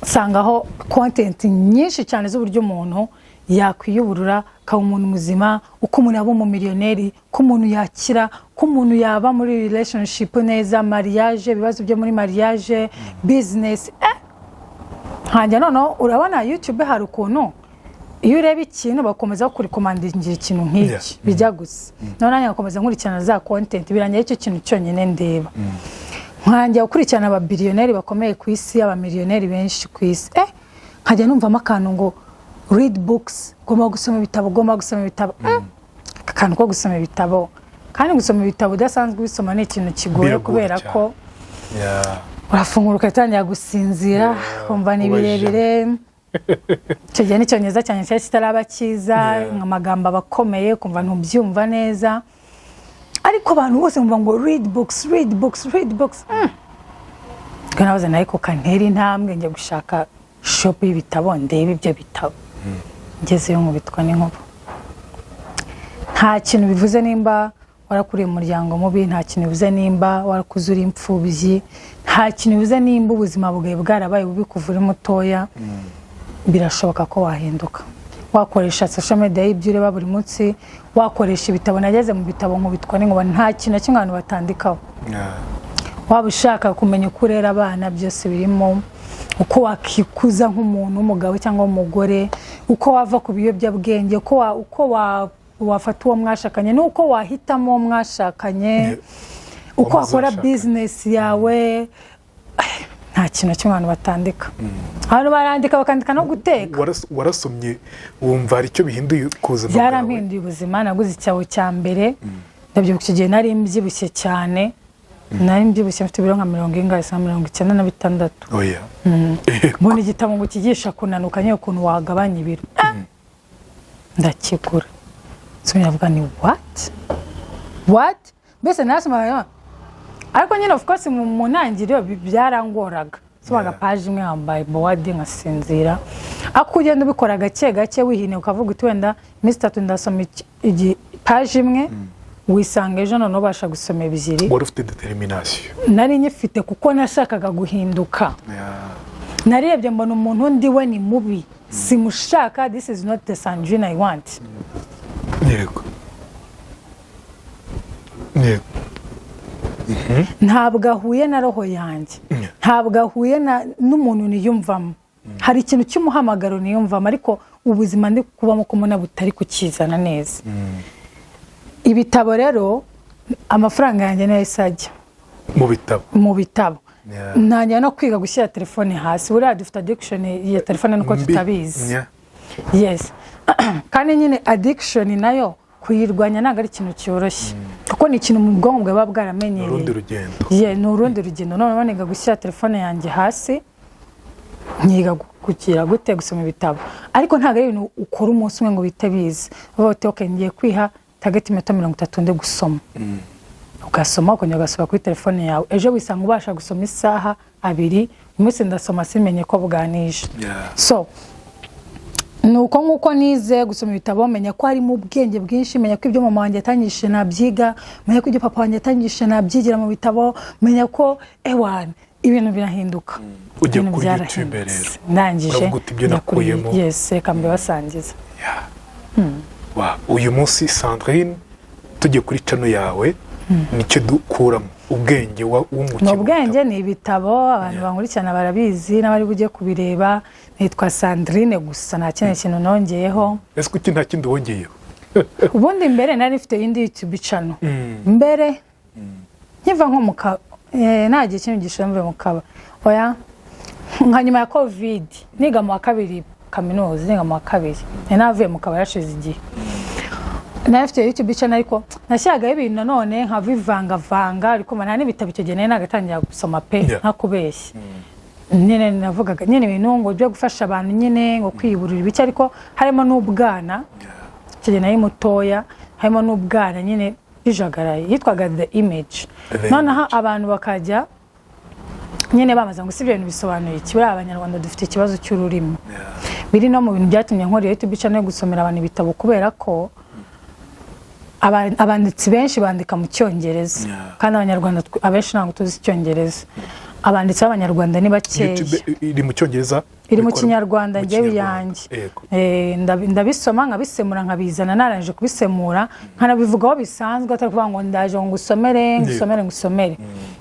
Sangaho content nyinshi cyane z'uburyo umuntu yakwiyuburura akaba umuntu muzima, uko umuntu yaba umumiliyoneri, uko umuntu yakira, uko umuntu yaba muri relationship neza, mariage, ibibazo byo muri mariage, business. Nkanjye noneho urabona YouTube hari ukuntu iyo ureba ikintu bakomeza kurecommendingira ikintu nk'iki bijya gusa. Noneho nanjye ngakomeza nkurikirana za content, birangira icyo kintu cyonyine ndeba. Nkanjya gukurikirana ababiliyoneri bakomeye ku isi, abamiliyoneri benshi ku isi, nkajya numvamo akantu ngo "read books", ugomba gusoma ibitabo, ugomba gusoma ibitabo. Aka kantu ko gusoma ibitabo, kandi gusoma ibitabo udasanzwe ubisoma ni ikintu kigoye Biragoye kubera cyane. ko urafungura ugatangira gusinzira, kumva ni uba birebire. Icyo gihe n'Icyongereza cyane cyari kitaraba cyiza, amagambo aba akomeye, kumva ntubyumva neza. Ariko abantu bose bumva ngo "read books, read books, read books". Ubwo nabaze nawe ko kantera intambwe njya gushaka shop y'ibitabo, ndebe ibyo bitabo. Ngezeyo nkubitwa n'inkuba. Nta kintu bivuze nimba warakuriye mu muryango mubi, nta kintu bivuze nimba warakuze uri imfubyi, nta kintu bivuze nimba ubuzima bwawe bwarabaye bubi kuva uri mutoya. Birashoboka ko wahinduka, wakoresha social media y'ibyo ureba buri munsi, wakoresha ibitabo. Nageze mu bitabo nkubitwa n'inkuba. Nta kintu na kimwe abantu batandikaho. Waba ushaka kumenya uko urera abana, byose birimo, uko wakikuza nk'umuntu w'umugabo cyangwa w'umugore, uko wava ku biyobyabwenge, uko wafata uwo mwashakanye n'uko wahitamo uwo mwashakanye, uko wakora muzashakanye. Business yawe. Nta kintu na kimwe abantu batandika. Abantu barandika, bakandika no guteka. Warasomye wumva hari icyo bihinduye ku buzima bwawe? Byarampinduye ubuzima. Naguze igitabo cya mbere, ndabyibuka icyo gihe nari mbyibushye cyane, nari mbyibushye mfite ibiro nka mirongo ingahe se, nka 96. Oya. Mbona igitabo ngo kigisha kunanuka nyine, ukuntu wagabanya ibiro. Ndakigura, nsubira ndavuga ni what, what. Mbese narasomaga, ariko nyine of course mu ntangiriro byarangoraga. Somaga paji imwe wambaye bored nkasinzira. Ariko ugenda ubikora gake gake, wihiniye, ukavuga uti wenda iminsi 3 ndasoma paji imwe, wisanga ejo noneho ubasha gusoma ebyiri. Wari ufite determination. Nari nyifite kuko nashakaga guhinduka. Narebye mbona umuntu undi we ni mubi, simushaka. This is not the Sandrine I want. Yego. Ntabwo ahuye na roho yanjye, ntabwo ahuye n'umuntu niyumvamo. Hari ikintu cy'umuhamagaro niyumvamo, ariko ubuzima ndi kubamo ko mbona butari kukizana neza. Ibitabo rero, amafaranga yanjye niyo yahise ajya mu bitabo. Mu bitabo. Ntangira no kwiga gushyira telefone hasi. Buriya dufite addiction ya telefone nuko Mbi. tutabizi. Yes, kandi nyine addiction nayo kuyirwanya ntabwo ari ikintu cyoroshye, kuko ni ikintu mu bwonko bwawe buba bwaramenyereye. Urundi rugendo. Ye, ni urundi rugendo. Noneho niga gushyira telefone yanjye hasi, nkiga kugira gute, gusoma ibitabo. Ariko ntabwo ari ibintu ukora umunsi umwe ngo bihite biza. Uvuga uti "ok, ngiye kwiha target iminota 30 ndi gusoma", ugasoma, ukongera ugasoma kuri telefone yawe. Ejo wisanga ubasha gusoma isaha, abiri. Uyu munsi ndasoma simenye ko bwanije. So ni uko nguko nize gusoma ibitabo, menya ko harimo ubwenge bwinshi, menya ko ibyo mama wanjye yatangishije nabyiga, menya ko ibyo papa wanjye yatangishije nabyigira mu bitabo, menya ko ewana ibintu birahinduka. Ujya Ibintu kuri YouTube byarahindutse. rero. Ndangije Uravuga uti ibyo njya kuri nakuyemo. Yes, reka mbibasangize. Uyu munsi Sandrine, tujye kuri channel yawe, nicyo dukuramo ubwenge wungukiye Ni mu ubwenge, ni ibitabo. Abantu bankurikirana barabizi n'abari bujye kubireba. Nitwa Sandrine gusa, nta kindi kintu nongeyeho. Bitabo. Ese kuki nta kindi wongeyeho? Ubundi mbere nari mfite indi YouTube channel mbere nkiva nko mu ka nta gihe kinini gishize mvuye mu kaba, oya, nka nyuma ya COVID, niga mu wa kabiri kaminuza, niga mu wa kabiri, nari navuye mu kaba yashize igihe. Nari mfite YouTube channel, ariko nashyiragaho ibintu nanone nkabivangavanga, ariko nta n'ibitabo icyo gihe nari nagatangira gusoma pe. Ntakubeshya nyine, navugaga nyine ibintu ngo byo gufasha abantu nyine, ngo kwiburira ibiki, ariko harimo n'ubwana. Icyo gihe nari mutoya, harimo n'ubwana nyine bijagaraye. Yitwaga The Image. The Noneho Image. abantu bakajya nyine bamaze ngo si ibyo bintu bisobanuye iki? Buriya Abanyarwanda dufite ikibazo cy'ururimi. Biri no mu bintu byatumye nkora YouTube channel yo gusomera abantu ibitabo, kubera ko abanditsi benshi bandika mu Cyongereza, kandi Abanyarwanda abenshi ntabwo tuzi Icyongereza. Abanditsi b'Abanyarwanda ni bakeya. YouTube iri mu Cyongereza? Iri mu Bikora Kinyarwanda. Mu Njyewe Kinyarwanda. yanjye. Ndabisoma nkabisemura, nkabizana narangije kubisemura, nkanabivugaho bisanzwe, atari kuvuga ngo ndaje ngo ngusomere, ngusomere, ngusomere.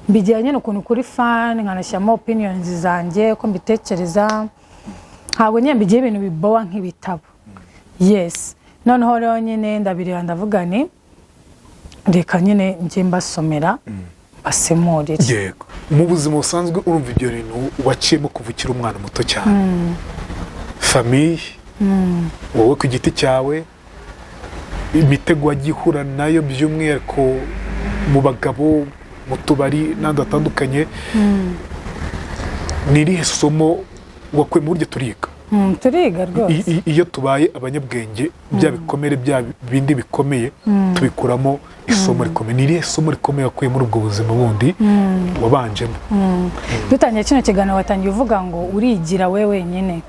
Mbigira nyine ukuntu kuri fun, nkanashyiramo opinions zanjye, uko mbitekereza. Ntabwo nyine mbigira ibintu bibowa nk'ibitabo. Yes, noneho rero nyine ndabireba, ndavuga ni reka nyine njye mbasomera, basemurire. Yego, mu buzima busanzwe urumva ibyo bintu waciyemo kuva ukiri umwana muto cyane, famille, wowe ku giti cyawe, imitego wagiye uhura nayo, by'umwihariko mu bagabo, mu tubari n'ahandi hatandukanye, ni irihe somo wakuye mu buryo turiga? Turiga rwose. Iyo tubaye abanyabwenge, bya bikomere, bya bindi bikomeye, tubikuramo isomo rikomeye. Ni irihe somo rikomeye wakuye muri ubwo buzima bundi wabanjemo? Dutangiye kino kiganiro watangiye uvuga ngo urigira we wenyine,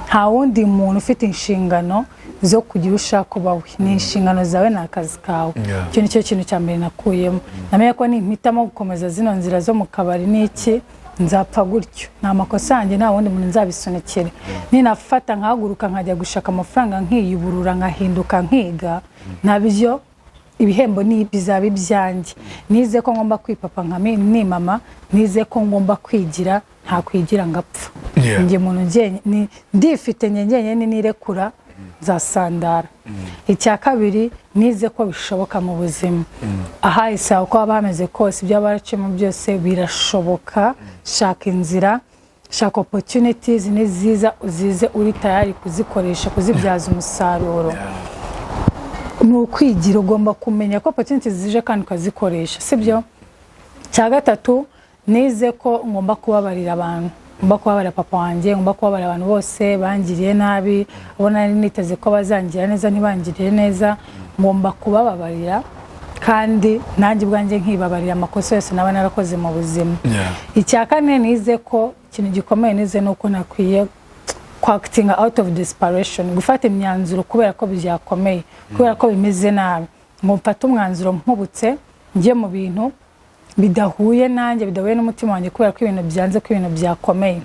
nta wundi muntu ufite inshingano zo kugira ushaka uba we, ni inshingano zawe, ni akazi kawe. Icyo ni cyo kintu cya mbere nakuyemo. Namenye ko nimpitamo gukomeza zino nzira zo mu kabari n'iki, nzapfa gutyo, ni amakosa yanjye, nta wundi muntu nzabisunikira. Ninafata nkahaguruka nkajya gushaka amafaranga, nkiyuburura, nkahinduka, nkiga, nabyo ibihembo ni bizaba ibyanjye. Nize ko ngomba kwipapa nka nimama, nize ko ngomba kwigira, nta kwigira ngapfa. Njye muntu ndifite njye njyenyine, nirekura nzasandara. Icya kabiri, nize ko bishoboka mu buzima, ahahise uko haba hameze kose, ibyo baraciyemo byose birashoboka. Shaka inzira, shaka opportunities niziza uzize uri tayari kuzikoresha, kuzibyaza umusaruro. Ni ukwigira, ugomba kumenya ko opportunities zije kandi ukazikoresha, sibyo? Cya gatatu, nize ko ngomba kubabarira abantu, ngomba kubabarira papa wanjye, ngomba kubabarira abantu bose bangiriye nabi, abo nari niteze ko bazangira neza ntibangiriye neza. Ngomba kubababarira kandi nanjye ubwanjye nkibabarira amakosa yose naba narakoze mu buzima. Icya kane, nize ko ikintu gikomeye nize ni uko nakwiye kwactinga out of desperation, gufata imyanzuro kubera ko byakomeye, kubera ko bimeze nabi, ngo mfate umwanzuro mpubutse, njye mu bintu bidahuye nanjye, bidahuye n'umutima wanjye, kubera ko ibintu byanze, ko ibintu byakomeye.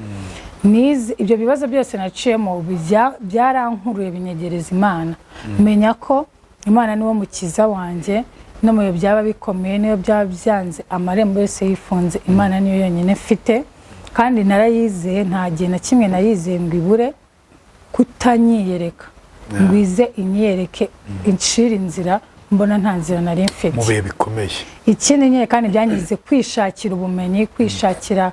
Nize ibyo bibazo byose naciyemo byarankuruye, binyegereza Imana. Menya ko Imana niwo mukiza wanjye, no mu bihe byaba bikomeye, niyo byaba byanze, amarembo yose yifunze, Imana niyo yonyine mfite kandi narayizeye. Nta gihe na kimwe nayizeye ngo ibure kutanyiyereka, ngo ize inyiyereke, incire inzira mbona nta nzira nari mfite. Mu bihe bikomeye. Ikindi nyine kandi byangize kwishakira ubumenyi, kwishakira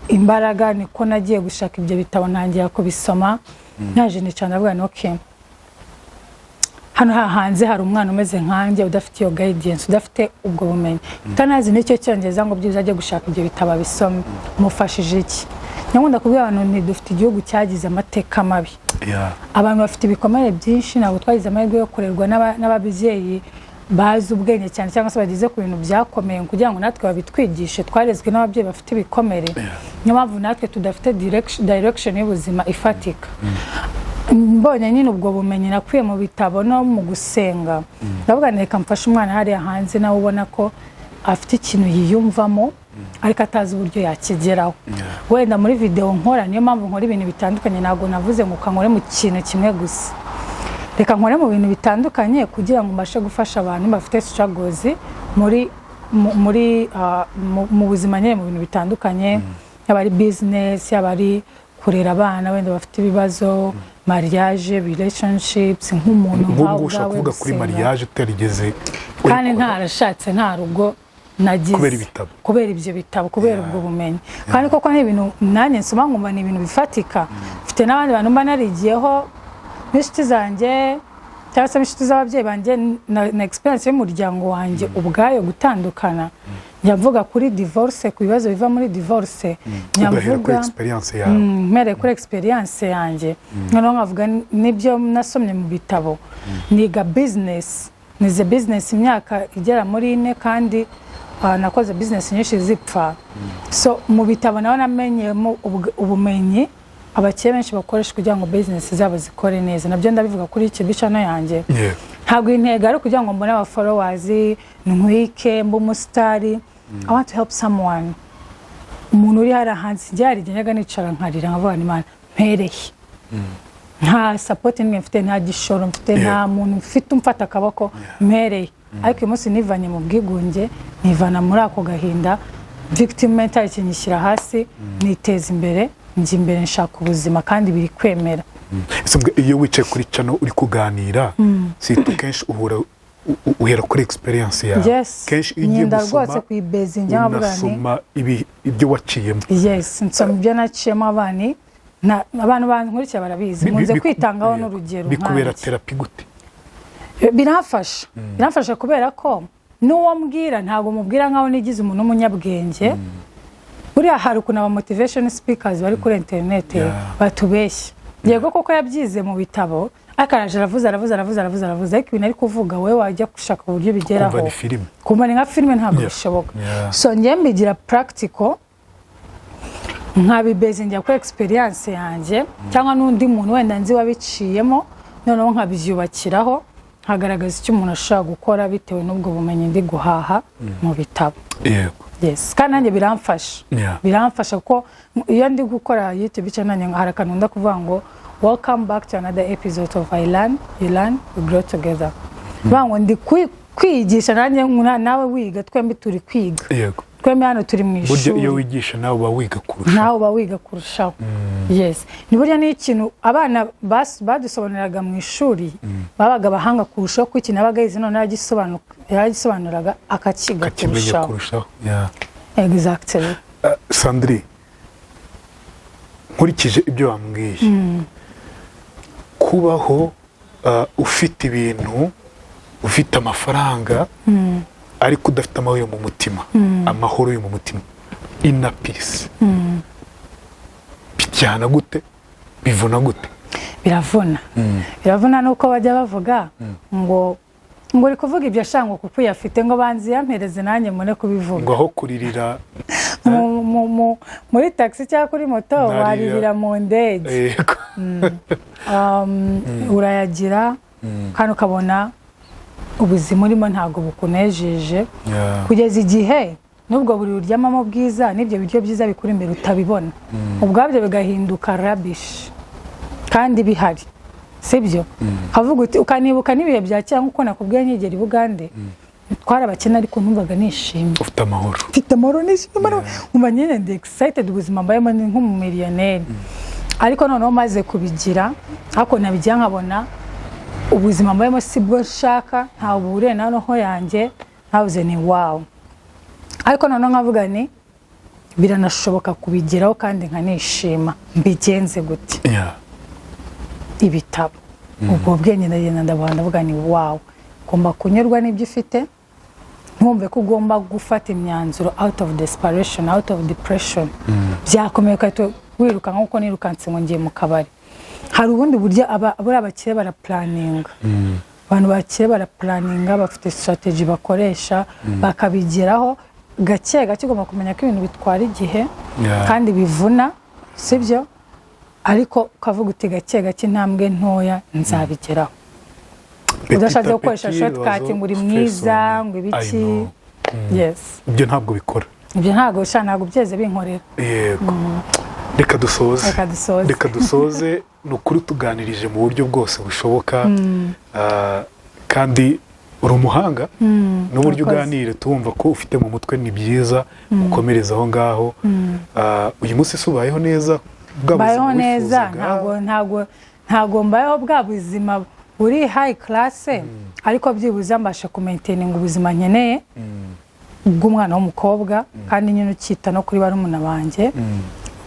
imbaraga, niko nagiye gushaka ibyo bitabo, ntangira kubisoma. Naje nicara, ndavuga nti okay, hano hanze hari umwana umeze nkanjye udafite iyo guidance, udafite ubwo bumenyi, utanazi n'icyo Cyongereza, ngo byiza ajye gushaka ibyo bitabo abisome, mufashije iki? Nyakunda kubwira abantu nti dufite igihugu cyagize amateka mabi, abantu bafite ibikomere byinshi. Ntabwo twagize amahirwe yo kurerwa n'ababyeyi bazi ubwenge cyane cyangwa se bageze ku bintu byakomeye kugira ngo natwe babitwigishe. Twarezwe n'ababyeyi bafite ibikomere, niyo mpamvu natwe tudafite direction y'ubuzima ifatika. Mbonye nyine ubwo bumenyi nakuye mu bitabo no mu gusenga, ndavuga nti reka mfashe umwana hariya hanze nawe ubona ko afite ikintu yiyumvamo ariko atazi uburyo yakigeraho. Wenda muri video nkora, niyo mpamvu nkora ibintu bitandukanye. Ntabwo navuze ngo kankore mu kintu kimwe gusa, reka nkore mu bintu bitandukanye kugira ngo mbashe gufasha abantu bafite struggles muri mu buzima nyine, mu bintu bitandukanye, yaba ari business, yaba ari kurera abana wenda bafite ibibazo, mariage, relationships, nk'umuntu nk'ubwo nkawe ushobora ubwawe kuvuga kuri gusenga. Mariage utarigeze Kandi uyikora. ntarashatse, nta rugo nagize. Kubera ibitabo. Kubera ibyo bitabo, kubera ubwo bumenyi. Kandi koko ni ibintu nanjye nsoma nkumva ni ibintu bifatika. Mfite n'abandi bantu mba narigiyeho n'inshuti zanjye cyangwa se n'inshuti z'ababyeyi banjye na experience y'umuryango wanjye ubwayo. Gutandukana, njya mvuga kuri divorce, ku bibazo biva muri divorce, njya Ugahera kuri mvuga experience yawe. Mpereye kuri experience yanjye, noneho nkavuga n'ibyo nasomye mu bitabo. Niga business, nize business imyaka igera muri 4, kandi nakoze business nyinshi zipfa. So mu bitabo naho namenyemo ubumenyi. Abakire benshi bakoresha kugira ngo business zabo zikore neza. Nabyo ndabivuga kuri YouTube channel yanjye. Ntabwo intego ari ukugira ngo mbone aba followers, ntwike, mbe umusitari. I want to help someone, umuntu uri hariya hanze. Njye hari igihe njyaga nicara nkarira, nkavuga nti: "Imana, mpereye nta support n'imwe mfite, nta gishoro mfite, nta muntu mfite umfata akaboko, mpereye." Ariko uyu munsi nivanye mu bwigunge, nivana muri ako gahinda, victim mentality nyishyira hasi, niteza imbere, njya imbere, nshaka ubuzima kandi biri kwemera. Ese mbwe iyo wicaye kuri channel uri kuganira, si kenshi uhura uhera kuri experience yawe? Yes. Kenshi iyo ugiye Nyinda gusoma, rwose kuyibezinga, nkavuga nti unasoma ibyo waciyemo. Yes, nsoma ibyo naciyemo. Abana abantu bankurikira barabizi, nkunze kwitangaho n'urugero Bikubera nkanjye. therapy gute? Biramfasha, biramfasha kubera ko n'uwo mbwira ntabwo mubwira nkaho nigize umuntu w'umunyabwenge. Buriya hari ukuntu aba motivation speakers bari kuri internet batubeshya. Yego koko yabyize mu bitabo, ariko araje aravuze, aravuze, aravuze, aravuze, aravuze, ariko ibintu ari kuvuga wowe wajya gushaka uburyo bigeraho, Kumva ni filime. Kumva ni nka filime, ntabwo bishoboka. So njye mbigira practical, nkabibezingira kuri experience yanjye cyangwa n'undi muntu wenda nzi wabiciyemo, noneho nkabyubakiraho, nkagaragaza icyo umuntu ashobora gukora bitewe n'ubwo bumenyi ndi guhaha mu bitabo. Yes, kandi nanjye biramfasha. Biramfasha kuko iyo ndi gukora YouTube channel nanjye hari akantu nkunda kuvuga ngo: "Welcome back to another episode of I Learn, You Learn, We Grow Together." Bivuga ngo ndi kwigisha nanjye, nawe wiga, twembi turi kwiga. Twembi hano turi mu Burya iyo ishuri. wigisha nawe uba wiga kurusha. Nawe uba wiga kurushaho, yes. Ni burya ni ikintu abana badusobanuriraga mu ishuri, babaga abahanga kurushaho, kuko ikintu yabaga yize none yaragisobanuraga akakiga Akakimenya kurushaho. kurushaho. Yeah. Exactly. Sandrine, nkurikije ibyo wambwiye, kubaho ufite ibintu, ufite amafaranga, ariko udafite amahoro mu mutima, amahoro yo mu mutima, inner peace, bijyana gute? Bivuna gute? Biravuna, biravuna. Nuko bajya bavuga ngo uri kuvuga ibyo ashanga kuko uyafite, ngo banzi yampereze nanjye mbone kubivuga. Ngo aho kuririra Muri taxi cyangwa kuri moto, Naririra. waririra mu ndege. Urayagira kandi ukabona ubuzima urimo ntabwo bukunejeje, kugeza igihe n'ubwo buriri uryamamo bwiza n'ibyo biryo byiza bikuri imbere utabibona, ubwabyo bigahinduka rubbish kandi bihari, sibyo? Ukavuga uti, ukanibuka n'ibihe bya kera, nk'uko nakubwiye nkigera i Bugande twari abakene ariko numvaga nishimye. Ufite amahoro. Mfite amahoro, nishimye, nkumva nyine ndi excited, ubuzima mbayemo ni nk'umumiliyoneri. Ariko noneho maze kubigira, ariko nabigira nkabona ubuzima mbayemo si bwo nshaka, ntawe buhuriye na roho yanjye, ntabuze ni wow. Ariko noneho nkavuga ni biranashoboka kubigeraho kandi nkanishima, mbigenze gute? Ibitabo, ubwo bwenge ndagenda ndabuha, ndavuga ni wow, ugomba kunyurwa n'ibyo ufite, ntumve ko ugomba gufata imyanzuro out of desperation, out of depression, byakomeye ugahita wiruka nk'uko nirukanse ngo ngiye mu kabari. Hari ubundi buryo buriya abakire baraplanninga. Abantu bakire baraplanninga, bafite strategy bakoresha bakabigeraho gake gake. Ugomba kumenya ko ibintu bitwara igihe kandi bivuna, sibyo? Ariko ukavuga uti: "Gake gake, intambwe ntoya, nzabigeraho." Petit Udashatse à gukoresha petit, shortcut l'oiseau ngo uri fait mwiza, son ngo nid. ibiki. I know. Yes. Ibyo ntabwo bikora. Ibyo ntabwo sha, ntabwo byeze binkorera. Yego, reka dusoze. Reka dusoze. Reka dusoze. Ni ukuri tuganirije mu buryo bwose bushoboka. Kandi uri umuhanga n'uburyo Urakoze. uganira tuwumva ko ufite mu mutwe, ni byiza, ukomereza aho ngaho. Uyu munsi se ubayeho neza bwa buzima Mbayeho neza. wifuzaga? Ntabwo mbayeho bwa buzima buri high class, ariko byibuze mbasha kumaintaininga ubuzima nkeneye bw'umwana w'umukobwa, kandi nyine ukita no kuri barumuna banjye.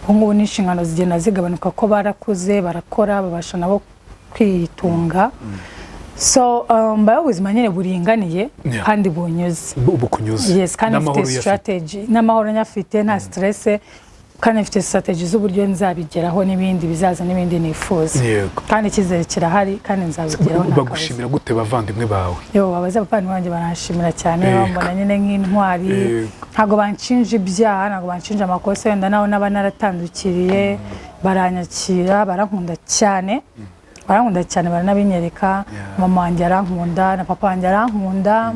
Ubu ngubu n'inshingano zigenda zigabanuka ko barakuze, barakora, babasha nabo kwitunga. So mbayeho ubuzima nyine buringaniye kandi bunyuze. Bukunyuze. Yes, kandi N'amahoro mfite uyafite. strategy, n'amahoro nyafite, nta stress, kandi mfite strategy z'uburyo nzabigeraho n'ibindi bizaza n'ibindi nifuza. Kandi icyizere kirahari kandi nzabigeraho nta kabuza. Bagushimira gute bavandimwe bawe? Yo, abaza abavandimwe banjye baranshimira cyane. Bambona nyine nk'intwari. Ntabwo banshinja ibyaha, ntabwo banshinja amakosa wenda nawe naba naratandukiriye. Baranyakira, barankunda cyane, barankunda cyane, baranabinyereka. Mama wanjye arankunda na papa wanjye arankunda.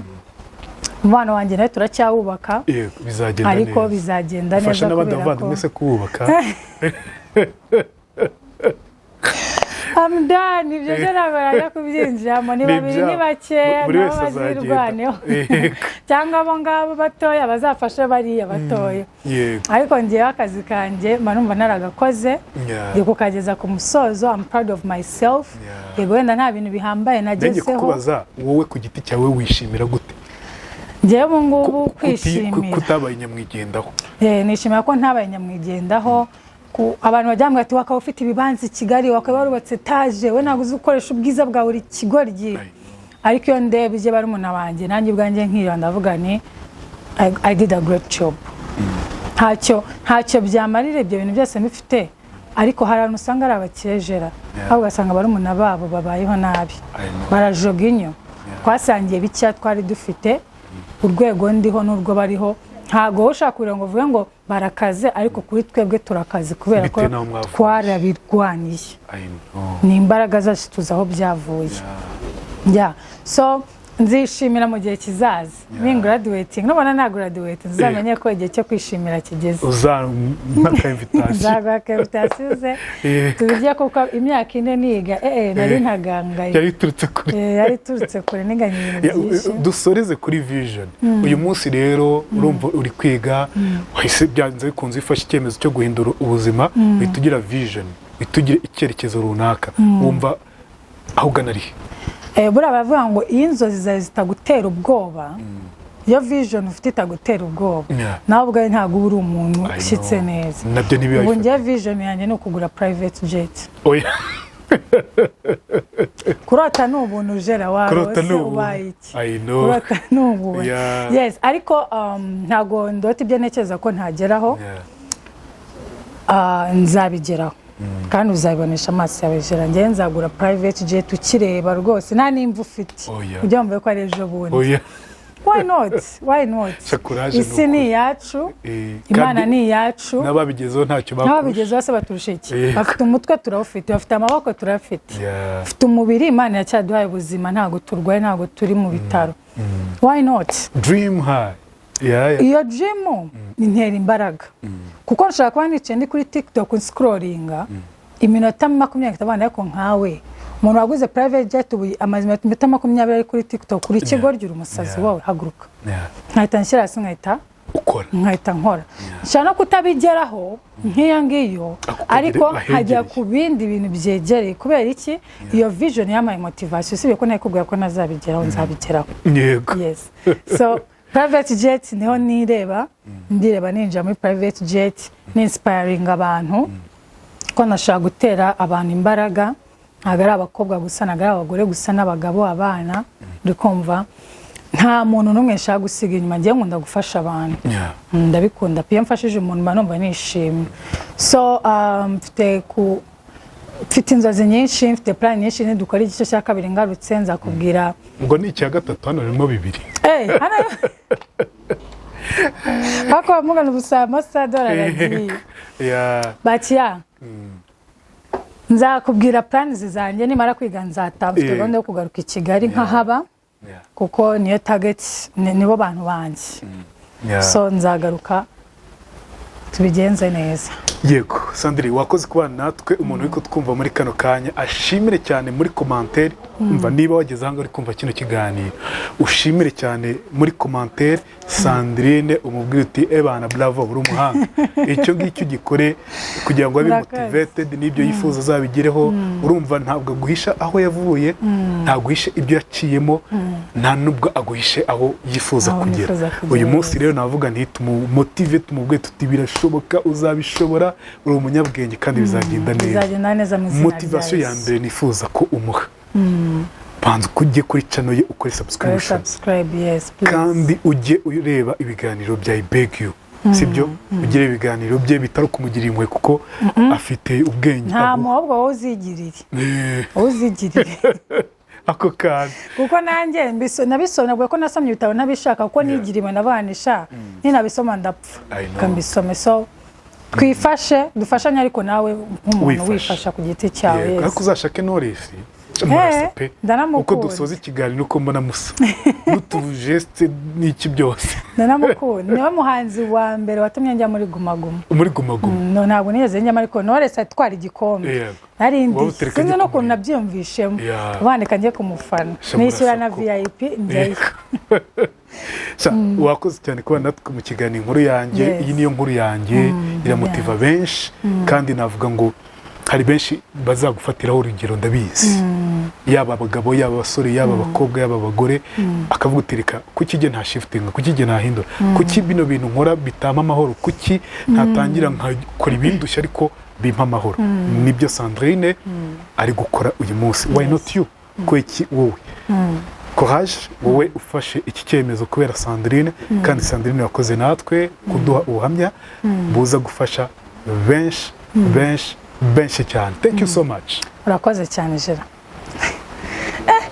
Umubano wanjye nawe turacyawubaka. Yego, bizagenda Ariko neza. bizagenda Ufasha neza n'abandi kubera ko bavandimwe se kuwubaka? I'm done. Ibyo byo ntabwo najya kubyinjiramo. Ni Ni babiri, ni ibyabo. bakeya. Buri Nabo wese azagenda. bazirwaneho, cyangwa abo ngabo batoya bazafashe bariya batoya. Ariko ngewe akazi kanjye mba numva naragakoze, ndi kukageza ku musozo. I'm proud of myself. Yego, wenda nta bintu bihambaye Nanjye nagezeho. kukubaza, wowe ku giti cyawe wishimira gute Ngewe ubu ngubu kwishimira kutabaye nyamwigendaho? Nishimira ko ntabaye nyamwigendaho. Abantu bajya bambwira ati: "Wakaba ufite ibibanza i Kigali, wakaba warubatse etaje, we ntabwo uzi gukoresha ubwiza bwawe, uri ikigoryi." Ariko iyo ndebye barumuna banjye, nanjye ubwanjye nkireba, ndavuga ni I did a great job. Ntacyo byamarira ibyo bintu byose mbifite, ariko hari abantu usanga ari abakejera, aho ugasanga barumuna babo babayeho nabi, I know. barajoga inyo. Twasangiye bikeya twari dufite. Urwego ndiho n'urwo bariho, ntabwo wowe ushaka kugira ngo uvuge ngo barakaze, ariko kuri twebwe turakaze kubera ko Bitewe n'aho mwavuye. twarabirwaniye. I know. Ni imbaraga zacu, tuzi aho byavuye. Yeah. So nzishimira mu gihe kizaza ni graduating. Nubona nta graduate, nzamenye ko igihe cyo kwishimira kigeze. Uzampa invitation. Nzaguha invitation ze tubirye, kuko imyaka 4 niga, nari ntagangaye. Yari iturutse kure. Yari iturutse kure, niganye ibintu byinshi. Dusoreze kuri vision. Uyu munsi rero urumva uri kwiga, wahise byanze bikunze ufashe icyemezo cyo guhindura ubuzima, uhita ugira vision, uhita ugira icyerekezo runaka. Wumva aho ugana ari he? Buriya baravuga ngo iyo inzozi zawe zitagutera ubwoba, iyo vision ufite itagutera ubwoba, nawe ubwawe ntabwo uba uri umuntu I ushyitse know. neza. Nabyo ntibiba Ubu bifata. njye vision yanjye ni ukugura private jet. Oya. Kurota ni ubuntu, jera. Kurota Warose ni ubuntu. ubaye iki? I know. Kurota ni ubuntu. Yes, ariko ntabwo ndota ibyo ntekereza ko ntageraho. Nzabigeraho kandi uzabibonesha amaso yawe, jera. Njyewe nzagura private jet ukireba rwose, nta n'imva ufite. Oya. Ujya wumva ko ari ejo bundi. Oya. Why not? Why not? Courage. Isi Ni ni ukuri. iyacu, Imana Kandi ni iyacu. n'ababigezeho ntacyo bakurusha. N'ababigezeho se baturusha iki? Bafite umutwe, turawufite. Bafite amaboko, turayafite. Bafite umubiri, Imana iracyaduhaye ubuzima, ntabwo turwaye, ntabwo turi mu bitaro. Why not? Dream high. Yeah. Iyo dream intera imbaraga, kuko nshobora kuba nicaye ndi kuri TikTok nscrollinga iminota 25, ariko nkawe umuntu waguze private jet ubu amaze iminota 20 ari kuri TikTok, uri ikigoryi, uri umusazi. Wowe haguruka. Nkahita nshyira hasi, nkahita Ukora. nkahita nkora. Nshobora no kutabigeraho nk'iyo ngiyo, Ako ariko ahegereye. nkajya ku bindi bintu byegereye. Kubera iki? Iyo vision yampaye motivation. Usibye ko nakubwira ko ntazabigeraho, nzabigeraho. Yes, so private jet niho nireba, ndireba ninjira muri private jet, ninspiring abantu, ko nashaka gutera abantu imbaraga. Ntabwo ari abakobwa gusa, ntabwo ari abagore gusa, n'abagabo, abana, uri kumva? Nta muntu n'umwe nshaka gusiga inyuma. Ngewe nkunda gufasha abantu. Ndabikunda pe. Iyo mfashije umuntu mba numva nishimye. So mfite inzozi nyinshi, mfite plan nyinshi. Nidukora igice cya kabiri ngarutse, nzakubwira. Ngo ni icya gatatu, hano harimo bibiri. Hano ariko bamugana ubusa, amasaha aragiye. But yeah, nzakubwira plans zanjye nimara kwiga. Nzataha mfite gahunda yo kugaruka i Kigali nkahaba, kuko niyo target, nibo bantu banjye. So nzagaruka tubigenze neza. Yego, Sandrine, wakoze kubana natwe. Umuntu uri kutwumva muri kano kanya ashimire cyane muri commentaire. Umva, niba wageze ahangaha uri kumva kino kiganiro, ushimire cyane muri commentaire Sandrine, umubwire uti: "Ebana, bravo, uri umuhanga." Icyo ngicyo ugikore kugira ngo abe Murakoze. motivated n'ibyo yifuza azabigereho. Urumva, ntabwo aguhisha aho yavuye, ntaguhishe ibyo yaciyemo, nta nubwo aguhishe aho yifuza Aho kugera. nifuza kugera, Uyu munsi yes. rero navuga nti tumumotive, tumubwire tuti: "Birashoboka, uzabishobora, uri umunyabwenge kandi bizagenda neza." Bizagenda neza mu izina rya Motivation ya Yesu. mbere nifuza ko umuha, banza ujye kuri channel ye ukore Kuri subscription. Subscribe, yes please. Kandi ujye ureba ibiganiro bya I Beg You, sibyo? Ugire ibiganiro bye bitari ukumugirira impuhwe, kuko afite ubwenge Nta aguha. muhobwa, wowe uzigirire, wowe uzigirire. Ako kantu. Kuko nanjye nabisomye, navuga ko nasomye ibitabo ntabishaka, kuko nigiriwe, ndabanisha ninabisoma ndapfa. I know. Kambisome. So Twifashe, dufashanye, ariko nawe nk'umuntu Wifashe. wifasha ku giti cyawe. Yego, Yes. ariko uzashake Knowless, murasa pe. Ndanamukunda. Uko dusoza ikiganiro, uko mbona musa n'utujesite n'iki byose. Ndanamukunda, niwe muhanzi wa mbere watumye njya muri Guma Guma. Muri Guma Guma. No, ntabwo nigeze njyamo, ariko Knowless atwara igikombe nari ndi Wowe utereka sinzi njye n'ukuntu kumureba. nabyiyumvishemo, bandika njye kumufana, Sha, nishyura na murasa. VIP njyayo. Sha, wakoze cyane kuba natwe mu kiganiro Inkuru Yanjye. Iyi niyo nkuru yanjye, iramotiva benshi, kandi navuga ngo hari benshi bazagufatiraho urugero, ndabizi, yaba abagabo, yaba abasore, yaba abakobwa, yaba abagore, akavuga uti: "Reka, kuki jye nta shiftinga? Kuki jye ntahindura? Kuki bino bintu nkora bitampa amahoro? Kuki ntatangira nkakora ibindushya ariko bimpa amahoro?" Nibyo Sandrine ari gukora uyu munsi. Why not you? Kuki wowe? Courage, wowe ufashe iki cyemezo kubera Sandrine. Kandi Sandrine wakoze natwe kuduha ubuhamya buza gufasha benshi, benshi, benshi cyane. Thank you so much. Urakoze cyane, Jera.